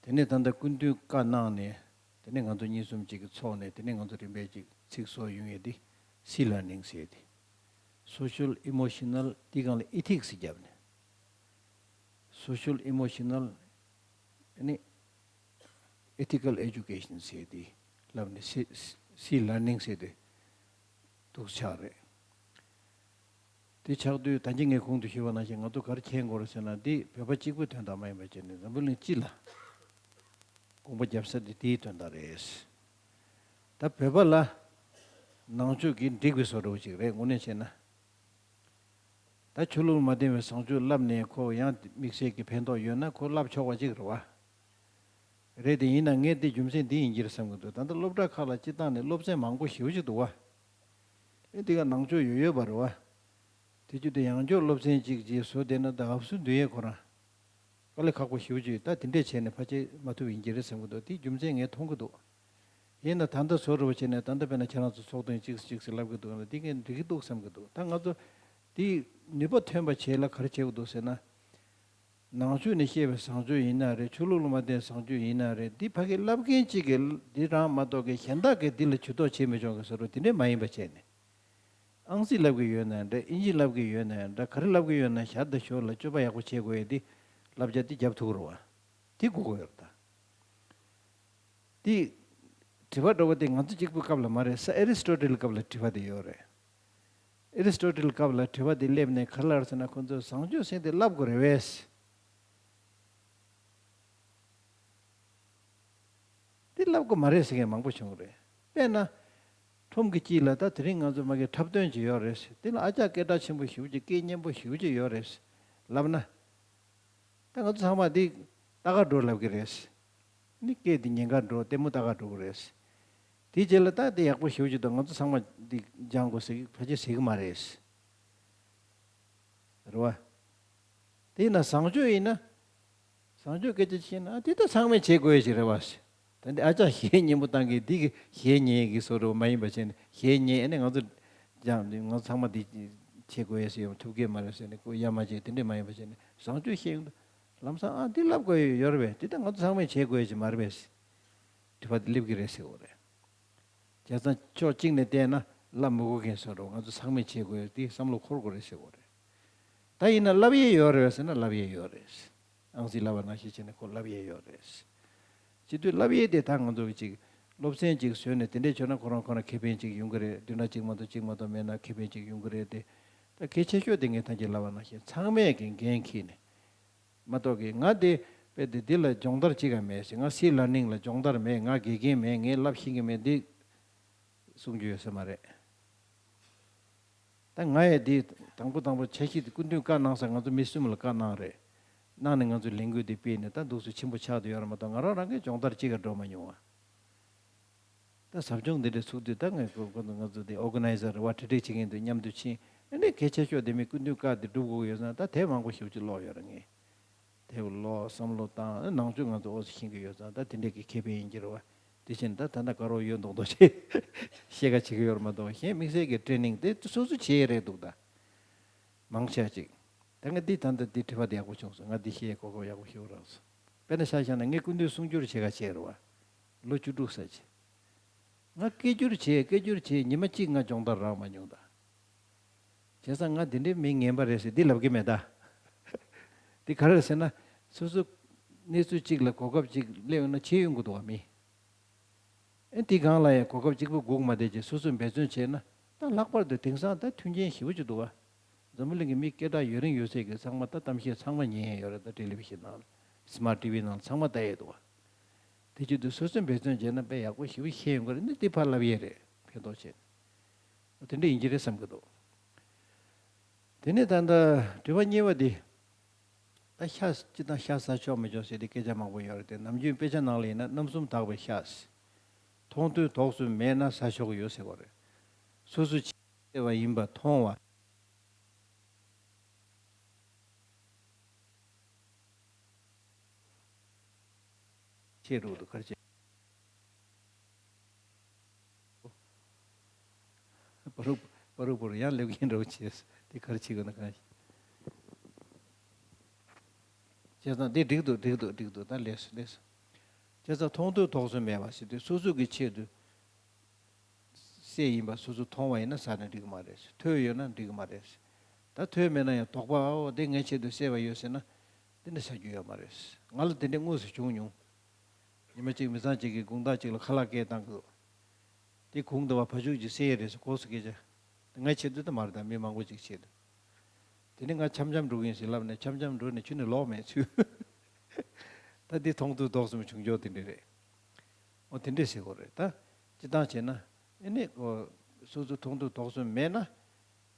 དེ་ནས་ད་ལྟ་སྐུ་མདུན་བཀའ་གནང་ནས། དེ་ནས་ང་ཚོ་གཉིས་གསུམ་ཅིག་གིས་ཚོགས་ནས། དེ་ནས་ང་ཚོ་རིམ་པས་ཅིག་ཚིག་བཟོ་ཡོང་ཡས་དེ་སི་ལར་ནིང་སི་ཟེར་ཡས་དེ། སོ་ཤལ་ཨི་མོ་ཤི་ནལ་དེའི་སྒང་ལ་ཨེ་ཐིག་སི་བརྒྱབ་ནས། སོ་ཤལ་ཨི་མོ་ཤི་ནལ་ཨ་ནི་ཨེ་ཐི་ཀལ་ཨེ་ཇུ་ཀེ་ཤན་ཟེར་ཏེ་ལབ་ནས་སི་སི་ལར་ནིང་ཟེར་ཏེ་འདུག་ཆགས་རེད། དེ་ཆགས་དུས་ད་གིན་ངས་གོང་དུ་ཞུས་པ་ནང་བཞིན་ང་ཚོ་ག་རེ་མཁྱེན་དགོས་རེད་ཟེར་ན། འདི་བོད་པ་གཅིག་པུའི་དོན་དག་མ་ཡིན་པ་བྱས་ནས་འཛམ་བུ་གླིང་སྤྱི་ལ་དགོངས་པ་བརྒྱབ་ས་དེ་དེའི་དོན་དག་རེད། ད་བོད་པ་ལ་ནང་ཆོས་ཀྱིས་འགྲིག་པའི་བཟོ་འདྲ་བོ་ཅིག་རེད། དངོས་གནས་བྱས་ན། ད་ཆོས་ལུགས་མ་བརྟེན་པའི་བཟང་སྤྱོད་བསླབས་ནས་ཁོ་ཡང་དམིགས་བསལ་གྱི་ཕན་ཐོགས་ཡོད་ན་ཁོ་བསླབ་ཆོག་པ་ཅིག་རེད་བ། རེད་དེ། ཡིན་ན་ངས་འདི་རྒྱུ་མཚན་འདི་ཡིན་གྱི་རེད་བསམ་གྱི་འདུག་ད་ལྟ་སློབ་གྲྭ་ཁག་ལ་སྤྱི་བཏང་ནས་སློབ་ཚན་མང་པོ་ཞེ་པོ་ཅིག་འདུག་བ། ཨེ་འདི་ག་ནང་ཆོས་ཡོད་ཡོད་པ་རེད་བ། དེ་རྒྱུ་དེ་ཡང་སྐྱོར་སློབ་ཚན་ཅིག་ཅིག་བཟོ་བསྡད་ན་ད་ཧབ་སུ་འདུས་ཡས་ཁོ་རང་དཀའ་ལས་ཁག་པོ་ཞེ་པོ་ཅིག་ད་དེ་འདྲས་བྱས་ནས་ཕལ་ཆེར་མ་ཐུབ་ཡིན་གྱི་རེད་བསམ་གྱི་འདུག་དེའི་རྒྱུ་མཚན་ངས་མཐོང་གི་འདུག་ཡིན་ན་ད་ལྟ་བཟོ་འདྲ་བོ་བྱས་ནས་ད་ལྟ་དཔེར་ན་ཁྱེད་རང་ཚོ་ཚོགས་ཐེངས་གཅིག་གཅིག་ཟེར་ལབ་ཀྱི་འདུག་ན་འདི་གས་འགྲིག་གི་འདུག་བསམ་གྱི་འདུག་ད་ང་ཚོ་འདི་ནུས་པ་ཐོན་པ་བྱེད་ལ་ག་རེ་བྱེད་དགོས་འདུག་ཟེར་ན། ནང་ཆོས་ནས་བཤད་པའི་བཟང་སྤྱོད་ཡིན་ན་རེད། ཆོས་ལུགས་ལ་མ་བརྟེན་བཟང་སྤྱོད་ཡིན་ན་རེད། འདི་ཕ་གི་བསླབ་མཁན་གཅིག་གིས་འདི་རང་མ་གཏོགས་ཀྱི་གཞན་དག་གིས་འདི་ལ་ཇུས་གཏོགས་བྱེད་མི་ཆོག་གི་བཟོ་འདྲ་དེ་འདྲས་མ་ཡིན་པ་བྱས་ནས། ཨང་རྩིས་བསླབ་ཀྱི་ཡོད་ན་འདྲ། ཨིན་ཇི་བསླབ་ཀྱི་ཡོད་ན་འདྲ། ག་རེ་བསླབ་ཀྱི་ཡོད་ན་ཞར་དང་ཞོར་ལ་སྤྱོད་པ་ཡག་པོ་བྱེད་དགོས་ཡས་འདི་བསླབ་བྱ་འདི་རྒྱབ་ཐུབ་རེད་བ། དེ་དགོས་ཀྱི་ཡོད་རེད་ད། དེ་དྲི་བ་འདྲ་བོ་དེ་ང་ཚོ་གཅིག་པུའི་སྐབས་ལ་མ་རེད། ས་ཨེ་རི་སི་ཊོ་ཊལ་སྐབས་ལ་དྲི་བ་དེ་ཡོད་རེད། ཨེ་རི་སི་ཊོ་ཊལ་སྐབས་ལ་དྲི་བ་དེ་སླེབས་ནས་ག་རེ་ལབ་ཟེར་ན། ཁོ་ཚོས་བཟང་སྤྱོད་ཟེར་དེ་བསླབ་དགོས་རེད་བས། དེ་བསླབ་དགོས་མ་རེད་ཟེར་མཁན་མང་པོ་བྱུང་རེད། དཔེར་ན། ཁྲོམ་གྱི་དཀྱིལ་ལ་ད་དེ་རིང་ང་ཚོ་མ་གི་འཁྲབ་སྟོན་ཅིག་ཡོད་རེད། དེ་ལ་ཨ་ཅག་སྐད་གྲགས་ཆེན་པོ་ཞེ་པོ་ཅིག་སྐད་སྙན་པོ་ཞེ་པོ་ཅིག་ཡོད་རེད་ལབ་ན། ད་ང་ཚོ་ཚང་མ་འདི་ལྟ་ག་འགྲོ་ལབ་ཀྱི་རེད། ནི་སྐད་འདི་ཉན་ག་འགྲོ། ལྟད་མོ་ལྟ་ག་འགྲོ་གི་རེད། དེའི་རྗེས་ལ་ད་དེ་ཡག་པོ་ཞེ་པོ་ཅིག་འདུག་ང་ཚོ་ཚང་མ་འདི་སྦྱང་དགོས་ཟེར་གི་ཕལ་ཆེར་ཟེར་གི་མ་རེད། རེད་བ། དེ་ཡིན་ན་བཟང་སྤྱོད་ཡིན་ན། བཟང་སྤྱོད་སྐད་ཆ་བཤད་ན་དེ་ད་ཚང་མས་བྱེད་དགོས་ཡ་ཞིག་རེད་བ། ད་འདི་ཨ་ཅག་གཞས་སྙན་པོ་བཏང་གི་འདི་གི་གཞས་ཉན་གི་བཟོ་འདྲ་བོ་མ་ཡིན་པ་བྱས་ནས། གཞས་ཉན་ཨ་ནི་ང་ཚོ་སྦྱང་ང་ཚོ་ཚང་མ་འདི་བྱེད་དགོས་ཡ་ཞིག་ཡོང་ཐུབ་ཀྱི་མ་རེད་ཟེར་ནས་ཁོ་ཡ་མ་བྱས་དེ་འདྲས་མ་ཡིན་པ་བྱས་ནས་བཟང་སྤྱོད་བཤད་ཡོང་དུས། ལམ་སང་ཨ་འདི་ལབ་དགོས་ཡོད་རེད་པས། འདི་ད་ང་ཚོ་ཚང་མས་བྱེད་དགོས་ཀྱི་མ་རེད་པས། དྲི་བ་འདི་སླེབས་ཀྱི་རེད་ཟེར་བ་རེད། བྱས་ཙང་ཕྱོགས་གཅིག་ནས་བལྟས་ན་ལབ་མི་དགོས་མཁན་བཟོ་འདྲ་བོ། ང་ཚོ་ཚང་མས་བྱེད་དགོས་ཡོད་འདི་བསམ་བློ་འཁོར་དགོས་རེད་ཟེར་བ་རེད། ད་ཡིན་ན་ལབ་ཡས་ཡོད་རེད་ཟེར་ན་ལབ་ཡས་ཡོད་རེད། ཨང་རྩིས་ལབ་པ་ནང་བཞིན་བྱས་ནས་ཁོ་ལབ་ཡས་ཡོད་རེད། བྱེད་དུས་ལབ་ཡས་དེ་ད་ང་ཚོ་གི་ཅིག་སློབ་ཚན་ཅིག་བཟོས་ནས་དེ་འདྲས་བྱུང་ན་ཁོ་རང་ཁོ་རང་ཁེ་ཕན་ཅིག་ཡོང་གི་རེད། བདུན་ཕྲག་གཅིག་མ་གཏོགས་གཅིག་མ་གཏོགས་མེད་ན་ཁེ་ཕན་ཅིག་ཡོང་གི་རེད་དེ། ད་གལ་ཆེ་ཤོས་དེ་ངས་ད་གིན་ལབ་པ་ནང་བཞིན་ཚང་མས་ཀྱི་འགན་འཁྱེར་ནས། མ་གཏོགས་ཀྱི་ང་དེ་དཔེ་དེ་འདི་ལ་སྦྱོང་བརྡར་ཅིག་ཡང་མེད་ཟེར། ང་སི་ལར་ནིང་ལ་སྦྱོང་བརྡར་མེད། ང་དགེ་རྒན་མེད། ངས་བསླབ་ཤེས་ཀྱི་མེད། འདི་གསུང་རྒྱུ་ཡོད་ས་མ་རེད། ད་ང་ཡང་འདི་དང་པོ་དང་པོ་འཆར་གཞི་འདི་སྐུ་མདུན་བཀའ་གནང་ས། ང་ཚོ་མི་གསུམ་ལ་བཀའ་གནང་རེད། གནང་ནས་ང་ཚོས་ལས་འགུལ་འདི་སྤེལ་ནས་ད་འདུག་སེ་ཆེན་པོ་ཆགས་བསྡད་ཡོད་རེད་མ་གཏོགས་ང་རང་རང་གིས་སྦྱོང་བརྡར་ཅིག་ཡང་འགྲོ་མ་མྱོང་བ། ད་ཟབ་སྦྱོང་འདི་འདྲ་ཚུགས་དུས་ད་ངས་ཁོ་ཁོ་ང་ཚོ་དེ་ཨོར་ག་ནའི་ཛར་རེད་བ། གྲ་སྒྲིག་བྱེད་མཁན་དེ་མཉམ་དུ་ཕྱིན། ཨ་ནི་གལ་ཆེ་ཤོས་དེ་མི་སྐུ་མདུན་བཀའ་དེ་སྒྲུབ་དགོས་ཀྱི་ཡོད་ཙང་ད་དེབ་མང་པོ་ཞེ་པོ་ཅིག་ཀློག་ཡོད་རེད་ངས། དེབ་ཀློག་བསམ་བློ་བཏང་། ཨ་ནང་ཆོས་ང་ཚོ་འོ་ཙམ་ཤེས་ཀྱི་ཡོད་ཙང་ད་དེ་འདྲས་ཀྱི་ཁེ་ཕན་ཡིན་གྱི་རེད་བ། དེ་བཞིན་ད་ད་ལྟ་དགའ་རོགས་ཡོད་མདོག་མདོག་བྱས་བཤད་ཁ་བྱེད་ཀྱི་ཡོད་རེད་མ་གཏོགས་གཞན་དམིགས་བསལ་གྱི་ཊེ་རེ་ནིང་དེ་སོ་སོ་བྱས་རེད་འདུག་ད་མང་ཆེ་བ་ཅིག་ད་ངས་འདི་ད་ལྟ་འདི་དྲི་བ་འདི་ཡག་པོ་བྱུང་སོང་། ང་འདི་བཤད་གོ་སྐབས་ཡག་པོ་ཞིག་རག་སོང་། དཔེར་ན་ཆ་བཞག་ན་ངས་སྐུ་མདུན་གསུང་སྒྱུར་བྱེད་ག་བྱས་རེད་བ། ལོ་བཅུ་དྲུག་ཙམ་བྱས། ང་སྐད་སྒྱུར་བྱས་སྐད་སྒྱུར་བྱས་ཉི་མ་གཅིག་ང་སྦྱོང་བརྡར་རག་མ་མྱོང་ད། བྱས་ཙང་ང་འདི་འདྲའི་མི་ངན་པ་རེད་ཟེར་འདི་ལབ་ཀྱི་མེད་ད། འདི་ག་རེ་རེད་ཟེར་ན། སོ་སོ་ གནས་ཚུལ་གཅིག་ལ་གོ་སྐབས་གཅིག་སླེབས་ཡོང་ན་བྱེད་ཡོང་གི་འདུག་བ་མི། ཨེ་འདི་སྒང་ལ་ཡང་གོ་སྐབས་གཅིག་པུ་སྒུག་མ་བསྡད་ཅིག་སོ་སོས་འབད་བརྩོན་བྱས་ན་ད་ལྷག་པར་དུ་དེང་སང་ད་མཐུན་རྐྱེན་ཞེ་པོ་ཅིག་འདུག་བ། འཛམ་བུ་གླིང་གི་མི་སྐད་གྲགས་ཡོད་རིང་ཡོད་ཚད་ཀྱི་ཚང་མ་ད་གཏམ་བཤད་ཚང་མ་ཉན་ཡ་ཡོད་རེད། ད་ཊེ་ལི་ཝི་ཤན་ནང་ལ་སི་མཱར་ཊི་ཝི་ནང་ལ་ཚང་མ་ལྟ་ཡས་འདུག་བ། དེ་བྱེད་དུས་སོ་སོས་འབད་བརྩོན་བྱས་ན་དཔེ་ཡག་པོ་ཞེ་པོ་ཤེས་ཡོང་གི་རེད། ནི་འདི་ཕར་ལབ་ཡས་རེད། ཕན་ཐོགས་བྱས་ནས་དེ་འདྲ་ཡིན་གྱི་རེད་བསམ་གྱི་འདུག་དེ་ནས་ད་ལྟ་དྲི་བ་གཉིས་པ་འདི། ད་ཤ་སྤྱི་དང་ཤ་ཟ་ཆོག་མི་ཆོག་ཟེར་ཏེ་སྐད་ཆ་མང་པོ་ཡོད་རེད་དེ། ནམ་རྒྱུན་དཔེ་ཆ་ནང་ལ་ཡིན་ན་རྣམ་གསུམ་དག་པའི་ཤ་ཟེར། མཐོང་ཐོས་དོགས་གསུམ་མེད་ན་ཟ་ཆོག་གི་ཡོད་ཟེར་བ་རེད། སོ་སོ་ཕྱི་བལྟས་པ་ཡིན་པ་མཐོང་བ། ཆེ་རུ་དུ་གར་ཆེ། པ་རུ་པ་རུ་པ་རུ་ཡང་ལེགས་ཡིན་འགྲོ་བྱས་དེ་གར་ཆེ་གི་ན་གང་ཞིག་བྱས་ཙང་དེ་འགྲིག་འདུག་འགྲིག་འདུག་འགྲིག་འདུག་ད་ལས་སོ་ལས་སོ། བྱས་ཙང་མཐོང་ཐོས་དོགས་གསུམ་མེད་པ་ཟེར་དུས་སོ་སོ་གི་ཆེད་དུ། སྲས་ཡིན་པ་སོ་སོ་མཐོང་བ་ཡིན་ན་ཟ་ན་འགྲིག་གི་མ་རེད། ཐོས་ཡོད་ན་འགྲིག་གི་མ་རེད། ད་ཐོས་མེད་ན་ཡང་དོགས་པ་ཨོ་དེ་ངའི་ཆེད་དུ་སྲས་པ་ཡོད་ཟེར་ན་དེ་འདྲ་ཟ་རྒྱུ་ཡོད་མ་རེད། ང་ལ་དེ་འདྲ་དངོས་སུ་བྱུང་མྱོང་། ཉི་མ་གཅིག་མི་ཚང་གཅིག་གིས་དགུང་དག་ཅིག་ལ་ཁ་ལག་སྐད་བཏང་གི་འདུག་དེ་གུང་དུ་བ་ཕ་ཕྱུགས་ཀྱི་སྲས་རེད་ཟེར་གོ་སོ་སྐད་ཆ། ངའི་ཆེད་དུ་ད་མ་རེད། ད་མི་མང་པོ་ཅིག་ཆེད་དུ། དེ་ནས་ང་འཆམ་འཆམ་འགྲོ་གི་ཡིན་ཟེར་ལབ་ནས་འཆམ་འཆམ་འགྲོ་ནས་ཁྱོད་ནི་ལོག་མེད་ཚུལ། ད་འདི་མཐོང་ཐོས་དོགས་གསུམ་བྱུང་ཆོག་དེ་འདྲ་རེད། འོ་དེ་འདྲས་ཟེར་དགོས་རེད་ད། སྤྱི་བཏང་བྱས་ན་ཨེ་ནི་ཁོ་སོ་སོ་མཐོང་ཐོས་དོགས་གསུམ་མེད་ན་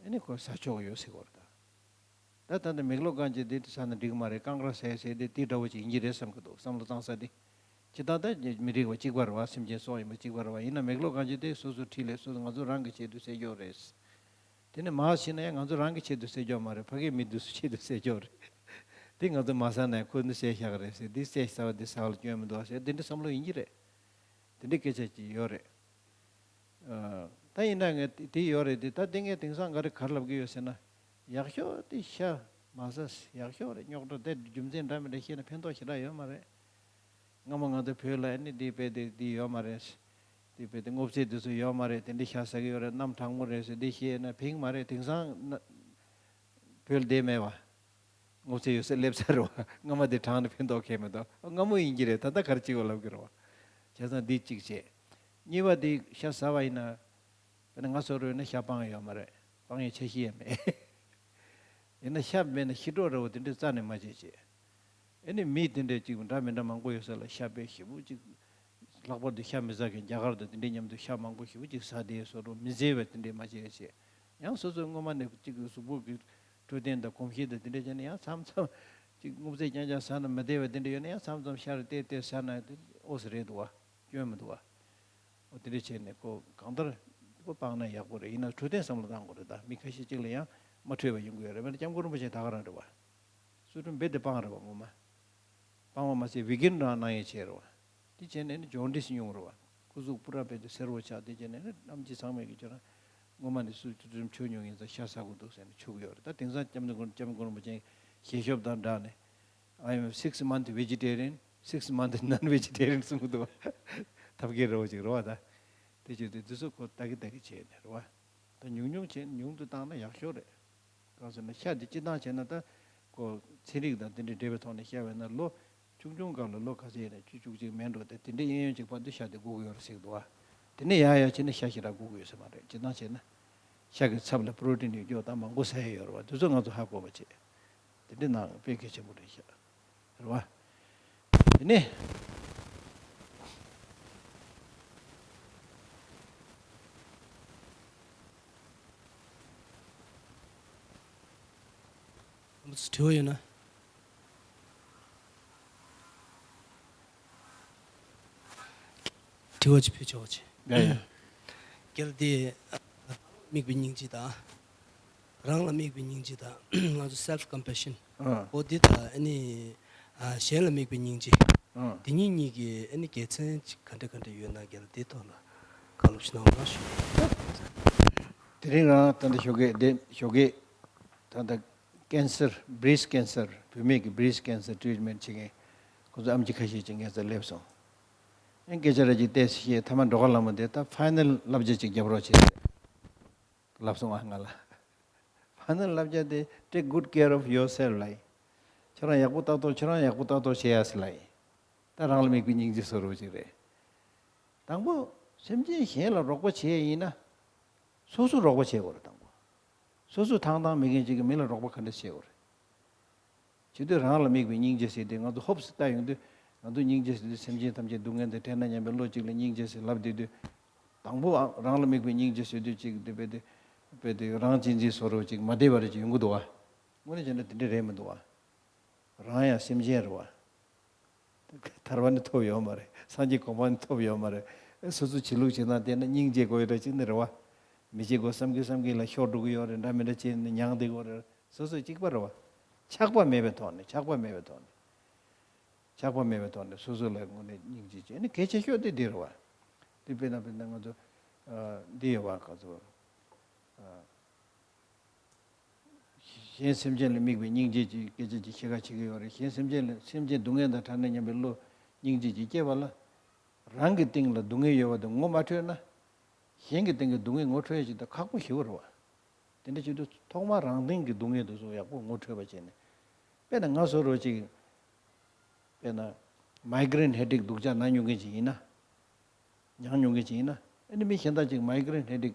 ཨེ་ནི་ཁོ་ཟ་ཆོག་གི་ཡོད་ཟེར་དགོས་རེད་ད། ད་ད་ལྟ་མིག་ལོག་གང་ཅི་འདི་ཟ་ན་འགྲིག་མ་རེད། རྐང་ར་ཟས་ཟས་འདི་དེ་འདྲ་བོ་ཅིག་ཡིན་གྱི་རེད་བསམ་གི་འདུག་བསམ་བློ་བཏང་ས་འདི། ཇི་ལྟར་ད་མི་རིགས་པ་གཅིག་པ་རེད་བ། སེམས་ཅན་སྲོག་ཡིན་པ་གཅིག་པ་རེད་བ། ཡིན་ན་མིག་ལོག་གང་ཅི་དེ་སོ་སོ་ཁྲིད་ལས་སོ་སོ་ང་ཚོ་རང་གི་ཆེད་དུ་ཟས་རྒྱུ་རེད། དེ་ནས་མར་ཕྱིན་ན་ཡང་ང་ཚོ་རང་གི་ཆེད་དུ་ཟས་རྒྱུ་མ་རེད། ཕ་གིའི་མི་དེ་ཚོ་ཆེད་དུ་ཟས་རྒྱུ་རེད། དེ་ང་ཚོ་མ་ཟ་ན་ཡང་ཁོ་ནི་ཟས་བཞག་གི་རེད་ཟེར། དེ་ཟས་ཟ་བ་དེ་ཟ་བ་ལ་སྐྱོན་མི་འདུག་ཟེར་དེ་འདྲ་བསམ་བློ་ཡིན་གྱི་རེད། དེ་འདྲའི་སྐད་ཆ་ཅིག་ཡོད་རེད། ཨ། ད་ཡིན་ན་ངས་དེ་ཡོད་རེད་དེ། ད་དེ་ངས་དེང་སང་ག་རེ་ག་རེ་ལབ་ཀྱི་ཡོད་ཟེར་ན། ཡག་ཤོས་དེ་ཤ་མ་ཟ། ཡག་ཤོས་རེད། རྙོག་དྲ་དེ་རྒྱུ་མཚན་འདྲ་མི་འདྲ་བཤད་ན་ཕན་ཐོགས་ཞེ་དྲག་ཡོད་མ་རེད། སྔ་མོ་ང་ཚོ་བོད་ལ་ཨ་ནི་འདི་དཔེ་དེ་འདི་ཡོད་མ་རེད། འདི་དཔེ་དེ་སྔོ་ཚལ་དེ་ཚོ་ཡོད་མ་རེད། དེ་འདྲ་ཤ་ཟ་གི་ཡོད་རེད། གནམ་གྲང་མོ་རེད་ཟེར་འདི་བཤད་ན་ཕན་གི་མ་རེད། དེང་སང་ན་བོད་ལ་བསྡད་མེད་བ། སྔོ་ཚལ་ཡོད་ས་སླེབས་ཚར་བ། སྔ་མ་དེ་གྲང་ནས་ཕན་ཐོགས་ཁེལ་མི་འདུག་སྔ་མོ་ཡིན་གྱི་རེད། ད་ལྟ་ག་རེ་བྱེད་དགོས་ལབ་ཀྱི་རེད་བ། བྱས་ཙང་འདི་གཅིག་བྱས། གཉིས་པ་དེ་ཤ་ཟ་བ་ཡིན་ན། དཔེར་ན་ང་ཚོ་རོལ་ན་ཤ་སྤང་ཡོད་མ་རེད། སྤང་ཡའི་ཆ་ཤས་ཡང་མེད། ཡིན་ན་ཤ་མེད་ན་ཤི་གྲོགས་རེད་བ། དེ་འདྲའི་རྩ་ནས་མ་བྱེད་བྱེད། ཨེ་ནི་མི་དེ་འདྲའི་ཅིག་འདྲ་མི་འདྲ་མང་པོ་ཡོད་ས་ལ་ཤ་དཔེ་ཞེ་པོ་ཅིག་ལྷག་པར་དུ་ཤ་མི་ཟ་མཁན་རྒྱ་གར་དང་དེ་འདྲའི་མཉམ་དུ་ཤ་མང་པོ་ཞེ་པོ་ཅིག་ཟ་བསྡད་བཟོ་འདྲ་མི་མཛེས་པ་དེ་འདྲའི་མ་བྱེད་བྱེད། ཡང་སོ་སོའི་སྔོན་མ་ནས་ཅིག་གཟུགས་པོ་གི་འཕྲོད་བསྟེན་དང་གོམས་གཤིས་དང་དེ་འདྲ་བྱས་ན་ཡང་མཚམས་མཚམས་ཅིག་སྔོ་ཚལ་རྐྱང་རྐྱང་ཟ་ན་མི་བདེ་བ་དེ་འདྲ་ཡོད་ན་ཡང་མཚམས་མཚམས་ཤ་རེ་བལྟས་བལྟས་ཟ་ན་དེ་ཨོ་ཙི་རེད་འདུག་བ། སྐྱོན་མི་འདུག་བ། འོ་དེ་འདྲ་བྱས་ནས་ཁོ་གང་ལྟར་ཁོ་སྤངས་ན་ཡག་པོ་རེད། ཡིན་ན་འཕྲོད་བསྟེན་བསམ་བློ་བཏང་དགོས་རེད། ད་མི་ཁ་ཤས་ཅིག་ལ་ཡང་མ་འཕྲོད་པ་ཡོང་གི་ཡོད་རེད། དཔེར་ན་སྐྱབས་མགོན་རིན་པོ་ཆེ་ད་ག་རང་རེད་བ། སུ་ཁྲུན་རྦད་དེ་སྤངས་རེད་བ་སྔོན་མ། སྤངས་པ་མ་ཟད་ཝི་གན་རང་གནང་ཡས་བྱས་རེད་བ། དེ་བྱས་ནས་ནི་ཇོན་ཏིས་ཉུང་རེད་བ། སྐུ་གཟུགས་པུ་ར་རྦད་དེ་སེར་བོ་ཆགས། དེ་བྱས་ནས་ནི་གནམ་གྱི་ཚང་མས་ཀྱི་ཁྱོད་རང་སྔོན་མ་ནས་སུ་ཁྲུན་མཆོད་མྱོང་ཡིན་ཙང་ཤ་ཟ་དགོས་འདུག་ཟེར་ནས་མཆོད་ཀྱི་ཡོད་རེད། ད་དེང་སང་སྐྱབས་མགོན་སྐྱབས་མགོན་རིན་པོ་ཆེ་ཞལ་ཤོབ་དང་སྦྲགས་ནས། I am six month vegetarian, six month non-vegetarian གསུང་གི་འདུག་བ། ཐབས་མཁས་རེད་བ་ཅིག་རེད་བ་ད། དེ་བྱས་ཏེ་འདི་ཚོ་ཁོ་ལྟ་གི་ལྟ་གི་བྱས་ནས་རེད་བ། ད་ཉུང་ཉུང་བྱས་ཉུང་དུ་བཏང་ན་ཡག་ཤོས་རེད། གང་ཟེར་ན་ཤ་འདི་སྤྱི་བཏང་བྱས་ན་ད་ཁོ་ཚན་རིག་དང་དེ་འདྲའི་འབྲེལ་བའི་ཐོག་ནས་བཤད་པ་ཡིན་ན་ལོ་ཆུང་ཆུང་སྐབས་ལ་ལོ་ག་ཚད་ཡིན་ན་བཅུ་བཅུ་གཅིག་མེད་འགྲོ་སྟེ་དེ་འདྲའི་གཡས་གཡོན་གཅིག་བར་དུ་ཤ་དེ་དགོས་ཀྱི་ཡོད་རེད་ཟེར་གི་འདུག་བ། དེ་ནས་ཡར་ཡར་བྱས་ན་ཤ་ཞེ་དྲག་དགོས་ཀྱི་ཡོད་ས་མ་རེད། སྤྱི་བཏང་བྱས་ན། ཤ་གི་ཚབ་ལ་པྲོ་ཏིན་ཡོད་རྒྱུ་དང་མང་པོ་ཟ་ཡ་ཡོད་རེད་བ། དེ་ཚོ་ང་ཚོ་ཧ་གོ་བ་བྱེད། དེ་འདྲ་ནང་དཔེ་གལ་ཆེན་པོ་རེད་ཤག་རེད་བ། དེ་ནས། དྲི་བ་ཡོད་ན། དྲི་བ་ཅིག་ཕུལ་ཆོག་ཅིག་ཡ་ཡ། རྒྱལ་དེ་དམིགས་པའི་སྙིང་རྗེ་དང་། རང་ལ་དམིགས་པའི་སྙིང་རྗེ་དང་། ང་ཚོ་self compassion ཨ། འོ་འདི་དང་ཨ་ནི་ཨ་གཞན་ལ་དམིགས་པའི་སྙིང་རྗེ། ཨ། འདི་གཉིས་གཉིས་ཀྱི་ཨ་ནི་དགེ་མཚན་ཅིག་ག་འདྲ་ག་འདྲ་ཡོད་ན་རྒྱལ་དེའི་ཐོག་ལ་བཀའ་སློབ་ཞིག་གནང་རོགས་ཞུ། དེ་རིང་རང་ད་ལྟ་ཞོགས་ཀས་བསྡད་ཞོགས་ཀས་ད་ལྟ་cancer, breast cancer བུད་མེད་ཀྱི་breast cancer treatment བྱེད་མཁན་ཁོ་ཚོ་ཨེམ་ཆི་ཁ་ཤས་ཅིག་ངའི་རྩར་སླེབས་སོང་། ཨེ་སྐད་ཆ་ར་ཅིག་བལྟས་ཤེས། ཐ་མ་འགྲོ་ཁ་ལ་མ་བསྡད། ད་final བསླབ་བྱ་ཅིག་རྒྱབ་རོགས་བྱེད་ལབ་སོང་ཨ་ང་ལ། final བསླབ་བྱ་དེ་take good care of yourself ལབ་ཡིན། ཁྱོད་རང་ཡག་པོ་ལྟ་རྟོག་ཁྱོད་རང་ཡག་པོ་ལྟ་རྟོག་བྱེད་ཡ་ཟེར་ལ་ཡིན། ད་རང་ལ་དམིགས་པའི་སྙིང་རྗེ་བཟོ་འདྲ་ཅིག་རེད། དང་པོ་སེམས་ཅན་གཞན་ལ་རོགས་པ་བྱེད་ཡ་ཡིན་ན། སོ་སོ་རོགས་པ་བྱེད་དགོས་རེད་དང་པོ། སོ་སོ་ཐང་ཐང་མེད་མཁན་ཅིག་གིས་མི་ལ་རོགས་པ་ག་འདྲ་བྱེད་དགོས་རེད། བྱེད་དུས་རང་ལ་དམིགས་པའི་སྙིང་རྗེ་ཟེར་དུས་ང་ཚོ་ཧོབ་སེ་ལྟ་ཡོང་དུས་ང་ཚོ་སྙིང་རྗེ་ཟེར་དུས་སེམས་ཅན་ཐམས་ཅད་སྡུག་བསྔལ་དང་བྲལ་ན་སྙམ་པའི་བློ་གཅིག་ལ་སྙིང་རྗེ་ཟེར་ལབ་བསྡད་དུས། དང་པོ་ཨ་རང་ལ་དམིགས་པའི་སྙིང་རྗེ་ཟེར་དུས་གཅིག་དེ་དཔེ་དེ་དཔེ་དེ་རང་གཅེས་འཛིན་བཟོ་འདྲ་ཅིག་མ་བདེ་བ་རེ་ཅིག་ཡོང་གི་འདུག་བ། དངོས་གནས་བྱས་ན་དེ་འདྲ་རེད་མི་འདུག་བ། རང་ཡང་སེམས་ཅན་རེད་བ། ཐར་པ་ནི་ཐོབ་ཡོད་མ་རེད། སངས་རྒྱས་གོ་འཕང་ནི་ཐོབ་ཡོད་མ་རེད། ཨེ་སོ་སོ་བྱེད་ལུགས་བྱེད་སྟངས་བལྟས་ན་སྙིང་རྗེ་དགོས་ཡོད་འདྲ་ཅིག་ནི་རེད་བ། མི་བྱེད་དགོས་བསམ་གི་བསམ་གི་ལ་ཤོར་འགྲོ་གི་ཡོད་རེད། འདྲ་མི་འདྲ་བྱས་ནས་མྱངས་བསྡད་དགོས་རེད། སོ་སོ་གཅིག་པ་རེད་བ། ཆགས་པ་མེད་པའི་ཐོག་ནས་ཆགས་པ་མེད་པའི་ཐོག་ནས། ཆགས་པ་མེད་པའི་ཐོག་ནས་སོ་སོ་ལ་དངོས་གནས་སྙིང་རྗེ་བྱས་ནས་གལ་ཆེ་ཤོས་དེ་འདི་རེད་བ། འདི་དཔེར་ན་དཔེར་ན་ང་ཚོ་ཨ་འདི་ཡོད་བ་ག་ཚོད་ཨ། གཞན་སེམས་ཅན་ལ་དམིགས་པའི་སྙིང་རྗེ་གི་སྐད་ཆ་ཅིག་བཤད་ཁ་བྱེད་ཀྱི་ཡོད་རེད། གཞན་སེམས་ཅན་ལ་སེམས་ཅན་སྡུག་བསྔལ་དང་བྲལ་ན་སྙམ་པའི་བློ་སྙིང་རྗེ་ཅིག་སྐྱེས་པ་ལ། རང་གི་སྟེང་ལ་སྡུག་བསྔལ་ཡོད་པ་དེ་ངོ་མ་འཕྲོད་ན། གཞན་གྱི་སྟེང་གི་སྡུག་བསྔལ་ངོ་འཕྲོད་ཡ་ཅིག་ད་ཁག་པོ་ཞེ་པོ་རེད་བ། དེ་འདྲ་བྱེད་དུས་ཐོག་མར་རང་སྟེང་གི་སྡུག་བསྔལ་དེ་ཚོ་ཡག་པོ་ངོ་འཕྲོད་པ་བྱས་ནས། དཔེར་ན་ང་བཟོ་འདྲ་ཅིག་དཔེར་ན་མའི་གྷི་རེན་ཧེ་ཌེག་སྡུག་ཅག་ན་མྱོང་མཁན་ཅིག་ཡིན་ན། མྱངས་མྱོང་མཁན་ཅིག་ཡིན་ན། ཨ་ནི་མི་གཞན་དག་ཅིག་མའི་གྷི་རེན་ཧེ་ཌེག་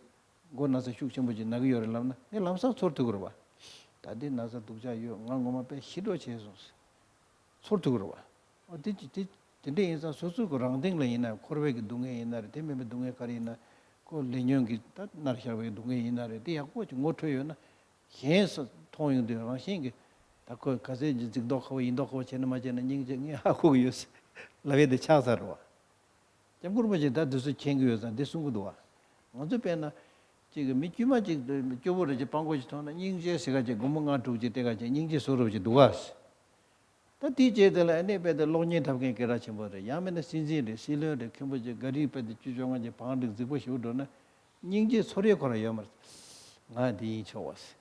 མགོ་ན་ཚ་ཤུགས་ཆེན་པོ་ཅིག་ན་གི་ཡོད་རེད་ལབ་ན་ངས་ལམ་སང་ཚོར་ཐུབ་ཀྱི་རེད་བ། ད་འདི་ན་ཚ་སྡུག་ཅག་ཡོད། ང་ངོ་མ་དཔེ་ཤི་འགྲོ་བྱས་སོང་ཟེར། ཚོར་ཐུབ་ཀྱི་རེད་བ། ཨ་དེ་ཅི་དེ་དེ་འདྲ་ཡིན་ཙང་སོ་སོའི་གི་རང་སྟེང་ལ་ཡིན་ན་འཁོར་བའི་གི་སྡུག་བསྔལ་ཡིན་ན་རེད། དེ་མིན་པའི་སྡུག་བསྔལ་ག་རེ་ཡིན་ན། ཁོ་ལས་ཉོན་གྱི་ད་མནར་བཞག་པའི་སྡུག་བསྔལ་ཡིན་ན་རེད། དེ་ཡག་པོ་ཅིག་ངོ་འཕྲོད་ཡོད་ན། གཞན་ས་མཐོང་ཡོང་དུས་རང་བཞིན་གྱིས་ད་ཁོས་ག་ཚད་ཀྱི་རྫིག་མདོག་ཁ་པོ་ཡིན་མདོག་ཁ་པོ་བྱས་ན་མ་བྱས་ན་སྙིང་རྗེ་ངས་ཧ་གོ་གི་ཡོད་ཟེར་ལབ་ཡས་དེ་ཆགས་ཚར་རེད་བ། སྐྱབས་མགོན་རིན་པོ་ཆེས་ད་དུས་ཚོད་མཁྱེན་གྱི་ཡོད་ཙང་འདི་གསུང་གི་འདུག་བ། ང་ཚོ་དཔེར་ན། གཅིག་གི་མི་དཀྱུས་མ་གཅིག་སྐྱོ་པོ་རེ་གཅིག་སྤྲང་པོ་ཞིག་མཐོང་ན་སྙིང་རྗེ་ཟེར་ག་ཅིག་སྒོར་མོ་ལྔ་དྲུག་ཅིག་སྟེར་ག་ཅིག་སྙིང་རྗེ་བཟོ་འདྲ་ཅིག་འདུག་ག་ད་དེའི་རྗེས་དེ་ལ་ཨ་ནི་དཔེ་དེ་གློག་བརྙན་འཁྲབ་མཁན་སྐད་གྲགས་ཆེན་པོ་རེད། ཡང་མིན་ན་སྲིད་འཛིན་རེད། སྲིད་བློན་རེད། མཁན་པོ་ཅིག་ག་རིའི་དཔེ་དེ་བཅུ་བཅོ་ལྔ་ཅིག་བང་སྒྲིག་རྫིག་པོ་ཞིག་འགྲོ་ན། སྙིང་རྗེ་ཚོར་ཡས་ཁོ་རང་ཡོད་མ་རེད། ང་འདི་ཡིན་ཆོག་བ་ཟེར།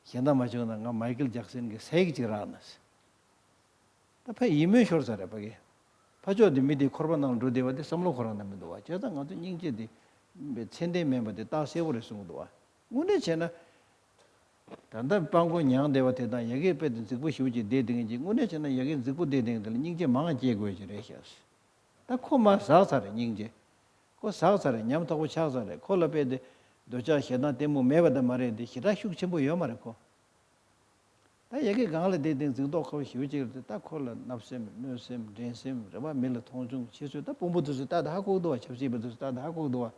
གཞན་དག་མ་བྱུང་ན་ང་མའི་ཀལ་ཇེག་སན་གྱི་ས་ཡིག་ཅིག་རག་ན་ཟེར། ད་ཕ་ཡིད་སྨོན་ཤོར་ཚར་རེད་ཕ་གི། ཕ་ཕྱོགས་དེ་མི་དེའི་འཁོར་བ་ནང་ལ་འགྲོ་བསྡད་པ་དེ་བསམ་བློ་ཁོ་རང་ནང་མི་འདུག་བ། བྱས་ཙང་ང་ཚོ་སྙིང་རྗེ་དེ་ཚད་ལྡན་མིན་པ་དེ་རྟགས་གསལ་པོ་རེད་གསུང་གི་འདུག་བ། དངོས་གནས་བྱས་ན། ད་ལྟ་སྤྲང་པོ་མྱངས་བསྡད་པ་དེ་དང་ཡ་གིའི་དཔེ་དེ་རྫིག་པོ་ཞེ་པོ་ཅིག་བསྡད་བསྡད་མཁན་གྱི་དངོས་གནས་བྱས་ན་ཡ་གི་རྫིག་པོ་བསྡད་བསྡད་མཁན་དེ་ལ་སྙིང་རྗེ་མང་བ་སྐྱེ་དགོས་ཀྱི་རེད་ཤག་ད་ཁོ་མར་ཟག་ཚར་རེད་སྙིང་རྗེ། ཁོ་ཟག་ཚར་རེད། ཉམ་ཐག་པོ་ཆགས་ཚར་རེད། ཁོ་ལ་དཔེ་དེ་འདོད་ཆགས་ཞེ་སྡང་གཏི་མུག་མེད་པ་དང་མ་རེད་དེ་ཞེ་དྲག་ཤུགས་ཆེན་པོ་ཡོད་མ་རེད་ཁོ། ད་ཡ་གི་སྒང་ལ་བསྡད་བསྡད་རྫིག་མདོག་ཁ་པོ་ཞེ་པོ་ཅིག་རེད་དེ་ད་ཁོ་ལ་བརྣབ་སེམས་གནོད་སེམས་འགྲན་སེམས་རེད་བ། མི་ལ་མཐོང་ཆུང་བྱེད་ཚུལ་ད་དཔོན་པོ་དེ་ཚོས་ལྟ་དེ་ཧ་གོ་གི་འདུག་བ། ཆབ་སྲིད་པ་དེ་ཚོས་ལྟ་དེ་ཧ་གོ་གི་འདུག་བ།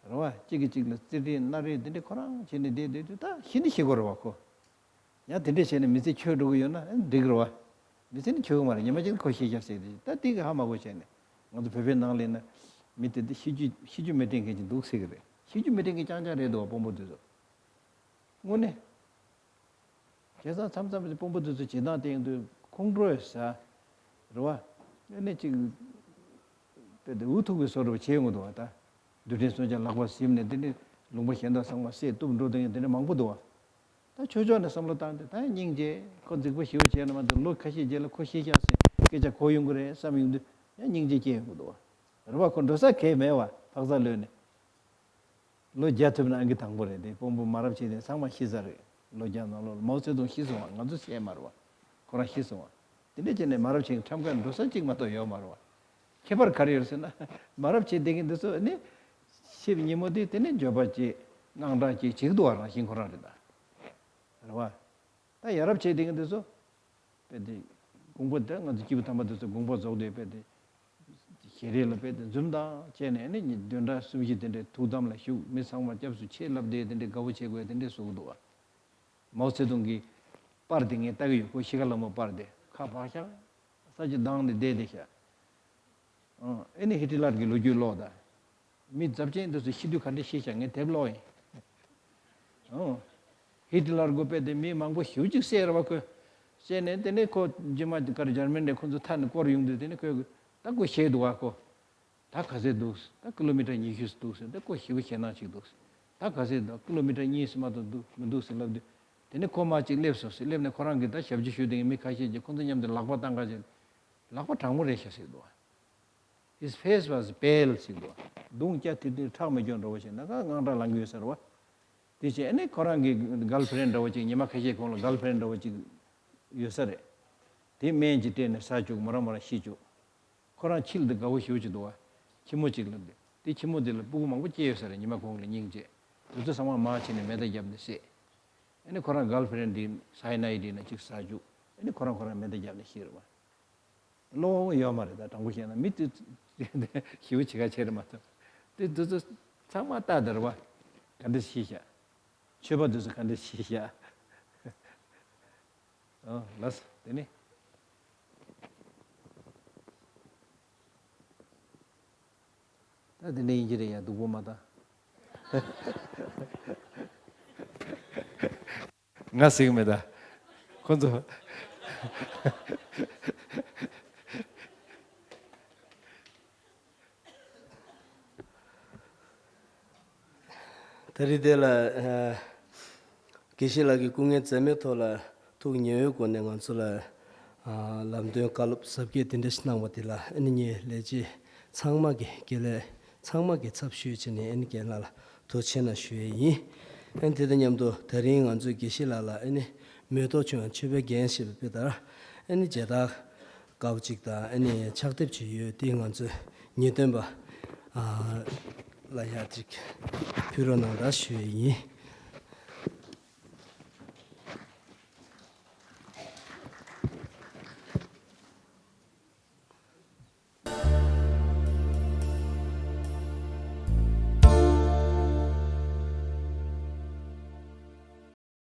རེད་བ། གཅིག་གིས་གཅིག་ལ་རྩེད་འགྲན་སྣ་རེས་དེ་འདྲས་ཁོ་རང་བྱས་ནས་བསྡད་བསྡད་དུས་ད་ཤི་ནི་ཤི་དགོས་རེད་བ་ཁོ། ཡང་དེ་འདྲས་བྱས་ནས་མི་ཚེ་འཁྱོལ་འགྲོ་གི་ཡོད་ན་འགྲིག་གི་རེད་བ། མི་ཚེ་ནི་འཁྱོལ་གི་མ་རེད། ཉི་མ་གཅིག་ཁོ་ཤི་ཤག་ཟེར་དེ་ད་དེ་གི་ཧ་མ་གོ་བྱས་ནས་ང་ཚོ་བོད་པའི་ནང་ལ་ཡིན་ན་མི་དེ་དེ་ཤི་རྒྱུ་ཤི་རྒྱུ་མི་དྲན་མཁན་ཅིག་འདུག་ཟེར་གི་རེད། ཤི་རྒྱུ་མི་དྲན་མཁན་རྐྱང་རྐྱང་རེད་འདུག་བ་དཔོན་པོ་དེ་ཚོ། དངོས་གནས། བྱས་ཙང་མཚམས་མཚམས་ཀྱི་དཔོན་པོ་དེ་ཚོ་བྱེད་སྟངས་དེ་ཡིན་དུས་ཁོང་ཁྲོ་ཡོད་ས། རེད་བ། ཨ་ནི་ཅིག་དཔེ་དེ་འུ་ཐུག་པའི་བཟོ་འདྲ་བྱེད་ཡོང་གི་འདུག་བ་ད། རྡུལ་ཕྲན་སུམ་ཅུ་ལག་པ་ཟིན་ནས་དེ་ནི་ལུང་པ་གཞན་དག་ཚང་མ་བསད་གཏུབ་འགྲོ་དེ་ཡིན་དེ་འདྲ་མང་པོ་འདུག་བ། ད་ཆོས་ཕྱོགས་ནས་བསམ་བློ་བཏང་སྟེ་ད་སྙིང་རྗེ་ཁོ་རྫིག་པོ་ཞེ་པོ་བྱས་ན་མ་གཏོགས་ལོ་ཁ་ཤས་རྗེས་ལ་ཁོ་ཤི་ཤག་ཟེར་སྐད་ཆ་གོ་ཡོང་གི་རེད་བསམ་ཡོང་དུས་ཡང་སྙིང་རྗེ་སྐྱེ་ཡོང་གི་འདུག་བ། རེད་བ། ཁོ་འགྲོ་ས་གང་ཡང་མེད་བ་འཕག་འཚག་ལོས་ནས། ལོ་བརྒྱ་ཐུབ་ན་ཨང་ཀི་དང་པོ་རེད་དེ་དཔོན་པོ་མ་རབས་ཆེ་དེ་ཚང་མ་ཤི་ཚར་རེད། ལོ་བརྒྱ་ནང་ལོགས་ལ་མའོ་ཙེ་ཏུང་ཤི་སོང་བ་ང་ཚོ་བཤད་མ་རེད་བ། ཁོ་རང་ཤི་སོང་བ། དེ་འདྲས་བྱས་ནས་མ་རབས་ཆེ་གི་ཁྲམ་ཁ་འགྲོ་ས་གཅིག་མ་གཏོགས་ཡོད་མ་རེད་བ། ཁྱད་པར་ག་རེ་ཡོད་ཟེར་ན་མ་རབས་ཆེ་དེ་གི་འདི་ཚོ་ནི་ཤི་བའི་ཉིན་མོ་དེ་དེ་ནས་འགྱོད་པ་སྐྱེ་དངངས་སྐྲག་སྐྱེ་བྱེད་ཀྱི་འདུག་བ། རང་བཞིན་ཁོ་རང་རེད་ད། རེད་བ། ད་ཡ་རབས་ཆེ་དེ་གི་འདི་ཚོ། དཔེ་དེ། དགོངས་པ་དེ་ང་ཚོ་སྐྱེས་བུ་དམ་པ་དེ་ཚོ་དགོངས་པ་རྫོགས་ཏེ་དཔེ་དེ། ཞལ་རས་ལ་དཔེ་དེ་འཛུམ་མདངས་བྱས་ནས་ནི་བདུན་ཕྲག་གསུམ་བཞི་དེ་འདྲའི་ཐུགས་དམ་ལ་བཞུགས། མི་ཚང་མ་སྐྱབས་སུ་མཆི་ལབ་སྟེ་དེ་འདྲའི་དགའ་བོ་བྱེད་དགོས་དེ་འདྲའི་བཟོ་གི་འདུག་བ། མའོ་ཙེ་ཏུང་གི་པར་དེ་ངས་ལྟ་གི་ཡོད། ཁོ་ཤི་ཁ་ལ་མོ་པར་དེ་ཁ་བག་ཤག་ས་ཅིག་བརྡུངས་ནས་བསྡད་བསྡད་ཤག་ཨ་ཨེ་ནི་ཧི་ཏི་ལར་གྱི་ལོ་རྒྱུས་ཀློག་དང་། མི་ཚབས་ཆེན་དེ་ཚོ་ཤི་དུས་ག་འདྲ་ཤི་ཤག་ངས་དེབ་ཀློག་ཡིན། ཨོ། ཧི་ཏི་ལར་དགོས་པས་དེ་མི་མང་པོ་ཞེ་པོ་ཅིག་བསད་ར་བ་ཁོས། བསད་ནས་དེ་ནས་ཁོ་རྗེས་མ་གར་འཇར་མན་ནས་ཁོ་ཚོ་ཐར་ནས་སྐོར་ཡོང་དུས་དེ་ནས་ཁོས་ད་ཁོ་ཤེས་འདུག་བ་ཁོ། ད་ག་ཚད་འདུག་ད་ཀི་ལོ་མི་ཊར་ཉི་ཤུ་འདུག་ཟེར། ད་ཁོ་ཞེ་པོ་ཞེད་སྣང་ཅིག་འདུག་ད་ག་ཚད་འདུག་ཀི་ལོ་མི་ཊར་གཉིས་ཙམ་མ་གཏོགས་འདུག་མི་འདུག་ཟེར་ལབ་དུས། དེ་ནས་ཁོ་མར་ཅིག་སླེབས་སོང་ཟེར། སླེབས་ནས་ཁོ་རང་གིས་ད་ཞབས་ཕྱི་ཞུས་དེ་མི་ཁ་ཤས་ཀྱིས་ཁོ་ཚོ་མཉམ་དུ་ལག་པ་བཏང་ག་བྱས། ལག་པ་གྲང་མོ་རེད་ཤག་ཟེར་འདུག His face was pale ཟེར་འདུག་གདོང་སྐྱ་ཐིར་ཐིར་ཁྲག་མི་སྐྱོན་འདྲ་བོ་ཞིག་ན་ག་དངངས་སྐྲག་ལངས་ཀྱི་ཡོད་ས་རེད་བ། དེ་བྱས་ཨ་ནི་ཁོ་རང་གི་གརལ་ཕི་རེན་འདྲ་བོ་ཅིག་ཉི་མ་ཁ་ཤས་གོང་ལ་གརལ་ཕི་རེན་འདྲ་བོ་ཅིག་ ཡོད་ས་རེད། དེ་སྨན་གྱིས་སྤྲད་ནས་ཟ་བཅུག་མོ་རང་མོ་རང་ཤི་བཅུག་ཁོ་རང་ཁྱི་ལ་དེ་དགའ་བོ་ཞེ་པོ་ཅིག་འདུག་བ། ཁྱི་མོ་གཅིག་ལ་དེ་དེ་ཁྱི་མོ་དེ་ལ་སྤུ་གུ་མང་པོ་སྐྱེས་ཡོད་ས་རེད། ཉི་མ་གུང་ལ་སྙིང་རྗེ། དེ་ཚོ་ཚང་མ་མར་ཕྱིན་ནས་མེ་མདའ་བརྒྱབ་ནས་བསད། ཨ་ནི་ཁོ་རང་གརལ་ཕི་རེན་དེ་སའི་ནའི་དེ་ན་གཅིག་ཟ་བཅུག་ཨ་ནི་ཁོ་རང་ཁོ་རང་མེ་མདའ་བརྒྱབ་ནས་ཤི་རེད་བ། བློ་ཡོད་མ་རེད། ད་དྲང་པོ་བཤད་ན་མི་དེ་ཞེ་པོ་ཅིག་ག་ཆེ་རེད་མ་གཏོགས། དེ་དེ་ཚོ་ཚང་མ་ལྟ་དེ་རེད་བ། ག་འདྲ་ཤི་ཤག་ཆོས་པ་དེ་ཚོ་ག་འདྲ་ཤི་ཤག་ཨོ་ལགས་སོ། དེ་ནི་ད་དེ་འདྲ་ཡིན་གྱི་རེད་ཡ། སྡུག་པོ་མ་ད། ང་ཟེར་གི་མེད་ད། ཁོ་ཚོ། ད་རེས་དེ་ལ་ཨ་དགེ་བཤེས་ལགས་ཀྱི་སྐུ་ངལ་འཛེམས་མེད་ཐོག་ལ་ཐུགས་ཉེ་བའི་སྒོ་ནས་ང་ཚོ་ལ་ཨ་ལམ་སྟོན་བཀའ་སློབ་ཟབ་རྒྱས་དེ་འདྲ་ཞིག་གནང་བ་དེ་ལ་ཨ་ནི་ངས་ལས་བྱེད་ཚང་མ་གི་དགེ་ལས་ཚང་མ་གི་ཚབ་ཞུས་བྱས་ནས་ཨ་ནི་རྒན་ལགས་ལ་ཐུགས་རྗེ་ཆེ་གནང་ཞུ་ཡས་ཡིན། ཨ་ནི་དེ་དང་མཉམ་དུ་དེ་རིང་ང་ཚོའི་དགེ་བཤེས་ལགས་ལ་ཨ་ནི་མེ་ཏོག་ཆུང་ཆོས་པའི་རྒན་ཞེས་པའི་དཔེ་ལྟར་ཨ་ནི་མཇལ་དར་དཀར་པོ་གཅིག་དང་ཨ་ནི་ཕྱག་དེབ་ཅིག་ཡོད། དེ་ང་ཚོའི་ངེས་སྟོན་པ་ཨ་ལ་ཡ་ཅིག་ཕུལ་རོགས་གནང་དང་ཞུ་ཡས་ཡིན།